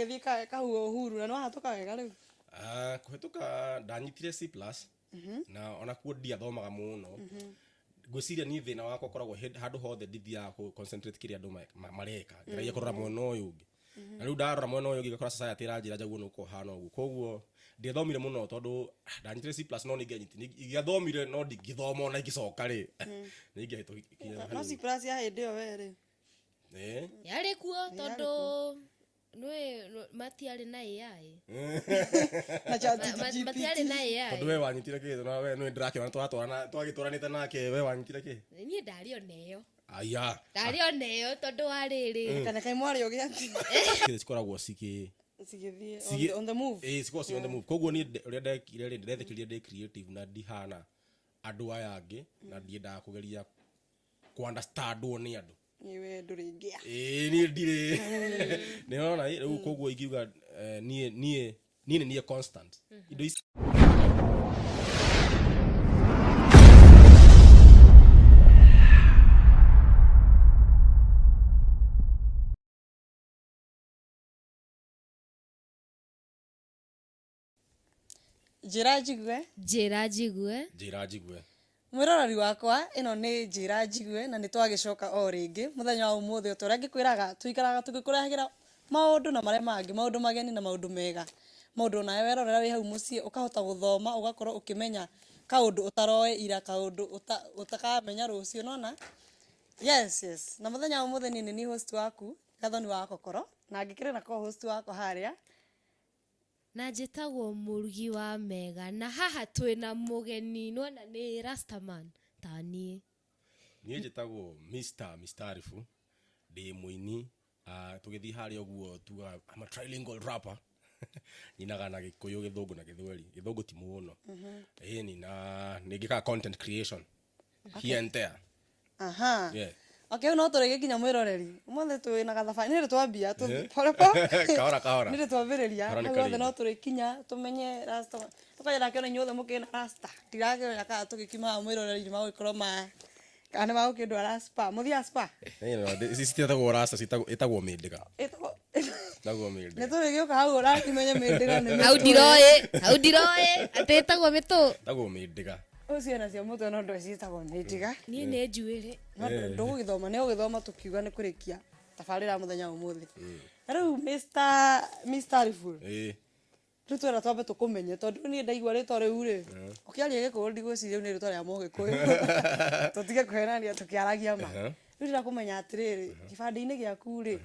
Gĩthiĩ kahua Uhuru na nĩwahatũka wega rĩu. Ah, kũhetũka ndanyitire C plus na onakuo ndiathomaga mũno. Ngwĩciria niĩ thĩna wakwa ũkoragwo handũ hothe ndithiaga kũ concentrate kĩrĩa andũ mareka, ngeragia kũrora mwena ũyũ ũngĩ, na rĩu ndarora mwena ũyũ ũngĩ ngakora society ĩranjĩra njaguo nĩ gũkorwo hana ũguo. Koguo ndiathomire mũno tondũ ndanyitire C plus, no ningĩathomire no ndingĩthoma ona ingĩcoka rĩ nĩ ingĩahĩtũkire. No C plus ya hĩndĩ ĩyo we rĩ? Eh. Yarĩ kuo tondũ nĩ matiarĩ na AI. Na chat GPT. Matiarĩ na AI. Tondũ we wanyitire kĩ? Na we nĩ ndĩrakĩona tũratwarana twagĩtwaranĩte nake, we wanyitire kĩ? Niĩ ndarĩ ona ĩyo. Aya. Ndarĩ ona ĩyo tondũ wa rĩrĩ. Kana kaĩ mwarĩ ũgĩati. Cikoragwo cikĩ Cigĩthiĩ on the move. Ĩĩ, cikoragwo ci on the move. Koguo niĩ ũrĩa ndekire rĩ, ndetĩkĩrire ndĩ creative na ndihana andũ aya angĩ na ndiendaga kũgeria kũ understandwo nĩ andũ. Niĩ we ndũrĩ ngĩa. Ĩĩ, niĩ ndirĩ nĩ ũrona ĩ, rĩu koguo ingiuga niĩ nĩ niĩ constant indo ici. Njĩra njigue. Njĩra njigue. Njĩra njigue. Mwĩroreri wakwa, ĩno nĩ Njĩra Njigue na nĩ twagĩcoka o rĩngĩ mũthenya wa ũmũthĩ. O ta ũrĩa ngĩkwĩraga, tũikaraga tũgĩkũrehagĩra maũndũ na marĩa mangĩ, maũndũ mageni na maũndũ mega. Maũndũ onawe werorera wĩ hau mũciĩ ũkahota gũthoma ũgakorwo ũkĩmenya kaũndũ ũtaroĩ ira, kaũndũ ũtakamenya rũciũ, nĩ wona? Yes. Na mũthenya wa ũmũthĩ niĩ nĩ niĩ host waku, Gathoni wa Kokoro, na ngĩkĩrĩ na co-host wakwa harĩa. Na njĩtagwo mũrugi wa mega, na haha twĩna mũgeni, nĩwona nĩ Rastaman ta niĩ. Niĩ njĩtagwo Mr. Mistarifu, ndĩ mũini, tũgĩthiĩ harĩa ũguo tugaga I'm a trilingual rapper. Nyinaga na Gĩkũyũ, Gĩthũngũ na Gĩthweri. Gĩthũngũ ti mũno. Ĩni na nĩ njĩkaga content creation here and there. Aha. Yeah. Okay, no tũrĩgĩkinya mwĩroreri. Ũmũthĩ twĩ na gathabarĩ, nĩ rĩ twambia, pole pole. Kahora kahora. Nĩ rĩ twambĩrĩria, Kahora nĩ hau hothe karĩinda. no tũrĩkinya tũmenye rasta. Tũkagera ndakĩona inyuothe mũkĩna rasta. Ndirakĩmenya kana tũgĩkiuma haha mwĩroreri nĩ magũgĩkorwo ma kana nĩ magũkĩndwara spa. Mũthiaga spa? Eh, no, ici citiĩtagwo rasta, ĩtagwo mĩndĩga. Ĩtagwo Nĩ mĩndĩga. tũrĩgĩũka hau ũrakĩmenye mĩndĩga nĩ Hau mĩtwe. ndiroĩ, hau ndiroĩ, atĩ ĩtagwo mĩtũ. Ĩtagwo mĩndĩga. Ũcio nacio mũtwe no ndũĩ ciĩtagwo mĩndĩga. Niĩ nĩ njuĩrĩ. No ndũgũgĩthoma, nĩ ũgĩthoma tũkiuga nĩ kũrĩkia tabarĩra ya mũthenya wa ũmũthĩ. Na rĩu Mr. Riful, rĩu twenda twambe tũkũmenye tondũ niĩ ndaigua rĩtwa rĩu rĩ, ũkĩaria Gĩkũyũ ndigwĩciria rĩu nĩ rĩtwa rĩa Mũgĩkũyũ. Tũtige kũhenania tũkĩaragia ma. Rĩu ndĩrenda kũmenya atĩrĩrĩ, kĩbandĩ-inĩ gĩaku rĩ,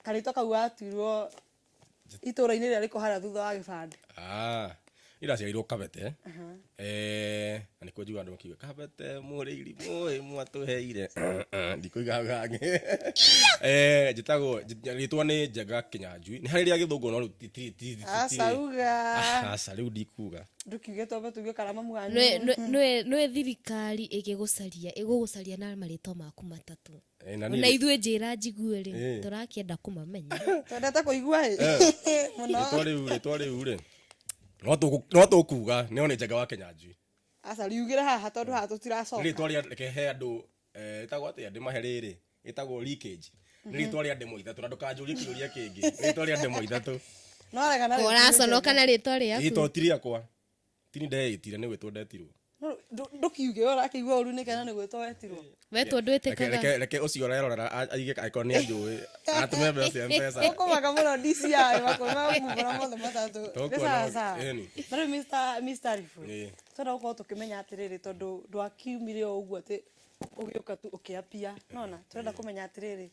karĩtwa kau watuirwo itũra-inĩ rĩrĩa rĩkoragwo harĩa thutha wa gĩbandĩ. Ah, niĩ ndaciarĩirwo Kabete. Na nĩkuo njugaga andũ makiuga Kabete mũrĩ irimũ ĩ mwatũheire. Ndikũiga hau hangĩ. Njĩtagwo, rĩtwa nĩ Njenga Kĩnyanjui. Nĩ harĩ rĩa Gĩthũngũ no rĩu ti Aca uga. Aca rĩu ndikuga. Ndũkiuge twambe tuigue kana mamu wanyu. Nĩ thirikari ĩgĩgũcaria, ĩgũgũcaria na marĩtwa maku matatũ. Na Ona niĩ ithuĩ njĩra njigue rĩ, tũrakĩenda kũmamenya. Twendete kũigua ĩ. Mũno. Rĩtwa rĩu rĩ, no tũkuga no nĩ Njenga wa Kĩnyanjui. Aca riugĩre haha tondũ haha tũtiracoka. Rĩtwa rĩa reke he andũ, ĩtagwo atĩa ndĩmahe rĩrĩ, ĩtagwo leakage. Nĩ rĩtwa rĩa ndemwa ithatũ na ndũkanjũrie kĩũria kĩngĩ. Rĩtwa rĩa ndemwa ithatũ. No arega na rĩtwa Ũraconoka na rĩtwa rĩaku. Rĩtwa ti rĩakwa. Ti niĩ ndeĩtire, nĩ gwĩtwo ndetirwo. No, ndũkiuge we ũrakĩigua ũru nĩkĩ na nĩ gwĩtwo wetirwo? Wetwo ndwĩtĩkaga. Reke ũcio ũrerorera aige angĩkorwo nĩ anjũĩ, atũme mbeca cia M-Pesa. Ũkũmaka mũno DCI makũma mumbũra mothe matatũ. Nĩ Tũkuona sawa sawa. ĩni. Na rĩu Mr. Rifu, Ĩĩ. twenda gũkorwo tũkĩmenya atĩrĩrĩ tondũ ndwakiumire o ũguo atĩ ũgĩũka tu ũkĩapia. Nĩwona? Tũrenda kũmenya atĩrĩrĩ,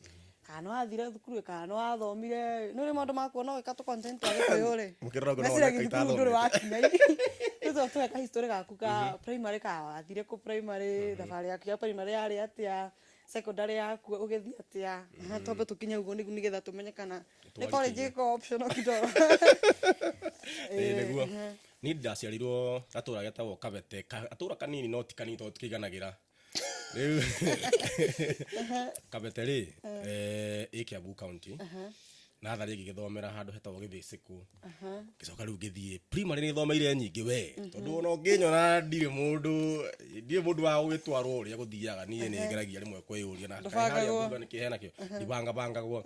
kana nĩ wathire thukuru kana nĩ wathomire, nĩ ũrĩ maũndũ ma kuona ũgĩka tũ content twa Gĩkũyũ rĩ, Mũkĩrora ũguo no meciragia wone thukuru ndũrĩ itathomete. wakinya. Rĩu tũhe ka history gaku ka primary, kana wathire kũ primary, thabarĩ yaku ya primary yarĩ atĩa, secondary yaku ũgĩthiĩ atĩa, twambe tũkinye ũguo nĩgetha tũmenye kana nĩ college ĩkoragwo optional kidogo. Ĩĩ nĩguo. Niĩ ndaciarirwo gatũra getagwo Kabete, gatũra kanini no ti kanini tondũ tũkĩiganagĩra. Rĩu Kabete rĩ, ĩ Kiambu County. Natharĩ ngĩgĩthomera handũ hetagwo Gĩthĩcĩkũ. Ngĩcoka rĩu ngĩthiĩ primary nĩ thomeire nyingĩ we, tondũ ona ũngĩnyona ndirĩ mũndũ, ndirĩ mũndũ wa gũgĩtwarwo ũrĩa gũthiaga, niĩ nĩ ngeragia rĩmwe kwĩyũria na kaĩ harĩa Ndũbangagwo. thutha nĩkĩ henakĩo, ndibangabangagwo.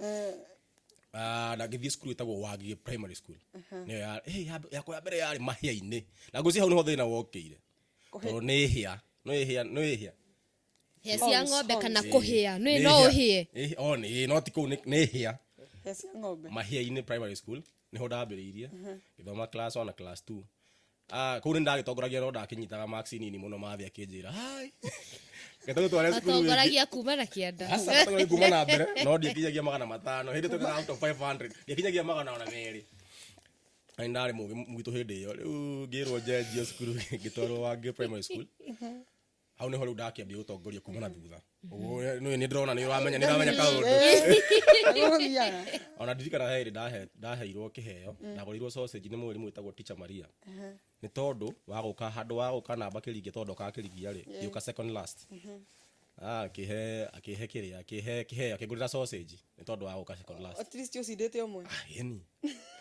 Ah, na ngĩthiĩ cukuru ĩtagwo Wangigĩ Primary School. Nĩyo yakwa ya mbere yarĩ mahĩa-inĩ. Na ngwĩciria hau nĩho thĩna wokĩire. Tondũ nĩ hĩa, nĩ hĩa, nĩ hĩa. Hĩa cia Horns, ng'ombe horns. kana Ĩĩ. kũhĩa nĩ Nĩ no hĩa. ũhĩe. Ĩĩ, o nĩ, no ti kũu nĩ hĩa. Hĩa cia ng'ombe. Mahĩa-inĩ Primary School nĩho ndambĩrĩirie. Ngĩthoma class 1 na class 2. Ah, kũu nĩ ndagĩtongoragia no ndakĩnyitaga marks nini mũno mathĩ akĩnjĩra hi. Reke tũgũtware cukuru ĩngĩ. Matongoragia kuma na kĩanda. Aca, matongoragia kuma na mbere no ndiakinyagia 500. Hĩndĩ twekaga out of 500 ndiakinyagia 200. Na nĩ ndarĩ mũgĩ gwitũ hĩndĩ ĩyo. Rĩu ngĩrwo njenjio cukuru ngĩtwarwo Wangĩ Primary School. Hau nĩho rĩu ndakĩambia gũtongoria kuma na thutha. Ũguo nĩ ndĩrona nĩ ũramenya, nĩ ũramenya kaũndũ. Gũthiaga. Ona ndirikana he hĩndĩ ndaheirwo kĩheo, ndagũrĩirwo sausage nĩ mũrĩmi wĩtagwo Teacher Maria. Nĩ tondũ wa gũka handũ wa gũka namba kĩringia tondũ ndokaga kĩringia rĩ, ngĩũka second last. Ah, akĩhe kĩrĩa, akĩhe kĩheo, akĩngũrĩra sausage nĩ tondũ wa gũka second last. At least ũcindĩte ũmwe. Ah, ĩni.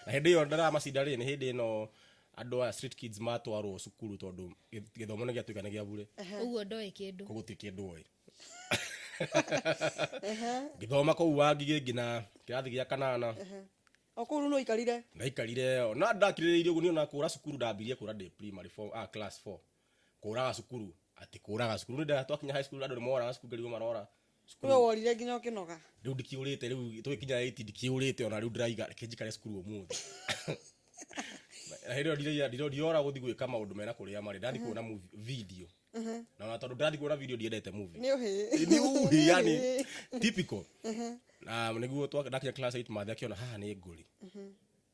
Na hĩndĩ ĩyo ndĩramacinda rĩ, nĩ hĩndĩ ĩno andũ aya street kids matwarwo cukuru tondũ gĩthomo nĩ gĩatuĩka nĩ gĩa bure. Ũguo ndoĩ kĩndũ. Koguo gũtirĩ kĩndũ oĩ. Ngĩthoma kũu Wangigĩ nginya kĩrathi gĩa kanana. O kũu rĩu no ũikarire? Ndaikarire, na ndakirĩrĩirie ũguo niĩ ona kũra cukuru ndambirie kũra ndĩ primary 4, class 4. Kũraga cukuru, atĩ kũraga cukuru. Nĩ twakinya high school andũ nĩ moraga cukuru ngarigwo marora. Cukuru. We worire nginya ũkĩnoga? Rĩu ndikĩũrĩte, rĩu tũgĩkinya 8 ndikĩũrĩte ona rĩu ndĩraiga reke njikare cukuru ũmũthĩ. Na hĩndĩ ĩyo ndirora gũthiĩ gwĩka maũndũ mena kũrĩa marĩ, ndathiĩ kuona movie, video. Na ona tondũ ndathiĩ kuona video ndiendete movie. Nĩ ũhĩ. Nĩ ũhĩ, yani, typical. Na nĩguo ndakinya class 8 mathe akĩona haha nĩ ngũri.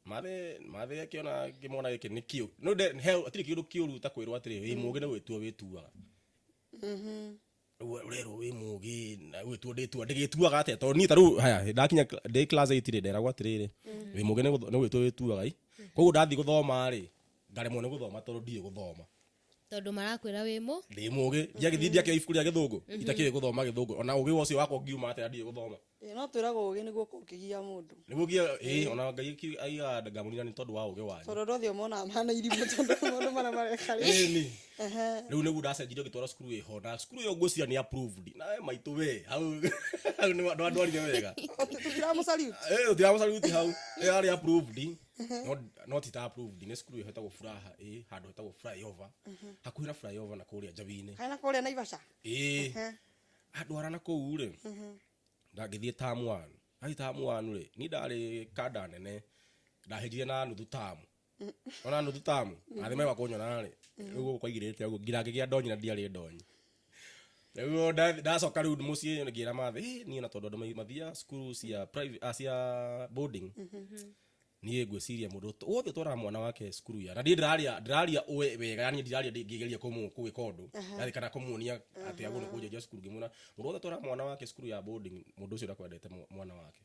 Mathe akĩona ngĩmona gĩkĩ nĩ kĩũ. No nde, he, hatirĩ kĩũndũ kĩũru ta kwĩrwo atĩrĩ, wĩ mũgĩ nĩ gwĩtua wĩtuaga. Rĩu ũrerwo wĩ mũgĩ na gwĩtua ndĩtua, ndĩgĩtuaga atĩa? Tondũ niĩ ta rĩu, haya, ndakinya ndĩ class 8 rĩ, nderagwo atĩrĩrĩ, wĩ mũgĩ nĩ gwĩtua wĩtuaga ĩ. Koguo ndathiĩ gũthoma rĩ, ngaremwo nĩ gũthoma tondũ ndiũĩ gũthoma. Tondũ marakwĩra wĩ mũ? Ndĩ mũgĩ. Ndiagĩthiĩ ndiakĩoya ibuku rĩa gĩthũngũ. Itakĩũĩ gũthoma gĩthũngũ. Ona ũgĩ ũcio wakwa ũngiuma atĩa ndiũĩ gũthoma. Ĩĩ, no twĩragwo ũgĩ nĩguo kũngĩgia mũndũ. Nĩguo nginya, ĩĩ, ona Ngai aigaga ngamũnina nĩ tondũ wa ũgĩ wanyu. Tondũ andũ othe monaga mahana irimũ tondũ maũndũ marĩa mareka rĩ. Ĩĩ, nĩ. Rĩu nĩguo ndacenjirio ngĩtwarwo cukuru ĩho, na cukuru ĩyo ngwĩciria nĩ approved. Na we maitũ we, hau nĩ ndwarire wega. Tũtiramũ-salute? Ĩĩ, tũtiramũ-salute hau. Ĩyo yarĩ approved. No ti ta approved, nĩ cukuru ĩho ĩtagwo Furaha, ĩĩ, handũ hetagwo flyover. Hakuhĩ na flyover na kũrĩa Njabi-inĩ. Hakuhĩ na kũrĩa Naivasha? Ĩĩ. Andwara na kũu rĩ, ndangĩthiĩ term 1. Ndathiĩ term 1 rĩ, niĩ ndarĩ kanda nene, ndahĩnjire na nuthu term. Ona nuthu term, athĩ mega kũnyona rĩ, rĩu gũkũ kwaigĩrĩte ũguo, nginya ngĩgĩa ndonyi na ndiarĩ ndonyi. Rĩu ndacoka rĩu mũciĩ ngĩra mathe, ĩ, niĩ na tondũ andũ mathiaga cukuru cia private, cia boarding. Niĩ ngwĩciria mũndũ wothe ũtwaraga mwana wake cukuru ya, na niĩ ndĩraria ũwe wega, yani ndiraria ngĩgeria gwĩka ũndũ, yani kana kũmuonia atĩ agũrũ kũnjenjia cukuru, ngĩmuona mũndũ wothe ũtwaraga mwana wake cukuru ya boarding, mũndũ ũcio ndakwendete mwana wake.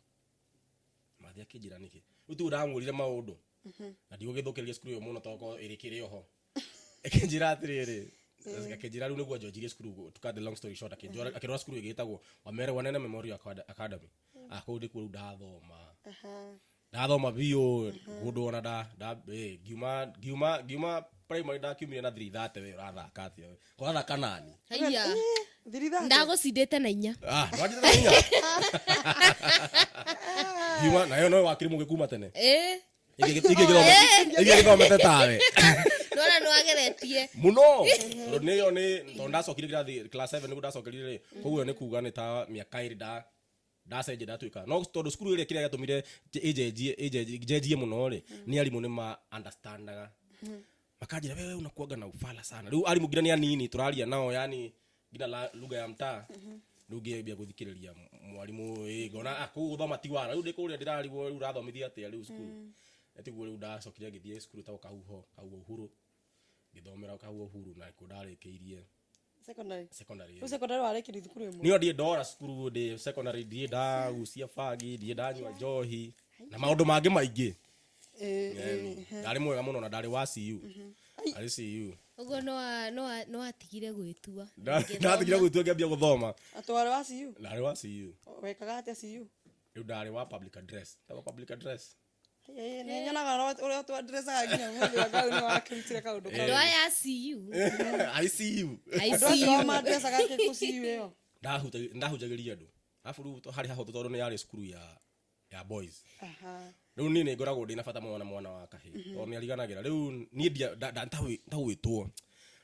Mathe akĩnjĩra nĩkĩ? Rĩu tiguo ndamwĩrire maũndũ. Na ndigũgĩthũkĩrĩria cukuru ĩyo mũno tondũ korwo ĩrĩ kĩrĩ oho. Akĩnjĩra atĩrĩrĩ, akĩnjĩra rĩu nĩguo njonjirie cukuru, to cut the long story short, akĩndwara cukuru ĩgĩtagwo Wamere Wanene Memorial Academy. Kũu nĩkuo rĩu ndathoma. Ndathoma biũ, kũndũ ona nda, ĩ, ngiuma primary ndakiumire na 330 we ũrathaka atĩa we? Ũrathaka nani? Haiya. 330? Ndagũcindĩte na inya. Ndwajĩte na inya? Ngiuma, nayo no wakiri mũgĩ kuma tene. Ingĩgĩthomete tawe. Nona nĩwageretie. Mũno. Tondũ nĩyo nĩ, tondũ ndacokire kĩrathi class 7 nĩguo ndacokerire rĩ. Koguo nĩ kuga nĩ ta mĩaka ĩrĩ ndacenjia ndatuĩka. No tondũ cukuru ĩrĩa kĩrĩa gĩatũmire njenjie mũno rĩ, nĩ arimũ nĩ ma understandaga. Makanjĩra wewe unakuaga na ufala sana. Rĩu arimũ nginya nĩ anini tũraria nao, yani nginya lugha ya mtaa. Rĩu ngĩambia gũthikĩrĩria mwarimũ, ngona, kũu gũthoma ti wara. Rĩu ndĩ kũrĩa ndĩrarigwo rĩu ũrathomithia atĩa rĩu cukuru. Tiguo rĩu ndacokire ngĩthiĩ cukuru ĩtagwo Kahuho, Kahuho Uhuru. Ngĩthomera Kahuho Uhuru na nĩkuo ndarĩkĩirie Secondary. Secondary. Rĩu secondary warĩkĩria thukuru ĩmwe? Niĩ ndirĩ ndora cukuru ndĩ secondary, ndirĩ ndagucia bangi, ndirĩ ndanyua njohi na maũndũ mangĩ maingĩ. Ndarĩ mwega mũno na ndarĩ wa CU. Ndarĩ CU. Ũguo no watigire gwĩtua. Ndatigire gwĩtua ngĩambia gũthoma. Atĩ warĩ wa CU? Ndarĩ wa CU. Wekaga atĩa CU? Rĩu ndarĩ wa public address. Tagwo public address. Nĩ nyonaga ũrĩa twa-addressaga nginya mũthĩ wa Ngai nĩ wakĩrutire kaũndũ kau. Andũ aya a CU. ICU. Andũ acio ma-addressaga atĩa kũ CU ĩyo? Ndahunjagĩria andũ. Arabu rĩu harĩ hahũthũ tondũ nĩ yarĩ cukuru ya Ya boys. Aha. Rĩu niĩ nĩ ngoragwo ndĩ na bata mũno na mwana wa kahĩĩ tondũ nĩ ariganagĩra. Rĩu niĩ ntagwĩtwo,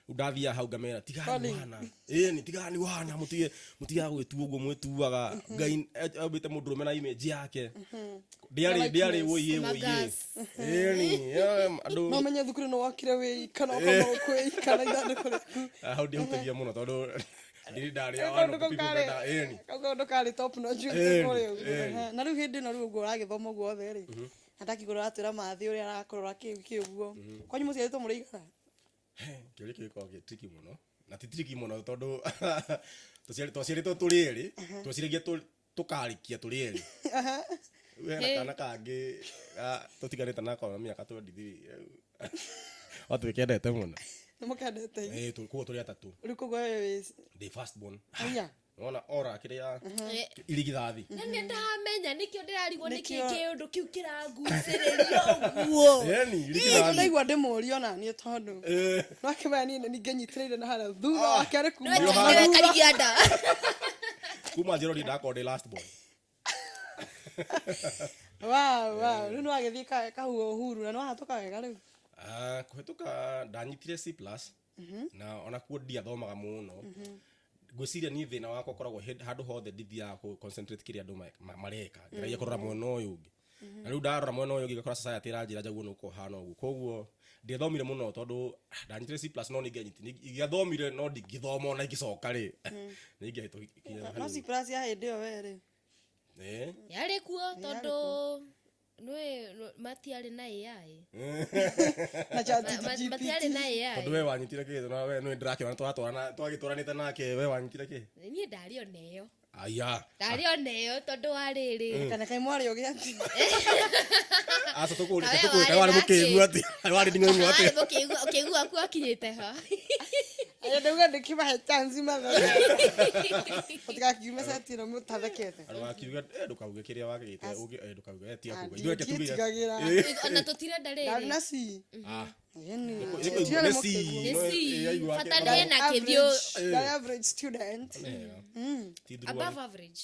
rĩu ndathiaga hau ngamera, "Tigani Calling. wana, ĩni tigani wana, mũtige mũtigaga gwĩtua ũguo mwĩtuaga. Ngai ombĩte mũndũrũme na image yake." Ndĩarĩ Na ndĩarĩ likeness. wũiĩ wũiĩ. Magas. Ĩni andũ No menye thukuru nĩ wokire wĩ kana ũkoma kwĩ kana ithandũkũ rĩaku. Ah, hau ndihutagia mũno tondũ ndirĩ ndarĩa Kau one kaũndũ of the kau people karĩ that ĩni. Kau kaũndũ karĩ top notch. Ĩni, Kũrĩa ũguo. ĩni. Ehe. Na rĩu hĩndĩ ĩno rĩu ũguo ũragĩthoma ũguo othe rĩ, na ndakigũra ũratwĩra mathĩ ũrĩa arakũrora kĩu kĩ ũguo, kwanyu mũciarĩtwo mũrĩ igana? Kĩũria kĩu gĩkoragwo gĩ tricky mũno, na ti tricky mũno tondũ twaciarĩtwo tũrĩ erĩ, tweciragia tũkarĩkia tũrĩ erĩ. Rĩu hena Hey. kana kangĩ tũtiganĩte nako na mĩaka 23 watwĩkendete mũno. Nĩ mũkendete? Ĩĩ, koguo tũrĩ atatũ. Rĩu koguo we wĩ Ndĩ first born. Aya. Nona ora kĩrĩa Eh, irigithathi. Na nĩ ndamenya nĩkĩo ndĩrarigwo nĩkĩ Nĩkĩo- kĩũndũ kĩu kĩrangucĩrĩria ũguo. Ĩni Niĩ irigithathi. ndaigua ndĩmũrie ona niĩ tondũ nwakĩmaya niĩ nĩ ningĩnyitĩrĩire na harĩa thutha wake arĩ kuma Nĩwe Nĩwe nĩwe karigia nda. Kuma njero ndakorwo ndĩ last born. Wow, wow. Rĩu nĩ wagĩthiĩ kahua uhuru na nĩ wahatũka wega rĩu? Ah, kũhetũka ndanyitire C plus, na onakuo ndiathomaga mũno. Ngwĩciria niĩ thĩna wakwa ũkoragwo handũ hothe ndithiaga kũ concentrate kĩrĩa andũ mareka, ngeragia kũrora mwena ũyũ ũngĩ, na rĩu ndarora mwena ũyũ ũngĩ ngakora society ĩranjĩra njaguo nĩ ũkorwo ũhana ũguo. Koguo ndiathomire mũno tondũ ndanyitire C plus, no ningĩathomire no ndingĩthoma ona ingĩcoka rĩ nĩ ingĩahĩtũkire. No C plus ya hĩndĩ ĩyo we rĩ? Eh. Yarĩ kuo tondũ nĩ matiarĩ na AI. Na chat Matiarĩ GPT. na AI. Tondũ we wanyitire kĩ? Na we nĩ ndĩrakĩona twatwarana twagĩtwaranĩte nake, we wanyitire kĩ? Niĩ ndarĩ ona ĩyo. Aya. Ndarĩ ona ĩyo tondũ wa rĩrĩ. Kana kaĩ mwarĩ ũgĩ atĩ Aca, tũkũrĩ Na we tũkũrĩ warĩ warĩ na mũkĩgu kĩ? atĩ warĩ nding'oing'o atĩ Warĩ ũkĩigua aku akinyĩte ha. Aya, ndauga ndĩkĩmahe chance matheke mũtigakiume seti ĩno mũtathekete. Andũ wakiuga, "Ndũkauge kĩrĩa wakĩgĩte ũngĩ, ndũkauge, tiga Ah, kuuga ithuĩ, reke tuge." ndiĩtigagĩra. Ona tũtirenda Ndarĩ rĩrĩ. na C. Ah. Ĩni. Nĩ Ndiarĩ nĩ C. mũkĩgu. Nĩ No, C. aigua Bata ake- nĩ ena kĩthiũ. Ndarĩ average student. Wega. Ti thuruarĩ. Above average.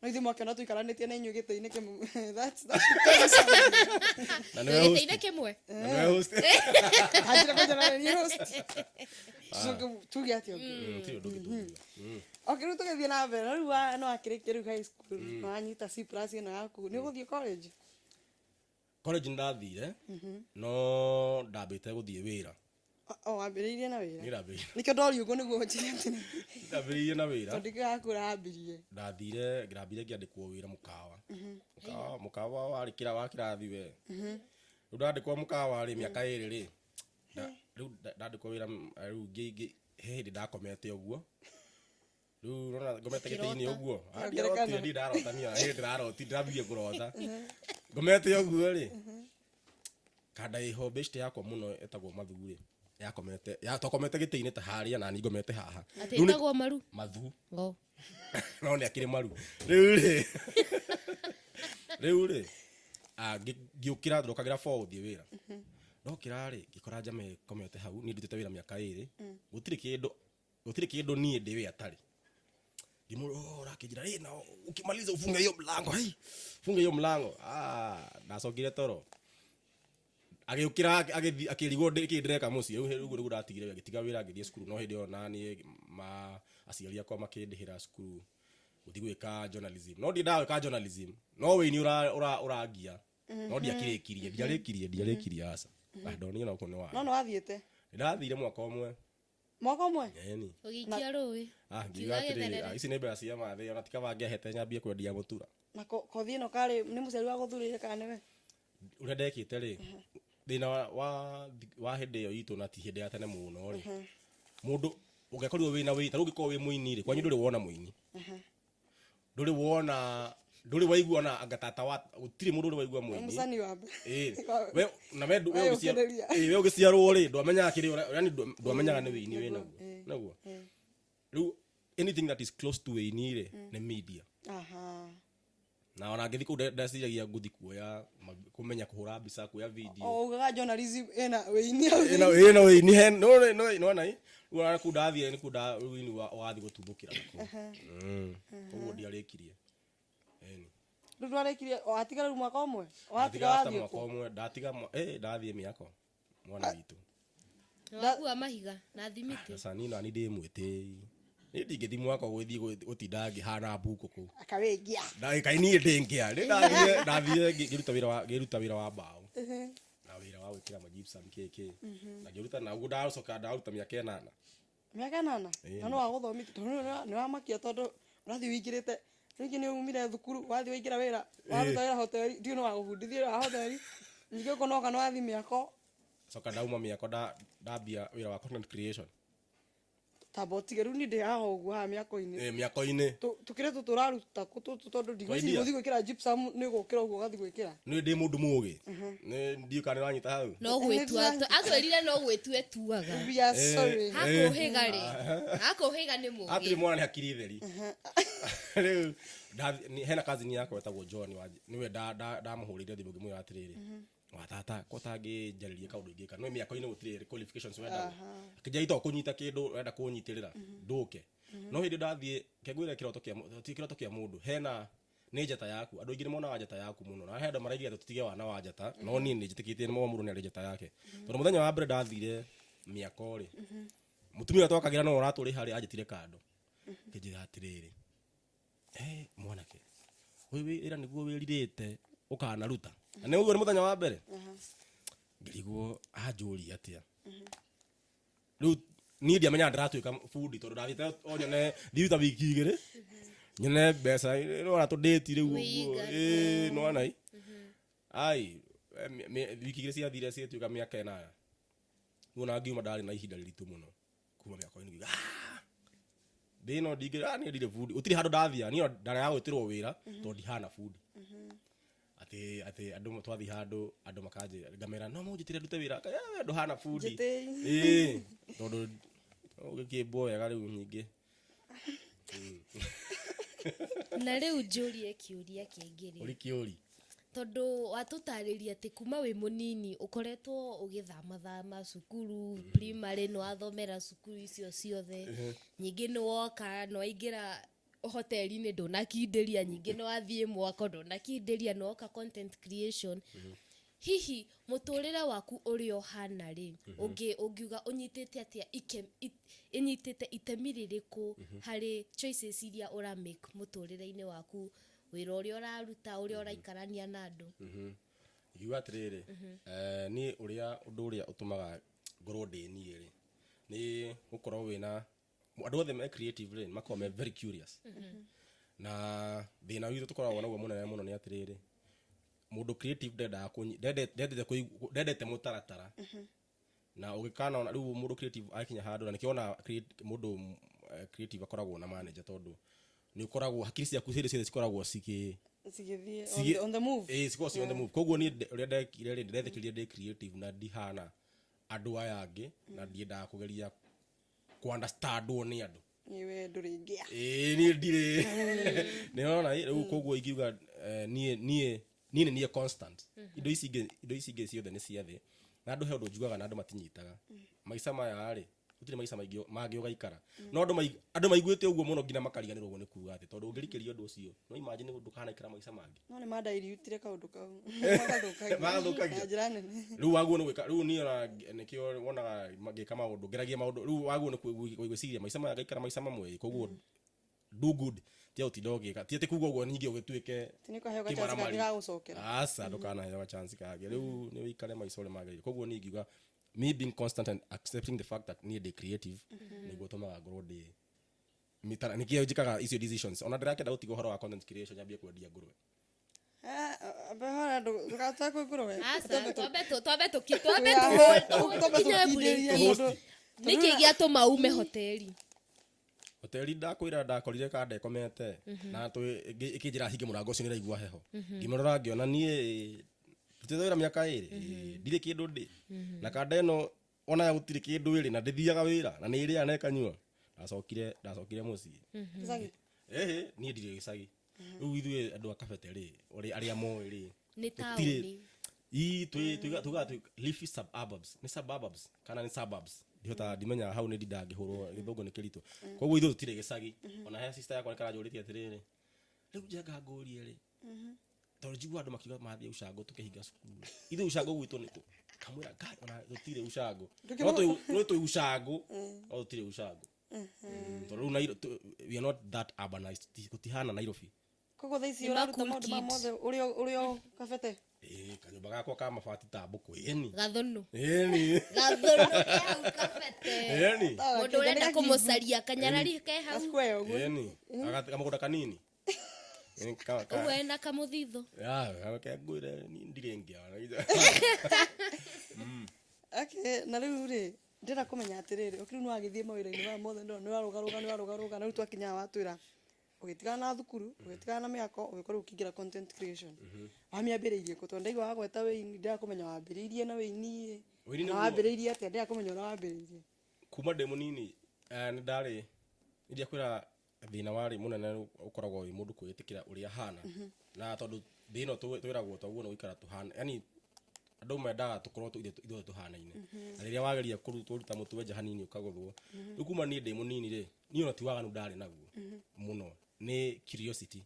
No ithuĩ mwakĩona tũikaranĩtie na inyuĩ gĩtĩ-inĩ kĩmwe. That should tell you something. Na nĩwe host. Gĩtĩ-inĩ kĩmwe. Na nĩwe host. Anjĩra kwanja na niĩ host. Tucoke tuge atĩa ũngĩ? Ti ũndũ ũngĩ tũngiuga. Okay, rĩu tũgĩthiĩ na mbere. Rĩu nĩ wakĩrĩkia rĩu high school, nĩ wanyita C plus ĩno yaku, nĩ ũgũthiĩ college? College nĩ ndathire, no ndambĩte gũthiĩ wĩra. O wambĩrĩirie na wĩra? Niĩ ndambĩrĩirie. Nĩkĩo ndoria ũguo nĩguo njĩre atĩ Ndambĩrĩirie na wĩra. Tondũ ndikĩaga ũrambirie. Ndathire ngĩrambire ngĩandĩkwo wĩra mũkawa. Mũkawa warĩ kĩra wa kĩrathi we. Rĩu ndandĩkwo mũkawa rĩ mĩaka 2 rĩ, rĩu ndandĩkwo wĩra, rĩu he hĩndĩ ndakomete ũguo, rĩu ũrona ngomete gĩtĩ-inĩ Ũkĩrota. ũguo. Ah, Ngerekano. ndiarotire, ndirĩ ndarota niĩ, ona hĩndĩ ndĩraroti ndĩrambirie kũrota ngomete ũguo rĩ, kanda ĩho beshte yakwa mũno ĩtagwo Mathu rĩ, yakomete ya twakomete gĩtĩ-inĩ ta harĩa na niĩ ngomete haha. Atĩ Rĩu ĩtagwo Maru? Mathu. Oh. No nĩ akĩrĩ maru. Rĩu rĩ ngĩũkĩra, ndokagĩra 4 gũthiĩ wĩra. Ndokĩra rĩ, ngĩkora njama ĩkomete hau. Niĩ ndutĩte wĩra mĩaka 2, gũtirĩ kĩndũ niĩ ndĩ wĩ atarĩ. Ngĩmwĩra, "Oh, ũrakĩnjĩra rĩ na ukimaliza ufunge hiyo mlango, hey, funge hiyo mlango." Ah, ndacokire toro. Agĩũkĩra agĩthiĩ akĩrigwo kĩ ndĩreka mũciĩ. Rĩu ũguo nĩguo ndatigire, ngĩtiga wĩra, ngĩthiĩ cukuru. No hĩndĩ ĩyo naniĩ ma aciari akwa makĩndĩhĩra cukuru gũthiĩ gwĩka journalism, no ndiendaga gwĩka journalism, no wĩini ũrangia, no ndiarĩkirie aca. Ah, ndonire na ũkũ nĩ wa No nĩ wathiĩte? Ndathire mwaka ũmwe. Mwaka ũmwe? Ĩni. Ũgĩikia rũĩ. Ah, ngiuga Kiuga atĩrĩrĩ, gĩtherere. ici nĩ mbeca cia mathĩ, ona ti kaba ngĩahete nyambie kwendia mũtura. Na kothi ĩno karĩ nĩ mũciari wa gũthurĩire kana nĩwe? Ũrĩa ndekĩte rĩ, thĩna wa hĩndĩ ĩyo itũ, na ti hĩndĩ ya tene mũno rĩ, mũndũ ũngĩkorirwo wĩna wĩ ta rĩu ũngĩkorwo wĩ mũini rĩ, kwanyu ndũrĩ wona mũini, ndũrĩ wona, ndũrĩ waigua ona anga tata wa gũtirĩ mũndũ ũrĩ waigua mũini. Mũcani wa mbere. Ĩĩ. We na we We ũkĩrĩria. Ĩĩ, we ũgĩciarwo rĩ, ndwamenyaga kĩrĩa yani ndwamenyaga nĩ wĩini wĩ naguo. Naguo rĩu anything that is close to wĩini rĩ, nĩ media. Na ona ngĩthiĩ kũu ndeciragia ngũthiĩ kuoya kũmenya kũhũra mbica, kuoya video. O ugaga journalism ĩna wĩini hau. Ĩna wĩini he no nona ĩ rĩu ona kũu ndathire nĩ kũu wĩini wathiĩ gũtuthũkĩra nakuo. Koguo ndiarĩkirie. Ĩni. Rĩu ndwarĩkirie watiga rĩu mwaka ũmwe watiga Ndatiga after wathiĩ mwaka kũ ũmwe ndatiga ndathiĩ mĩako mwana witũ. Wakua mahiga na thimiti. Aca niĩ nani ndĩ mwĩtĩi, niĩ ndingĩthiĩ mwako gũthiĩ gũtinda ngĩhana mbuku kũu. Akawĩngia. Kaĩ niĩ ndĩngĩa nĩ ndathire ngĩruta wĩra wa mbaũ na wĩra wa gwĩkĩra magypsum kĩ na ngĩruta na ũguo ndacoka ndaruta mĩaka 8. Mĩaka 8? Ĩĩ. Na no wagũthomithia tondũ nĩ wamakia tondũ ũrathiĩ ũingĩrĩte rĩngĩ nĩ umire thukuru wathiĩ waingĩra wĩra waruta wĩra hoteli ndiũ nĩ wagũbundithia wĩra wa hoteli ningĩ ũkonoka nĩ wathiĩ mĩako. Coka ndauma mĩako ndambia wĩra wa content creation. Tamba ũtige rĩu niĩ ndĩ haha ũguo haha mĩako-inĩ. Mĩako-inĩ. Tũkĩrĩ tũtũ ũraruta kũ tũtũ tondũ ndigwĩciria Idea. gũthiĩ gwĩkĩra gypsum nĩ gũkĩra ũguo ũgathiĩ gwĩkĩra. Nĩ ndĩ mũndũ mũgĩ, nĩ ndiũ kana nĩ ũranyita hau. No gwĩtua akwĩrire no gwĩtua etuaga. We are sorry. Hakũhĩga rĩ, hakũhĩga nĩ mũgĩ. Hatirĩ mwana nĩ hakiri theri. Rĩu hena cousin yakwa wetagwo John nĩwe ndamũhũrĩire thimũ ngĩmwĩra atĩrĩrĩ, wa tata ko tangĩnjarĩria kaũndũ ingĩka no mĩako-inĩ gũtirĩ qualifications wendaga, akĩnjĩra ito kũnyita kĩndũ ũrenda kũnyitĩrĩra ndũke. No hĩndĩ ndathiĩ kengwĩre kĩroto kĩa ti kĩroto kĩa mũndũ hena nĩ njata yaku. Andũ aingĩ nĩ monaga njata yaku mũno na he andũ maraiga tũtige wana wa njata, no niĩ nĩ njĩtĩkĩtie nĩ mũndũ nĩ arĩ njata yake tondũ mũthenya wa mbere ndathire mĩako rĩ, mũtumia ũrĩa twakagĩra no ũratũrĩha rĩ, anjĩtire kando kĩnjĩra atĩrĩrĩ, mwanake ũyũ wĩra nĩguo wĩrirĩte ũkanaruta na nĩ ũguo nĩ mũthenya wa mbere ngĩrigwo anjũria atĩa. Rĩu niĩ ndiamenyaga ndĩratuĩka bundi tondũ ndathiĩte o nyone thiĩ ta wiki 2 nyone mbeca nĩwona tũndĩti rĩu ũguo. Wĩiga. Ĩĩ, nĩwona i ai wiki 2 ciathire cigĩtuĩka mĩaka 8. Rĩu ona ngiuma ndarĩ na ihinda rĩritũ mũno kuma mĩako-inĩ ngiuga, thĩ ĩno ndingĩ, niĩ ndirĩ bundi, gũtirĩ handũ ndathiaga niĩ ndarega gwĩtĩrwo wĩra tondũ ndihana bundi. Atĩ andũ twathiĩ handũ andũ makanjĩra ngamera no mũnjĩtĩre ndute wĩra, we ndũhana bundi. Njĩtĩi. Ĩĩ, tondũ ũgĩkĩmbwo wega rĩu nyingĩ. Na rĩu njũrie kĩũria kĩngĩ rĩ. Ũri kĩũri. Tondũ watũtarĩria atĩ kuma wĩ mũnini ũkoretwo ũgĩthamathama cukuru, primary nĩ wathomera cukuru icio ciothe, nyingĩ nĩ woka nĩ waingĩra hoteli-inĩ ndũnakindĩria, nyingĩ nĩ wathiĩ mwako ndũnakindĩria, nĩ woka content creation. Hihi mũtũrĩre waku ũrĩa ũhana rĩ, ũngiuga ũnyitĩte atĩa ĩnyitĩte itemi rĩrĩkũ harĩ choices iria ũra make mũtũrĩre-inĩ waku, wĩra ũrĩa ũraruta, ũrĩa ũraikarania na andũ? Ngiuga atĩrĩrĩ, niĩ ũndũ ũrĩa ũtũmaga ngorwo ndĩ niĩ rĩ, nĩ gũkorwo wĩna andũ othe me creative rĩ, makoragwo me very curious. Na thĩna witũ tũkoragwo naguo mũnene mũno nĩ atĩrĩrĩ, mũndũ creative ndendaga kũnyi-, ndendete kũigua, ndendete mũtaratara. Na ũgĩkana rĩu mũndũ creative akinya handũ, na nĩkĩo wona mũndũ creative akoragwo na manager, tondũ nĩ ũkoragwo hakiri ciaku hĩndĩ ciothe cikoragwo cigĩ Cigĩthiĩ Cigĩ- on the move. Ĩĩ, cikoragwo ci on the move. Koguo niĩ ũrĩa ndekire rĩ, ndetĩkĩrire ndĩ creative na ndihana andũ aya angĩ, na ndiendaga kũgeria kũ-understandwo nĩ andũ. Niĩ we ndũrĩ ngĩa. Ĩĩ, niĩ ndirĩ. Nĩwona, rĩu koguo ingiuga, niĩ nĩ niĩ constant. Indo ici ingĩ, indo ici ingĩ ciothe nĩ cia thĩ. Na andũ he ũndũ njugaga na andũ matinyitaga. Maica maya rĩ, gũtirĩ maica maingĩ mangĩ ũgaikara. No andũ maiguĩte ũguo mũno nginya makariganĩrwo ũguo nĩ kuga atĩ, tondũ ũngĩrikĩria ũndũ ũcio, no imagine ndũkanaikara maica mangĩ. No nĩ mandairiutire kaũndũ kau. Magathũkagia. Magathũkagia. Na njĩra nene. Rĩu waguo nĩ gwĩka, rĩu niĩ ona nĩkĩo wonaga ngĩka maũndũ, ngeragia maũndũ, rĩu waguo nĩ gwĩciria maica maya ngaikara maica mamwe, koguo do good, tiga gũtinda ũgĩka, ti atĩ kuga ũguo ningĩ ũgĩtuĩke Ti nĩ ũkaheo ga chance kĩmaramari. kangĩ ga gũcokera. Aca, ndũkanaheo ga chance kangĩ. Rĩu nĩ ũikare maica ũrĩa magĩrĩire. Koguo niĩ ingiuga me being constant and accepting the fact that niĩ ndĩ creative nĩguo ũtũmaga ngorwo ndĩ mĩtara, nĩkĩo njĩkaga icio decisions. Ona ndĩrakĩenda gũtiga ũhoro wa content creation nyambie kwendia ngũrwe. Ambehora ndũgatake ngũrwe. Aca, twambe twambe Twambe tũkinye tũkindĩrie break. mũndũ. Nĩkĩ gĩatũma ume hoteli? Hoteli ndakwĩra ndakorire kanda ĩkomete na ĩkĩnjĩra hinge mũrango ũcio nĩraigua heho. Ngĩmĩrora ngĩona niĩ ndutĩte wĩra mĩaka 2, ndirĩ kĩndũ ndĩ. Na kanda ĩno ona gũtirĩ kĩndũ ĩrĩ na ndĩthiaga wĩra na nĩ ĩrĩaga na ĩkanyua. Ndacokire mũciĩ. Gĩcagi? Ĩhĩ, niĩ ndirĩ gĩcagi. Rĩu ithuĩ andũ a Kabete rĩ, arĩa moĩ rĩ, Nĩ tũtirĩ- taũni. Ii, tugaga twĩ leafy suburbs. Nĩ suburbs kana nĩ suburbs? Ndihotaga, ndimenyaga hau nĩ ndingĩhũrwo, gĩthũngũ nĩ kĩritũ. Koguo ithuĩ tũtirĩ gĩcagi. Ona he sister yakwa nĩ karanjũrĩtie atĩrĩrĩ, rĩu njenga ngũrie rĩ, Tondũ njigua andũ makiuga mathiĩ ucango tũkĩhinga cukuru. Ithuĩ ucango gwitũ nĩ kũ? Kamwĩra Ngai ona gũtirĩ ucango. No twĩ ucango, no gũtirĩ ucango. Tondũ rĩu we are not that urbanized. Gũtihana Nairobi. Koguo thaa ici Nĩ ma ũraruta cool maũndũ maya kids. mothe ũrĩ o kabete. Ĩĩ, kanyũmba gakwa ka mabati ta mbũkũ. Ĩni. Gathũnũ. Ĩni. Gathũnũ ke hau kabete. Ĩni. Mũndũ ũrenda kũmũcaria kanyarari ke hau. Square ũguo. Ĩni. Kamũgũnda kanini. Ĩni, Ũguo ena kamũthithũ. Ya, reke ngwĩre niĩ ndirĩ ngĩa. Okay, na rĩu rĩ ndĩrenda kũmenya atĩrĩrĩ, okay, rĩu nĩwagĩthiĩ mawĩra-inĩ maya mothe nĩ warũgarũga nĩ warũgarũga na rĩu twakinya haha watwĩra ũgĩtigana na thukuru ũgĩtigana na mĩako ũgĩkorwo ũkĩingĩra content creation. Wamĩambĩrĩirie kũ? Tondũ ndaigua wagweta wĩini, ndĩrenda kũmenya wambĩrĩirie na wĩini ĩ, Wĩini na nĩguo- wambĩrĩirie atĩa, ndĩrenda kũmenya ũrĩa wambĩrĩirie. Kuma ndĩ mũnini nĩ ndarĩ ndiakwĩra thĩna warĩ mũnene ũkoragwo wĩ mũndũ kwĩĩtĩkĩra ũrĩa ahana. Na tondũ thĩ ĩno twĩragwo toguo nĩ gũikara tũhana, yani andũ mendaga tũkorwo ithuothe tũhanaine. Na rĩrĩa wageria kũruta mũtwe nja hanini ũkagũthwo. Rĩu kuma niĩ ndĩ mũnini rĩ, niĩ ona ti waganu ndarĩ naguo mũno, nĩ curiosity.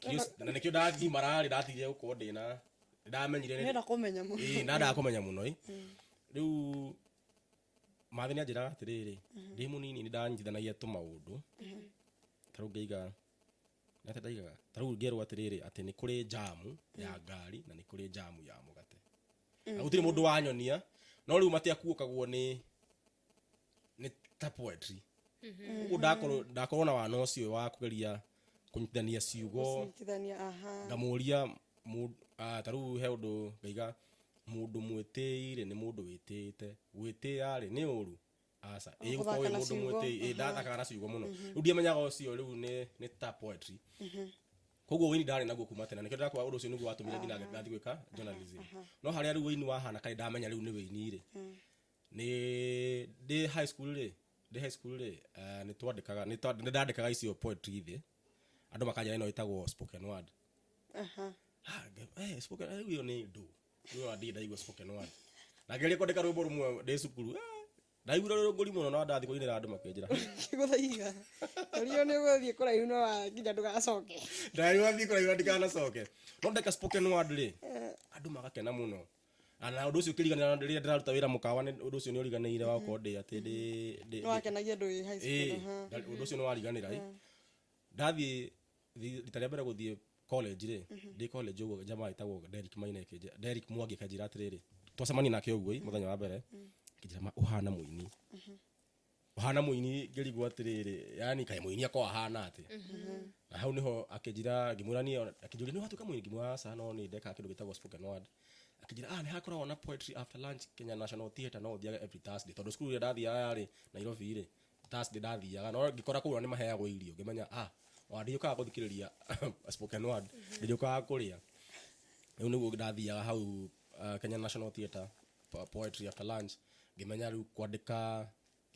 Curiosity, na nĩkĩo ndagimara rĩ, ndatigire gũkorwo ndĩna, ndamenyire nĩ Nĩenda kũmenya mũno. Ĩĩ, ndandaga kũmenya mũno ĩ. Rĩu Mathĩ nĩanjĩraga atĩrĩrĩ, ndĩ mũnini nĩ ndanyitithanagia tũmaũndũ. Ta rĩu ngaiga, nĩ atĩa ndaigaga? Ta rĩu ngerwo atĩrĩrĩ, atĩ nĩ kũrĩ njamu ya ngari na nĩ kũrĩ njamu ya mũgate. Na gũtirĩ mũndũ wanyonia, no rĩu matiakuũkagwo nĩ ta poetry. Ũguo ndakorwo na wana ũcio wa kũgeria kũnyitithania ciugo. Gũcinyitithania, aha. Ngamũria ta rĩu he ũndũ ngaiga, mũndũ mwĩtĩi rĩ nĩ mũndũ wĩtĩĩte. Gwĩtĩĩa rĩ nĩ ũru? Aca. Ĩĩ, gũkorwo wĩ Gũthaka na mũndũ ciugo. mwĩtĩi. Ĩĩ, ndathakaga na ciugo mũno. Rĩu ndiamenyaga ũcio rĩu nĩ ta poetry. Koguo wĩini ndarĩ naguo kuma tene. Nĩkĩo ndĩrakwĩra ũndũ ũcio nĩguo watũmire nginya ngathiĩ gwĩka journalism. No harĩa rĩu wĩini wahana karĩ ndamenya rĩu nĩ wĩini rĩ, nĩ ndĩ high school rĩ, ndĩ high school rĩ, nĩ twandĩkaga, nĩ nĩ ndandĩkaga icio poetry thĩ. Andũ makanjĩra ĩno ĩtagwo spoken word. Ha, spoken, rĩu ĩyo nĩ ndũ. Rĩu ona ndirĩ ndaigua spoken word. Na ngeria kwandĩka rwĩmbo rũmwe ndĩ cukuru. Ndaiguire rũrũngũri mũno na ndathiĩ kũinĩra andũ makĩnjĩra. Gũthaiga. Ũrio nĩ ũgũthiĩ kũraihu no nginya ndũgacoke. Ndaigua thiĩ kũraihu na ndikanacoke. No ndeka spoken word rĩ, andũ magakena mũno. Na ũndũ ũcio ũkĩriganĩra rĩrĩa ndĩraruta wĩra mũkawa, nĩ ũndũ ũcio nĩ ũriganĩire wa gũkorwo ndĩ atĩ ndĩ Nĩ wakenagia andũ wĩ high school. Ĩĩ, ũndũ ũcio nĩ wariganĩra ĩ. Ndathiĩ rita rĩa mbere gũthiĩ college rĩ, ndĩ college ũguo jamaa ĩtagwo Derrick Maina ĩkĩnjĩra, Derrick Mwangi akĩnjĩra atĩrĩrĩ, twacemania nake ũguo ĩ, mũthenya wa mbere, akĩnjĩra ma ũhana mũini. Ũhana mũini ngĩrigwo atĩrĩrĩ, yani kaĩ mũini akoragwo ahana atĩa? Na hau nĩho akĩnjĩra, ngĩmwĩra niĩ, akĩnjũria nĩ watuĩka mũini? Ngĩmwĩra aca, no nĩ ndekaga kĩndũ gĩtagwo spoken word. Akĩnjĩra, nĩ hakoragwo na poetry after lunch Kenya National Theatre, no ũthiage every Thursday. Tondũ cukuru ĩrĩa ndathiaga yarĩ Nairobi rĩ, Thursday ndathiaga, no ngĩkora kũu nĩ maheagwo irio, ngĩmenya, ona ndiũkaga gũthikĩrĩria spoken word, ndĩũkaga kũrĩa. Rĩu nĩguo ndathiaga hau Kenya National Theatre, poetry after lunch, ngĩmenya rĩu kwandĩka,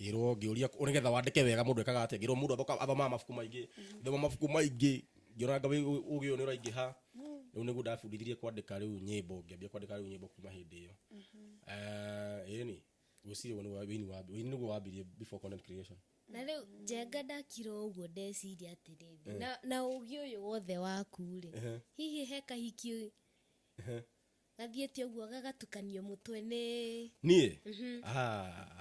ngĩrwo, ngĩũria nĩgetha wandĩke wega mũndũ ekaga atĩa, ngĩrwo mũndũ athomaga mabuku maingĩ, thoma mabuku maingĩ, ngĩona anga ũgĩ ũyũ nĩ ũraingĩha. Rĩu nĩguo ndabundithirie kwandĩka rĩu nyĩmbo, ngĩambia kwandĩka rĩu nyĩmbo kuma hĩndĩ ĩyo. Ĩni, gwĩciria ũguo nĩguo wĩini wa, wĩini nĩguo wambirie before content creation. Na rĩu Njenga ndakira ũguo ndeciria atĩrĩrĩ, na ũgĩ ũyũ wothe waku rĩ, hihi he kahiki gathiĩte ũguo gagatukanio mũtwe nĩ Niĩ?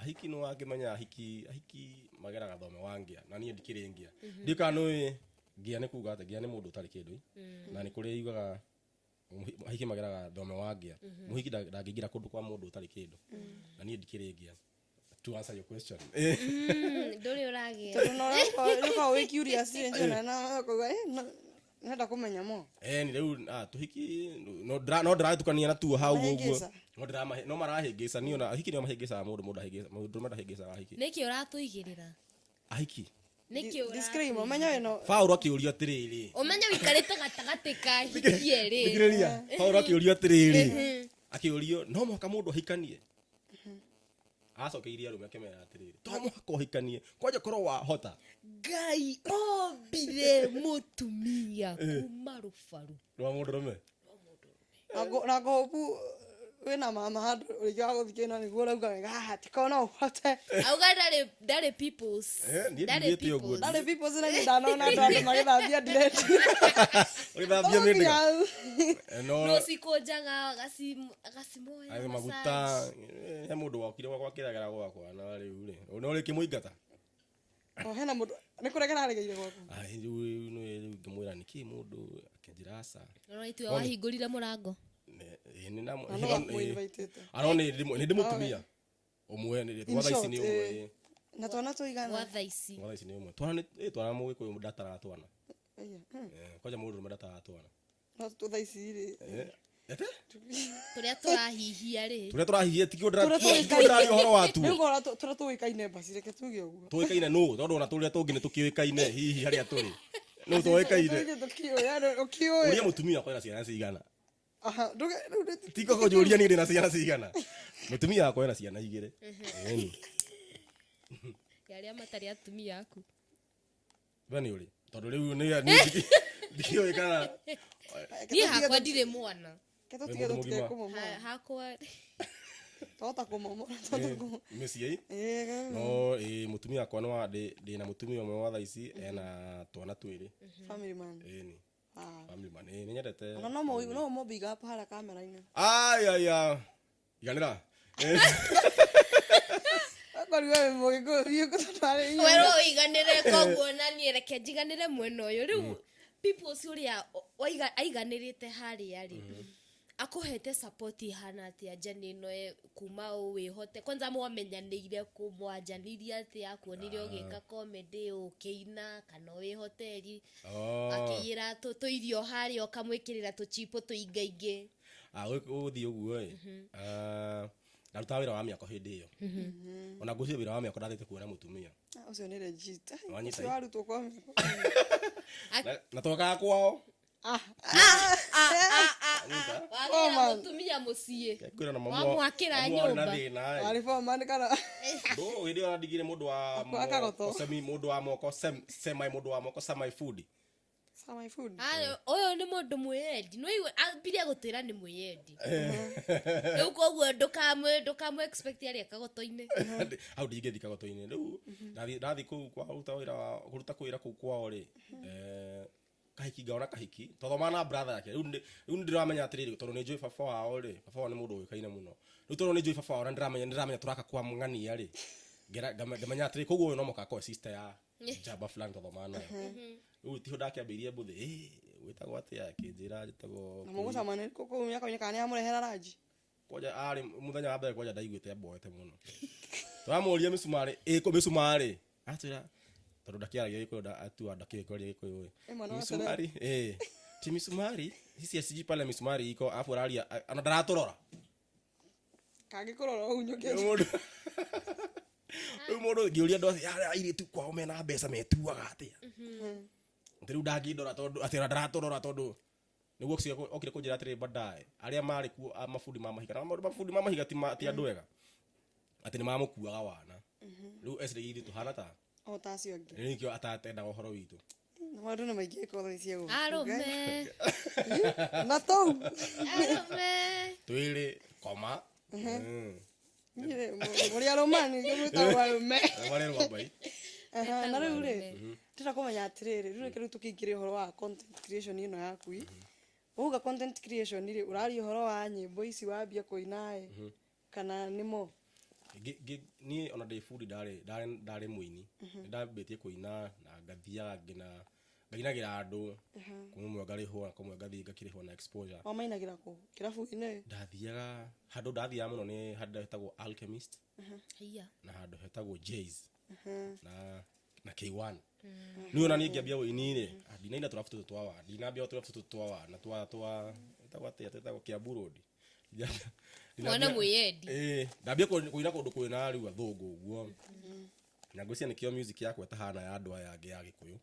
Ahiki nĩ wakĩmenya ahiki mageraga thome wa ngĩa, na niĩ ndikĩrĩ ngĩa. Ndiũĩ kana nĩũĩ ngĩa nĩ kuga atĩa, ngĩa nĩ mũndũ ũtarĩ kĩndũ. Na nĩ kũrĩ yugaga ahiki mageraga thome wa ngĩa. Mũhiki ndangĩingĩra kũndũ kwa mũndũ ũtarĩ kĩndũ. Na niĩ ndikĩrĩ ngĩa. To answer your question. Ndũrĩ ũragĩa. Tondũ no ũkoragwo wĩ curious rĩ, njũĩ na ũkauga, nenda kũmenya mo. Ni rĩu, tũhiki, no ndĩratukania na tuo hau ũguo. Mahĩngĩca. No ndĩramahe, no marahĩngĩca, niĩ ona ahiki nĩo mahĩngĩcaga mũndũ, mũndũ ahĩngĩca, mũndũ ũrĩa ndahĩngĩcaga ahiki. Nĩkĩ ũratũigĩrĩra? Ahiki. Nĩkĩ ũratũigĩrĩra? Disclaimer, ũmenye wĩna Paul akĩũrio atĩrĩrĩ. Ũmenye ũikarĩte gatagatĩ ka ahiki erĩ. Thikĩrĩria. Paul akĩũrio atĩrĩrĩ. Akĩũrio, no mũhaka mũndũ ahikanie. Acokeirie arũme akĩmera atĩrĩrĩ, to mũhaka ũhikanie, kwanja korwo wahota. Ngai ombire mũtumia kuma rũbaru. Rwa mũndũrũme. Na ngũhũbu wĩna mama handũ rĩngĩ wa gũthiĩ na nĩguo ũrauga wega, haha ti korwo no ũhote. Auga ndarĩ peoples. Niĩ Ndarĩ ndiugĩte ũguo. peoples. Ndarĩ peoples na niĩ ndanona andũ andũ magĩthambia ndireti. Ũgĩthambia mĩndĩga. Eh, no No cikũnjaga agacimoya Ayo maguta he mũndũ wokire gwakwa akĩregera gwakwa na rĩu rĩ no rĩkĩmũingata. O hena mũndũ nĩ kũregera aregeire gwaku. Ai, rĩu rĩu rĩu ngĩmwĩra nĩkĩ mũndũ akĩnjĩra aca. Nĩ wahingũrire mũrango. Ĩ, nĩ Na no akũinvitĩte. Ano nĩ ndĩ mũtumia ũmwe nĩ In gwa thaa ici short, nĩ ũmwe eh. ĩ. Na twana tũigana. Gwa thaa ici. Gwa thaa ici nĩ ũmwe twana nĩ ĩ, twana mũgĩkũyũ ndataraga twana. Aya. Eh, kwanja mũndũ ũrũme ndataraga twana. No tũ thaa ici rĩ. Eh, ete Tũrĩa tũrahihia rĩ. tũrĩa tũrahihia tikio Tũrĩa ndĩraria ũhoro wa Nĩ tuo. ũkora tũrĩa tũĩkaine basi reke tuge ũguo. Tũĩkaine nũ tondũ ona tũrĩa tũngĩ nĩ tũkĩũĩkaine hihi harĩa tũrĩ. Nũ tũĩkaine. Tũngĩ tũkĩũĩ, yani ũkĩũĩ. Ũria mũtumia wakwa ena ciana cigana. Aha, ndũge rĩu nĩ- Tiko kũnjũria niĩ ndĩna ciana cigana. Mũtumia wakwa ena ciana igĩrĩ. Ĩni. Ya arĩa matarĩ atumia aku. We nĩ ũrĩ tondũ rĩu nĩ ndikĩũĩ kana Reke Niĩ tũtige hakwa ndirĩ mwana. Reke tũtige Wĩ mũndũ tũtige mũgima. kũmomora. Hakwa Twahota kũmomora, twahota kũmomora. mĩciĩ Ĩĩ, no ĩ mũtumia wakwa nĩ wa ndĩ na mũtumia ũmwe wa thaa ici ena twana twĩrĩ. family man. Ĩni. Ah. Family man. Ĩ nĩ nyendete. Ona no mũ no mũ big up harĩa kamera-inĩ. Ai ai ai. Iganĩra. Akorirwo wĩ mũgĩkũyũ biũ tondũ arĩ werwo ũiganĩre koguo na niĩ reke njiganĩre mwena ũyũ rĩu peoples ũrĩa aiganĩrĩte harĩa rĩ akũhete support ihana atĩa njani ĩno kuma wĩhote kwanza mwamenyanĩire kũ mwanjanirie atĩa akuonire ũgĩka comedy ũkĩina kana wĩ hoteli Oh. akĩiyĩra tũirio harĩa ũkamwĩkĩrĩra tũchipo tũingaingĩ. Ah, gũthiĩ ũguo ĩ. Ah, ndarutaga wĩra wa mĩako hĩndĩ ĩyo. Ona ngwĩciria wĩra wa mĩako ndathiĩte kuona mũtumia. Ah, ũcio nĩ legit. Ai, Wanyita ũcio ĩ? warutwo kwa mĩako. Na twakaga kwao. Ah, Wagĩra Foreman. mũtumia mũciĩ Kwĩra na mamu Wamwakĩra mamu warĩ na nyũmba. thĩna ĩ. warĩ foreman kana Ndũ hĩndĩ ĩyo ndigire mũndũ wa Akagoto. moko semi mũndũ wa moko semi mũndũ wa moko semi food. Sama food. Ah, ũyũ nĩ mũndũ mwĩyendi nĩwaigua ambirie gũtwĩra nĩ mwĩyendi rĩu koguo ndũkamũ expect arĩa kagoto-inĩ. Hau ndingĩthi kagoto-inĩ rĩu ndathi kũu kwa kũruta wĩra wa kũruta kwĩra kũu kwao rĩ kahiki ngaona kahiki twathomaga na brother yake rĩu rĩu nĩndĩramenya atĩrĩrĩ tondũ nĩ njũĩ baba wao rĩ baba wao nĩ mũndũ ũĩkaine mũno rĩu tondũ nĩ njũĩ baba wao na nĩndĩramenya tũraka kwa ng'ania rĩ ngamenya atĩrĩ koguo ũyũ no mũhaka akorwo sister ya njamba fulani twathomaga nayo rĩu tiho ndakĩambĩirie mbũthĩ ĩ wĩtagwo atĩa akĩnjĩra njĩtagwo Na mũgũcemania kũ kũu mĩako-inĩ kana nĩ amũrehera ranji. Kwanja arĩ mũthenya wa mbere kwanja ndaiguĩte mboete mũno tũramũria mĩcumarĩ ĩkũ mĩcumarĩ atwĩra tondũ ndakĩaragia gĩkũyũ atua ndakĩũĩ kwaria gĩkũyũ Ĩ, ĩ mwana wa misumari ĩ ti misumari sisi sijui pale misumari iko alafu araria ana ndaratũrora Kangĩkũrora ũhunyũke. rĩu mũndũ rĩu mũndũ ngĩũria andũ acio "Arĩa airĩtu kwao mena mbeca metuaga atĩa atĩ rĩu ndangĩndora tondũ atĩ ona ndaratũrora tondũ nĩguo ũcio okire kũnjĩra atĩrĩ baadaye arĩa marĩ kuo a mabundi ma mahiga na mabundi ma mahiga ti andũ ega atĩ nĩ mamũkuaga wana rĩu eciragia ithuĩ tũhana ta O ta acio angĩ. rĩu nĩkĩo atatendaga ũhoro witũ. Na maũndũ nĩ maingĩ gĩko thaa ici gũkũ. Arũme. Na tũu. Arũme. Twĩrĩ koma. Mũrĩ arũmani mwĩtagwo arũme. Marĩ rwambai. Aha, na rĩu rĩ ndĩrenda kũmenya atĩrĩrĩ rĩu reke rĩu tũkĩingĩre ũhoro wa content creation ĩno yaku ĩ wauga content creation rĩ ũraria ũhoro wa nyĩmbo ici wambia kũina ĩ kana nĩmo Niĩ ona ndĩ bundi ndarĩ ndarĩ mũini nĩ ndambĩtie kũina na ngathiaga ngina ngainagĩra andũ kũmwe ngarĩhwo na kũmwe ngathiĩ ngakĩrĩhwo na exposure. Wamainagĩra kũ kĩrabu-inĩ? Ndathiaga handũ ndathiaga mũno nĩ handũ hetagwo Alchemist Haiya. na handũ hetagwo Jays na K1. Niĩ ona niĩ ngĩambia ũini rĩ ndinaina tũrabu tũtũ twa wa ndinambia tũrabu tũtũ twa wa na twa twa ĩtagwo atĩa twĩtagwo Kiambu Road. Mwana mwĩyendi. Ĩĩ ndambia kũina kũndũ kwĩna rĩu athũngũ ũguo na ngwĩciria nĩkĩo music yakwa ĩtahana ya andũ aya angĩ ya gĩkũyũ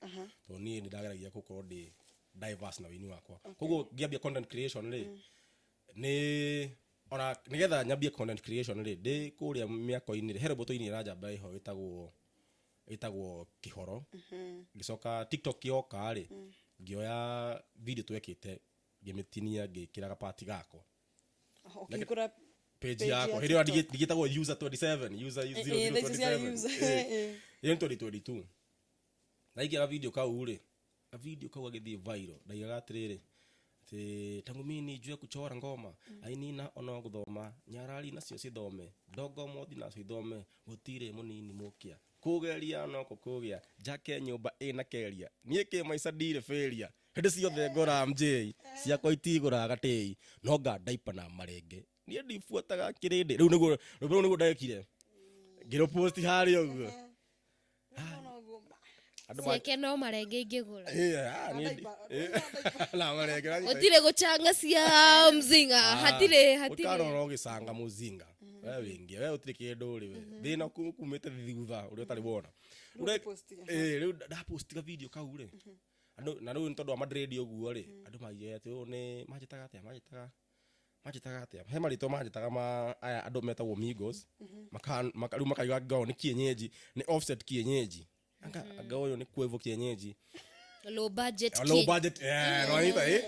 tondũ niĩ nĩ ndageragia gũkorwo ndĩ diverse na ũini wakwa koguo ngĩambia content creation rĩ nĩ ona nĩgetha nyambie content creation rĩ ndĩ kũrĩa mĩako-inĩ rĩ he rwĩmbo tũinire na njamba ĩho ĩtagwo kĩhoro ngĩcoka TikTok yoka rĩ ngĩoya video twekĩte ngĩmĩtinia ngĩkĩra gapati gakwa Ũkĩhingũra page Page ya yakwa hĩndĩ ĩyo TikTok. ndigĩtagwo user 27 user Ĩ, thaa ici cia 0027 user, Ĩ. ĩ. Ĩyo nĩ 2022 ndaingĩra video kau rĩ Kavideo kau gagĩthiĩ viral. Ndaigaga atĩrĩrĩ, atĩ tangu mimi nijue kuchora ngoma, ainina ono gũthoma, nyarari nacio cithome, ndongo mothi nacio ithome, gũtirĩ mũnini mũkĩa, kũgeria no kũkũgĩa, njake nyũmba ĩna keria, niĩ kĩ maica ndirĩ failure, hĩndĩ ciothe ngora MJ, ciakwa itigũraga gatĩi, no nga ndaipa na marenge, niĩ ndibuataga kĩrĩndĩ. Rĩu nĩguo rwĩmbo rũu nĩguo ndekire, ngĩrũposti harĩa ũguo. Andũ ma- Ciake no marenge ingĩgũra. Eh, ah, niĩ na marenge ũranyita. Gũtirĩ gũchanga cia mzinga, hatirĩ hatirĩ. Ũkarora ũgĩcanga mũzinga, we wĩngĩ we ũtirĩ kĩndũ rĩ, we thĩna kumĩte thutha ũrĩa ũtarĩ wona. Rĩu Rĩu ũpostiga. Rĩu ndapostiga video kau rĩ, andũ na rĩu nĩ tondũ wa madredi ũguo rĩ, andũ maigire atĩ ũyũ nĩ manjĩtaga atĩa, manjĩtaga atĩa, he marĩtwa manjĩtaga ma aya andũ metagwo Migos. Rĩu makaiga ngao nĩ kienyeji, nĩ Offset kienyeji, anga ũyũ nĩ Quavo kienyeji. Low budget. Low kid. budget, nĩwanyita, eh?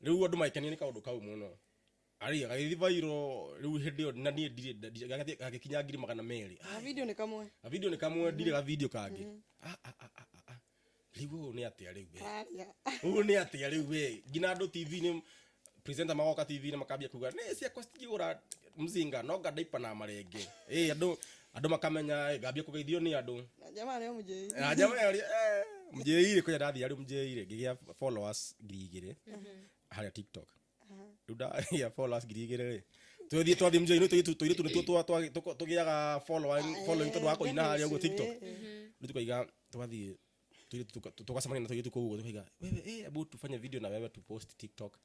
Rĩu andũ maikenio nĩ kaũndũ kau mũno, arĩ gagĩthiĩ viral. Rĩu hĩndĩ ĩyo na niĩ ndirĩ gagĩkinya 200,000. Na video nĩ kamwe. Ga video nĩ kamwe, ndirĩ ga video kangĩ. Ah, ah, ah, ah, ah. Rĩu ũũ nĩ atĩa rĩu we? Kararia. Ũũ nĩ atĩa rĩu we? Nginya andũ TV-inĩ, presenter magoka TV-inĩ makambia kuga nĩ ciakwa citingĩgũra mzinga, no nga ndaipa na marenge. Ĩ andũ makamenya, ngambia kũgeithio nĩ andũ. Na jamaa nĩo mũjĩi. Na jamaa yaria, mjĩire kũrĩa ndathiĩ arĩ mjĩire, ngĩgĩa followers 2000 harĩa TikTok. Rĩu ndagĩa followers 2000 rĩ, twathiĩ twathiĩ mjĩinĩ, tũirĩtu nĩtuo tũgĩaga following tondũ wa kũina harĩa ũguo TikTok. Rĩu tukaiga twathiĩ tũirĩtu tũgacemania na tũirĩtu kũu ũguo, tukaiga wewe, hebu tufanye video na wewe tupost TikTok.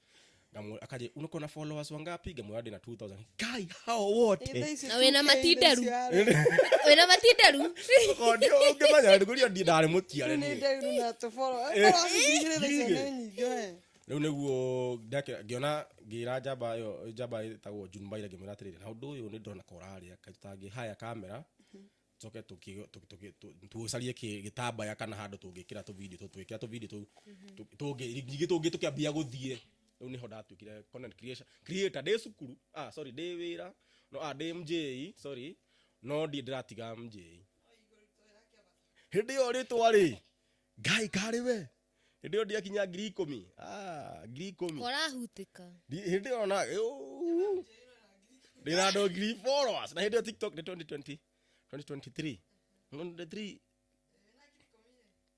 Ngamwĩra akaje, uko na followers wangapi? Ngamwĩra ndĩ na 2000. Kai hao wote. Na wĩna matinderu. Wĩna matinderu. Ũngĩmenya ndĩkũria ndi ndarĩ mũtiare Rĩu nĩ niĩ. nderu na tũboro. Followers 2000 thaa icio nĩ nyingĩ we. Rĩu nĩguo ngĩona ngĩra njamba ĩyo, njamba ĩtagwo June Mbaire, ngĩmwĩra atĩrĩrĩ, na ũndũ ũyũ nĩ ndĩrona ka ũrarĩa, kaĩ tũtangĩ haya kamera, tũcoke tũcarie gĩtambaya kana handũ tũngĩkĩra tũvideo tũu, twĩkĩra tũvideo tũu tũngĩ ningĩ tũngĩ tũkĩambia gũthiĩ. Rĩu nĩho ndatuĩkire content creation creator ndĩ cukuru, ah sorry, ndĩ wĩra, no ah ndĩ MJ, sorry, no ndiĩ ndĩratiga MJ hĩndĩ ĩyo rĩtwa rĩ ngai karĩ we, hĩndĩ ĩyo ndiakinya 10,000, ah 10,000. Korahutĩka. Hĩndĩ ĩyo na ndĩna andũ ngiri followers, na hĩndĩ ĩyo TikTok nĩ 2020, 2023, 2023,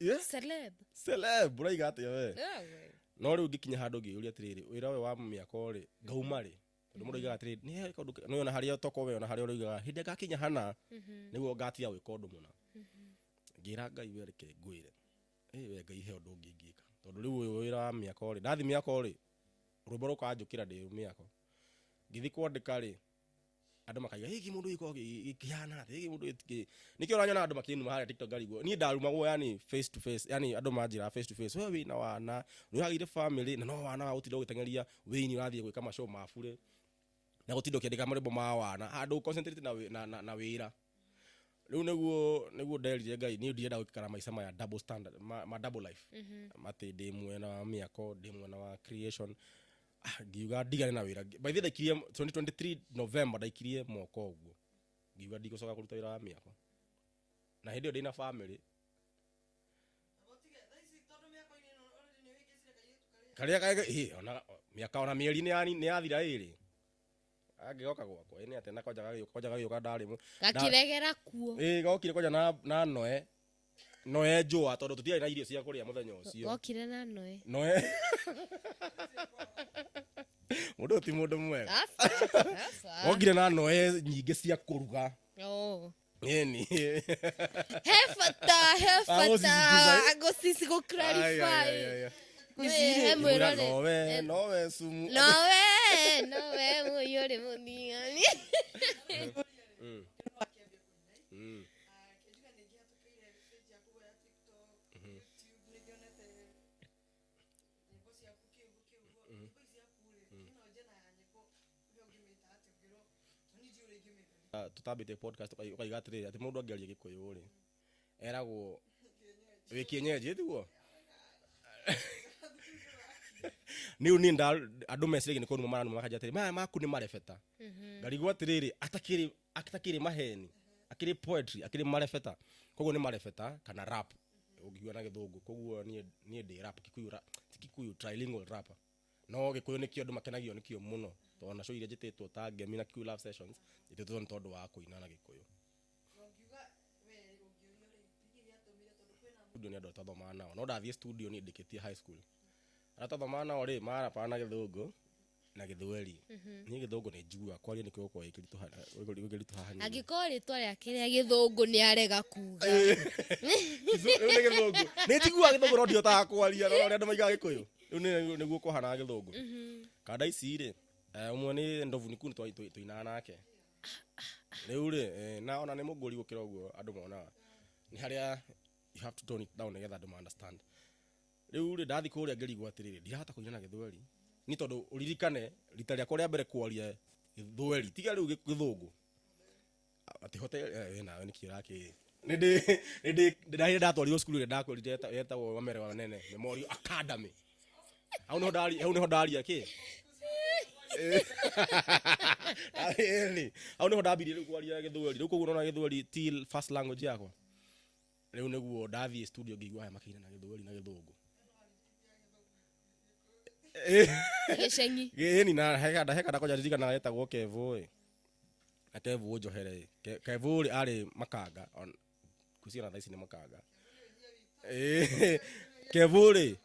yeah? Celeb. Celeb ũraiga atĩa we? Yeah, we. No rĩu ngĩkinya handũ ngĩyũria atĩrĩrĩ, wĩra ũyũ wa mĩako rĩ, ngauma rĩ? Tondũ mũndũ oigaga atĩrĩrĩ, nĩ he kaũndũ nĩ ona harĩa toko we, ona harĩa ũroigaga hĩndĩ ĩrĩa ngakinya hana nĩguo ngatiga gwĩka ũndũ mũna. Ngĩra Ngai, we reke ngwĩre, ĩ we Ngai, he ũndũ ũngĩ ingĩka, tondũ rĩu ũyũ wĩra wa mĩako rĩ, ndathi mĩako rĩ, rwĩmbo rũkanjũkĩra ndĩ mĩako, ngĩthiĩ kwandĩka rĩ, andũ makaiga hiki mũndũ gĩkoragwo gĩkĩhana atĩa, hiki mũndũ nĩkĩo ũranyona andũ makĩnuma harĩa TikTok, ngarigwo niĩ ndarumagwo, yani face to face, yani andũ manjĩraga face to face, we wĩna wana, nĩ ũragĩire family na no wana wa gũtinda ũgĩteng'eria wĩini, ũrathiĩ gwĩka mashow ma bure na gũtinda ũkĩandĩka marwĩmbo ma wana handũ concentrate na wĩra. Rĩu nĩguo nderire Ngai niĩ ndirenda gũikara maica maya double standard, ma double life, atĩ ndĩ mwena wa mĩako, ndĩ mwena wa creation. Ah, ngiuga ndigane na wĩra. By the way, ndaikirie 2023 November, ndaikirie moko ũguo, ngiuga ndigũcoka kũruta wĩra wa mĩako, na hĩndĩ ĩyo ndĩna family karĩa ona mĩaka ona mĩeri nĩ yathira ĩrĩ angĩgoka gwakwa ĩ nĩ atĩa, na kwanja gagĩũka, kwanja gagĩũka ndarĩ Gakĩregera kuo. Ĩ gokire kwanja na noe njũa, tondũ tũtiarĩ na irio cia kũrĩa mũthenya ũcio. Gokire na noe. Noe mũndũ ũyũ ti mũndũ mwega. Aca, aca. Gokire na noe nyingĩ cia kũruga. Oh. Ĩni. He bata, he Ah, bata gũsisitiza. gũsisi gũ-clarify. Ai, ai, ai, ai. He mwĩrore. Nowe sumu. Nowe mũiyũrĩ mũthigani. Ah, tutambĩte podcast ũkaiga atĩrĩrĩ, atĩ mũndũ angĩaria gĩkũyũ rĩ, eragwo wĩ kienyeji, tiguo? Nĩu niĩ andũ meciragia nĩ kũnuma maranuma, makanja atĩrĩ, maya maku nĩ marebeta. Ngarigwo atĩrĩrĩ, atakĩrĩ maheni, akĩrĩ poetry, akĩrĩ marebeta, koguo nĩ marebeta kana rap. Ũngiuga na Gĩthũngũ. Koguo niĩ ndĩ rap Kikuyu, ti Kikuyu, trilingual rapper, no Gĩkũyũ nĩkĩo andũ makenagio nĩkĩo mũno, tondũ na show iria njĩtĩtwo ta Ngemi na Kikuyu Love Sessions njĩtĩtwo nĩ tondũ wa kũina na Gĩkũyũ. Studio nĩ andũ arĩa twathomaga nao, no ndathiĩ studio niĩ ndĩkĩtie high school. Arĩa twathomaga nao rĩ, marapaga na Gĩthũngũ na Gĩthweri. Niĩ Gĩthũngũ nĩ njiguaga, kwaria nĩkĩo gũkoragwo gĩkĩritũha hanini. Angĩkorwo rĩtwa rĩake rĩa Gĩthũngũ nĩ arega kuga. Rĩu nĩ Gĩthũngũ, nĩ njiguaga Gĩthũngũ no ndihotaga kwaria. No ũrĩa andũ maigaga Gĩkũyũ rĩu nĩguo kũhanaga Gĩthũngũ. Kanda ici rĩ, ũmwe nĩ Ndovu Niku, nĩ tũinaga nake rĩu rĩ, na ona nĩ mũngũri gũkĩra ũguo andũ monaga. Nĩ harĩa you have to tone it down nĩgetha andũ ma understand. Rĩu rĩ, ndathi kũrĩa ngĩrigwo atĩrĩrĩ, ndirahota kũina na Gĩthweri ni tondũ ũririkane rita rĩakwa rĩa mbere kwaria Gĩthweri, tiga rĩu Gĩthũngũ, atĩ hote we nawe nĩkĩ ũrakĩ nĩ ndĩ nĩ ndĩ ndahire ndatwarirwo cukuru ĩrĩa ndakwĩrire yetagwo Wamere wa Nene Memorial Academy. Hau nĩho ndari, hau nĩho ndaria kĩ. Ĩni, hau nĩho ndambirie rĩu kwaria Gĩthweri. Rĩu koguo nona Gĩthweri ti first language yakwa. Rĩu nĩguo ndathiĩ studio ngĩigua aya makĩina na Gĩthweri na Gĩthũngũ. Gĩceng'i. Ĩni, na hekanda kwanja ndirikanaga getagwo Kevo ĩ, na Kevo njohere ĩ. Kevo rĩ, arĩ makanga ngwĩciria ona thaa ici nĩ makanga. Kevo rĩ,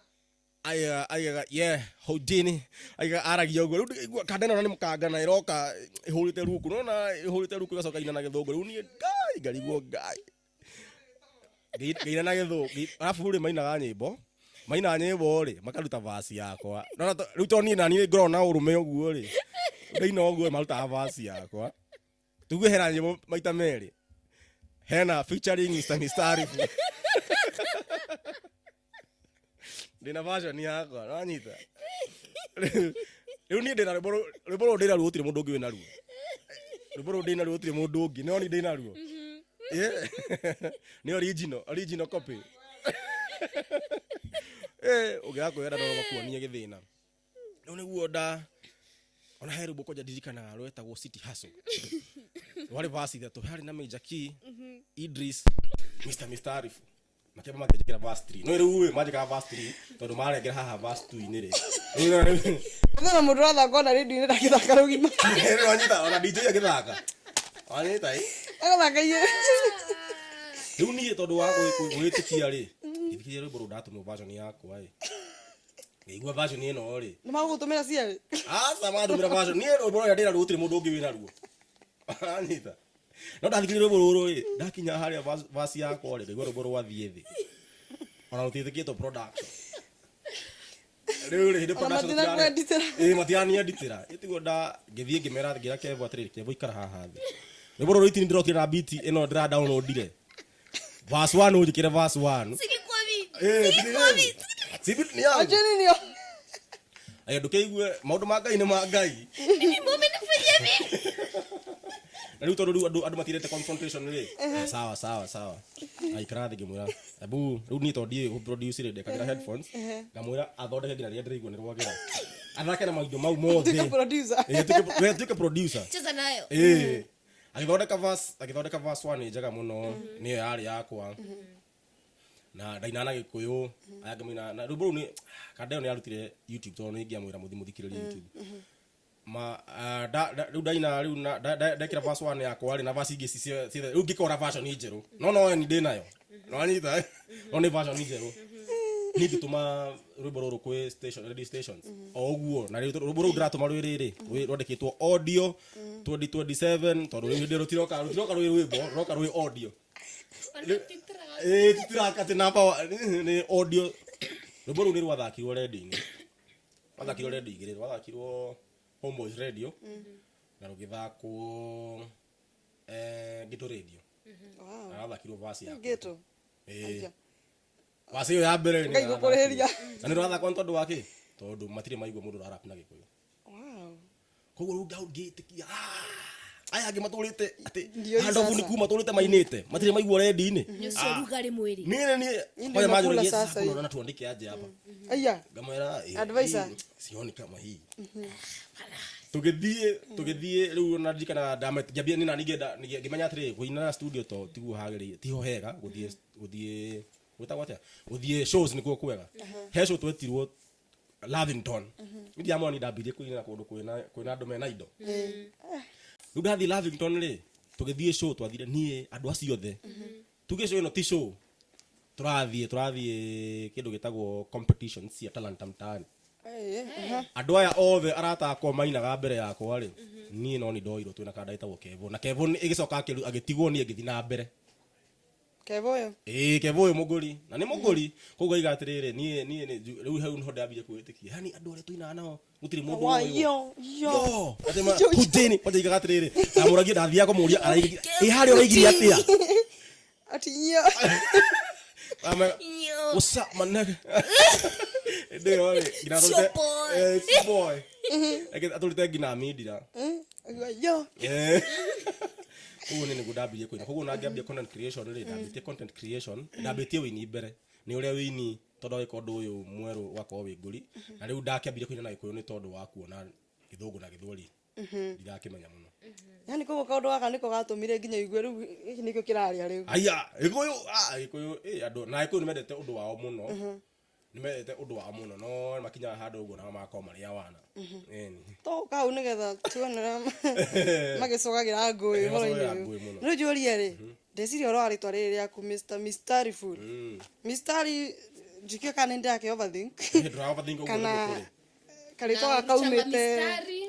aigaga ye Houdini, aigaga aragia ũguo. Rĩu ndĩkaigua kanda ĩno nĩ mũkanga na ĩroka ĩhũrĩte ruku, nona ĩhũrĩte ruku ĩgacoka ina na Gĩthũngũ. Rĩu niĩ Ngai ngarigwo Ngai ngĩina na Gĩthũngũ, arabu rĩ, mainaga nyĩmbo, maina nyĩmbo rĩ, makaruta verse yakwa. Nona rĩu tondũ niĩ naniĩ ngoragwo na ũrũme ũguo rĩ, ndaina ũguo marutaga verse yakwa. Tuge hena nyĩmbo maita merĩ, hena featuring Mr. Mistarifu, ndĩna version yakwa nĩwanyita. Rĩu niĩ ndĩna rwĩmbo rwĩmbo rũrũ ndĩnaruo, gũtirĩ mũndũ ũngĩ wĩnaruo. Rwĩmbo rũrũ ndĩnaruo, gũtirĩ mũndũ ũngĩ, no niĩ ndĩnaruo. Yeah. Nĩ original, original copy. Ũngĩaga kwĩyenda no makuonie gĩthĩna. Rĩu nĩguo nda ona he rwĩmbo kwanja ndirikanaga rwetagwo City Hustle, rwarĩ verse ithatũ, harĩ na Major Key, Idris, Mr. Mistarifu, makĩamba makĩnjĩkĩra verse 3. No rĩu ĩ, manjĩkaga verse 3 tondũ marengera haha verse 2 inĩ rĩ. Rĩu Ũthona mũndũ ũrathaka ona rĩndiũ-inĩ ndangĩthaka rũgima. Rĩu wanyita ona DJ agĩthaka, wanyita ĩ. Agathaka igĩrĩ. Rĩu niĩ tondũ wa gwĩtĩkia rĩ, ngĩthikĩrĩria rwĩmbo rũu, ndatũmwo version yakwa ĩ, ngĩigua version ĩno rĩ. Nĩ magũgũtũmĩra cierĩ. Aca, mandũmĩra version niĩ rwĩmbo rũrĩa ndĩnaruo gũtirĩ mũndũ ũngĩ wĩnaruo, anyita. No ndathikĩrĩria rwĩmbo rũrũ rĩ, ndakinya harĩa verse yakwa rĩ, ngaigua rwĩmbo rwathiĩ thĩ, ona rũtiĩtĩkĩtwo production. Rĩu rĩ, hĩndĩ Ona production. matinakwenditĩra. Ĩ, matiranienditĩra. Ĩtiguo nda ngĩthiĩ ngĩmera, ngĩra Kevo atĩrĩrĩ, "Kevo, ikara haha thĩ, rwĩmbo rũrũ itini ndĩrokire na beat ĩno ndĩra downloadire, verse 1 ũnjĩkĩre verse 1." Silikuwa mimi. Eh, si beat ni yangu. Acheni nio. Aya, ndũkĩigue maũndũ ma Ngai nĩ ma Ngai. Mimi mumenifanyia mimi. Na rĩu tondũ rĩu andũ matirete confrontation rĩ, ah, sawa sawa sawa, aikara thĩ ngĩmwĩra, "Ebu rĩu niĩ tondũ ndiũĩ gũproduce rĩ, ndekagĩra headphones." Ngamwĩra athondeke nginya rĩrĩa ndĩraigua nĩ rwagĩra, athake na maindo mau mothe. Tuĩke producer. Eh, we tuĩke producer. Cheza nayo. Eh, agĩthondeka verse 1 njega mũno, nĩyo yarĩ yakwa na ndaina na Gĩkũyũ, aya angĩ maina na rwĩmbo rũu. Nĩ kanda ĩyo nĩ yarutire YouTube, tondũ nĩ ingĩamwĩra mũthi mũthikĩrĩrie YouTube. Ma ah, rĩu ndaina rĩu ndekĩra verse 1 yakwa rĩ, na verse ingĩ ciothe, rĩu ngĩkora version njerũ, no ni ndĩ nayo, no anyita, no nĩ version njerũ. Niĩ ngĩtũma rwĩmbo rũrũ kwĩ station, radio stations o ũguo, na rĩu rwĩmbo rũu ndĩratũma rwĩ rĩrĩ rwandĩkĩtwo audio 2027, tondũ rĩu hĩndĩ ĩyo rũtiroka rwĩ rwĩmbo, rũroka rwĩ audio. Ĩĩ, titiraka atĩ namba nĩ audio. Rwĩmbo rũu nĩ rwathakirwo redio-inĩ, rwathakirwo redio igĩrĩ, rwathakirwo Homeboys Radio na rũgĩthakwo Ghetto Radio. Na rwathakirwo verse yakwa. Ghetto. Ĩĩ. Aija. Verse ĩyo ya mbere nĩ Ngai gũkũrĩhĩria. Na nĩ rwathakwo nĩ tondũ wa kĩ? Tondũ matirĩ maigua mũndũ ũrarap na Gĩkũyũ. Koguo rĩu ngau ngĩtĩkia, "Ah, aya angĩ matũrĩte atĩ Ndio hii ndovu sasa. nĩ kuma matũrĩte mainĩte matirĩ maigua rendi-inĩ." Nĩ ũcio rugarĩ mwĩrĩ. Niĩ niĩ Hii ndio kwanja nakula manjũragia, sasa "Sasa hii." unaona tuandike aje hapa?" Aya. Ngamwĩra, Advisor. hii, sioni kama hii tũgĩthiĩ rĩu na ndirikana ngĩambia nĩ nani ngĩenda ngĩmenya atĩrĩrĩ, kũina na studio to tiguo hagĩrĩire, tiho hega gũthiĩ. Gwĩtagwo atĩa? Gũthiĩ shows nĩkuo kwega. He show twetirwo Lavington. Ndiamona ni ndambirie kũinĩra kũndũ kwĩna andũ mena indo. Rĩu ndathiĩ Lavington rĩ, tũgĩthiĩ show, twathire niĩ andũ acio othe. Tuge show ĩno ti show, tũrathiĩ kĩndũ gĩtagwo competition cia talanta mtaani. Andũ aya othe arata akwa mainaga mbere yakwa rĩ, niĩ no nĩ ndoirwo twĩna kanda ĩtagwo Kevo, na Kevo ĩgĩcoka agĩtigwo, niĩ ngĩthiĩ na mbere. Kevo ũyũ? Ĩĩ, Kevo ũyũ mũgũri, na nĩ mũgũri. Koguo ngaiga atĩrĩrĩ, niĩ rĩu hau niho ndambire kwĩĩtĩkia, yani andũ arĩa tũinaga nao gũtirĩ mũndũ Wa, ũĩ. Yo yo. Yo, atĩ ma kujeni kwanja igaga atĩrĩrĩ, ndamũragia, ndathiaga kũmũria araigire ĩ harĩa ũraigire atĩa. Ati yo. Yo. What's up, my nigga? Hĩndĩ ĩyo rĩ, nginya It's your boy. Eh, it's your boy. Eke atũrĩte nginya mindira. Akiuga, yo. Eh. Ũguo nĩ nĩguo ndambirie kũina. Koguo na ngĩambia content creation rĩ, ndambĩtie content creation, ndambĩtie wĩini mbere. Nĩ ũrĩa wĩini tondũ agĩka ũndũ ũyũ mwerũ ũgakorwo wĩ ngũri. Na rĩu ndakĩambirie kũina na Gĩkũyũ nĩ tondũ wa kuona Gĩthũngũ na Gĩthweri ndirakĩmenya mũno. Yani koguo kaũndũ gaka nĩko gatũmire nginya igue rĩu gĩkĩ nĩkĩo kĩraria rĩu. Aya, Gĩkũyũ, ah, Gĩkũyũ, ĩ andũ na Gĩkũyũ nĩ mendete ũndũ wao mũno. Nĩ mendete ũndũ wao mũno, no makinyaga handũ ũguo nao magakorwo marĩ awana. Ĩni. Tũgũka hau nĩgetha tuone ũrĩa magĩcogagĩra ngũĩ Eh, ũhoro-inĩ macogagĩra ũyũ. ngũĩ mũno. Rĩu njũrie rĩ, ndeciria ũhoro wa rĩtwa rĩrĩ rĩaku Mr. Mistariful. Mistari ndikĩũĩ kana nĩ ndĩrakĩ overthink. Ndũra overthink ũguo Kana nĩguo kũrĩ. karĩtwa Na gaka ũrutaga kaumĩte mistari.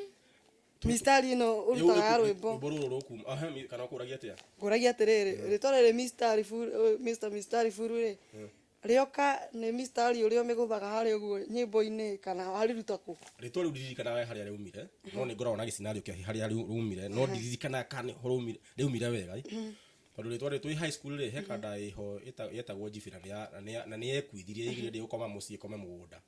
mistari ĩno ũrutaga rwĩmbo. Rwĩmbo rũrũ rũkuma. Aha, kana ũkũragia atĩa? Ngũragia atĩrĩrĩ, rĩtwa rĩrĩ Mistari Full, Mr. Mistari Full rĩ, rĩoka nĩ mistari ũrĩa ũmĩgũthaga harĩa ũguo nyĩmbo-inĩ kana warĩruta kũ? Rĩtwa rĩu ndiririkanaga harĩa rĩaumire, no nĩ ngoragwo na gĩscenario kĩa harĩa rĩaumire, no ndiririkanaga kana nĩho rĩaumire wega. Tondũ rĩtwa rĩrĩ twĩ high school rĩ, he kanda ĩho yetagwo Jibi, na nĩ yekuithirie, yaigire ndĩgũkoma mũciĩ ĩkome mũgũnda.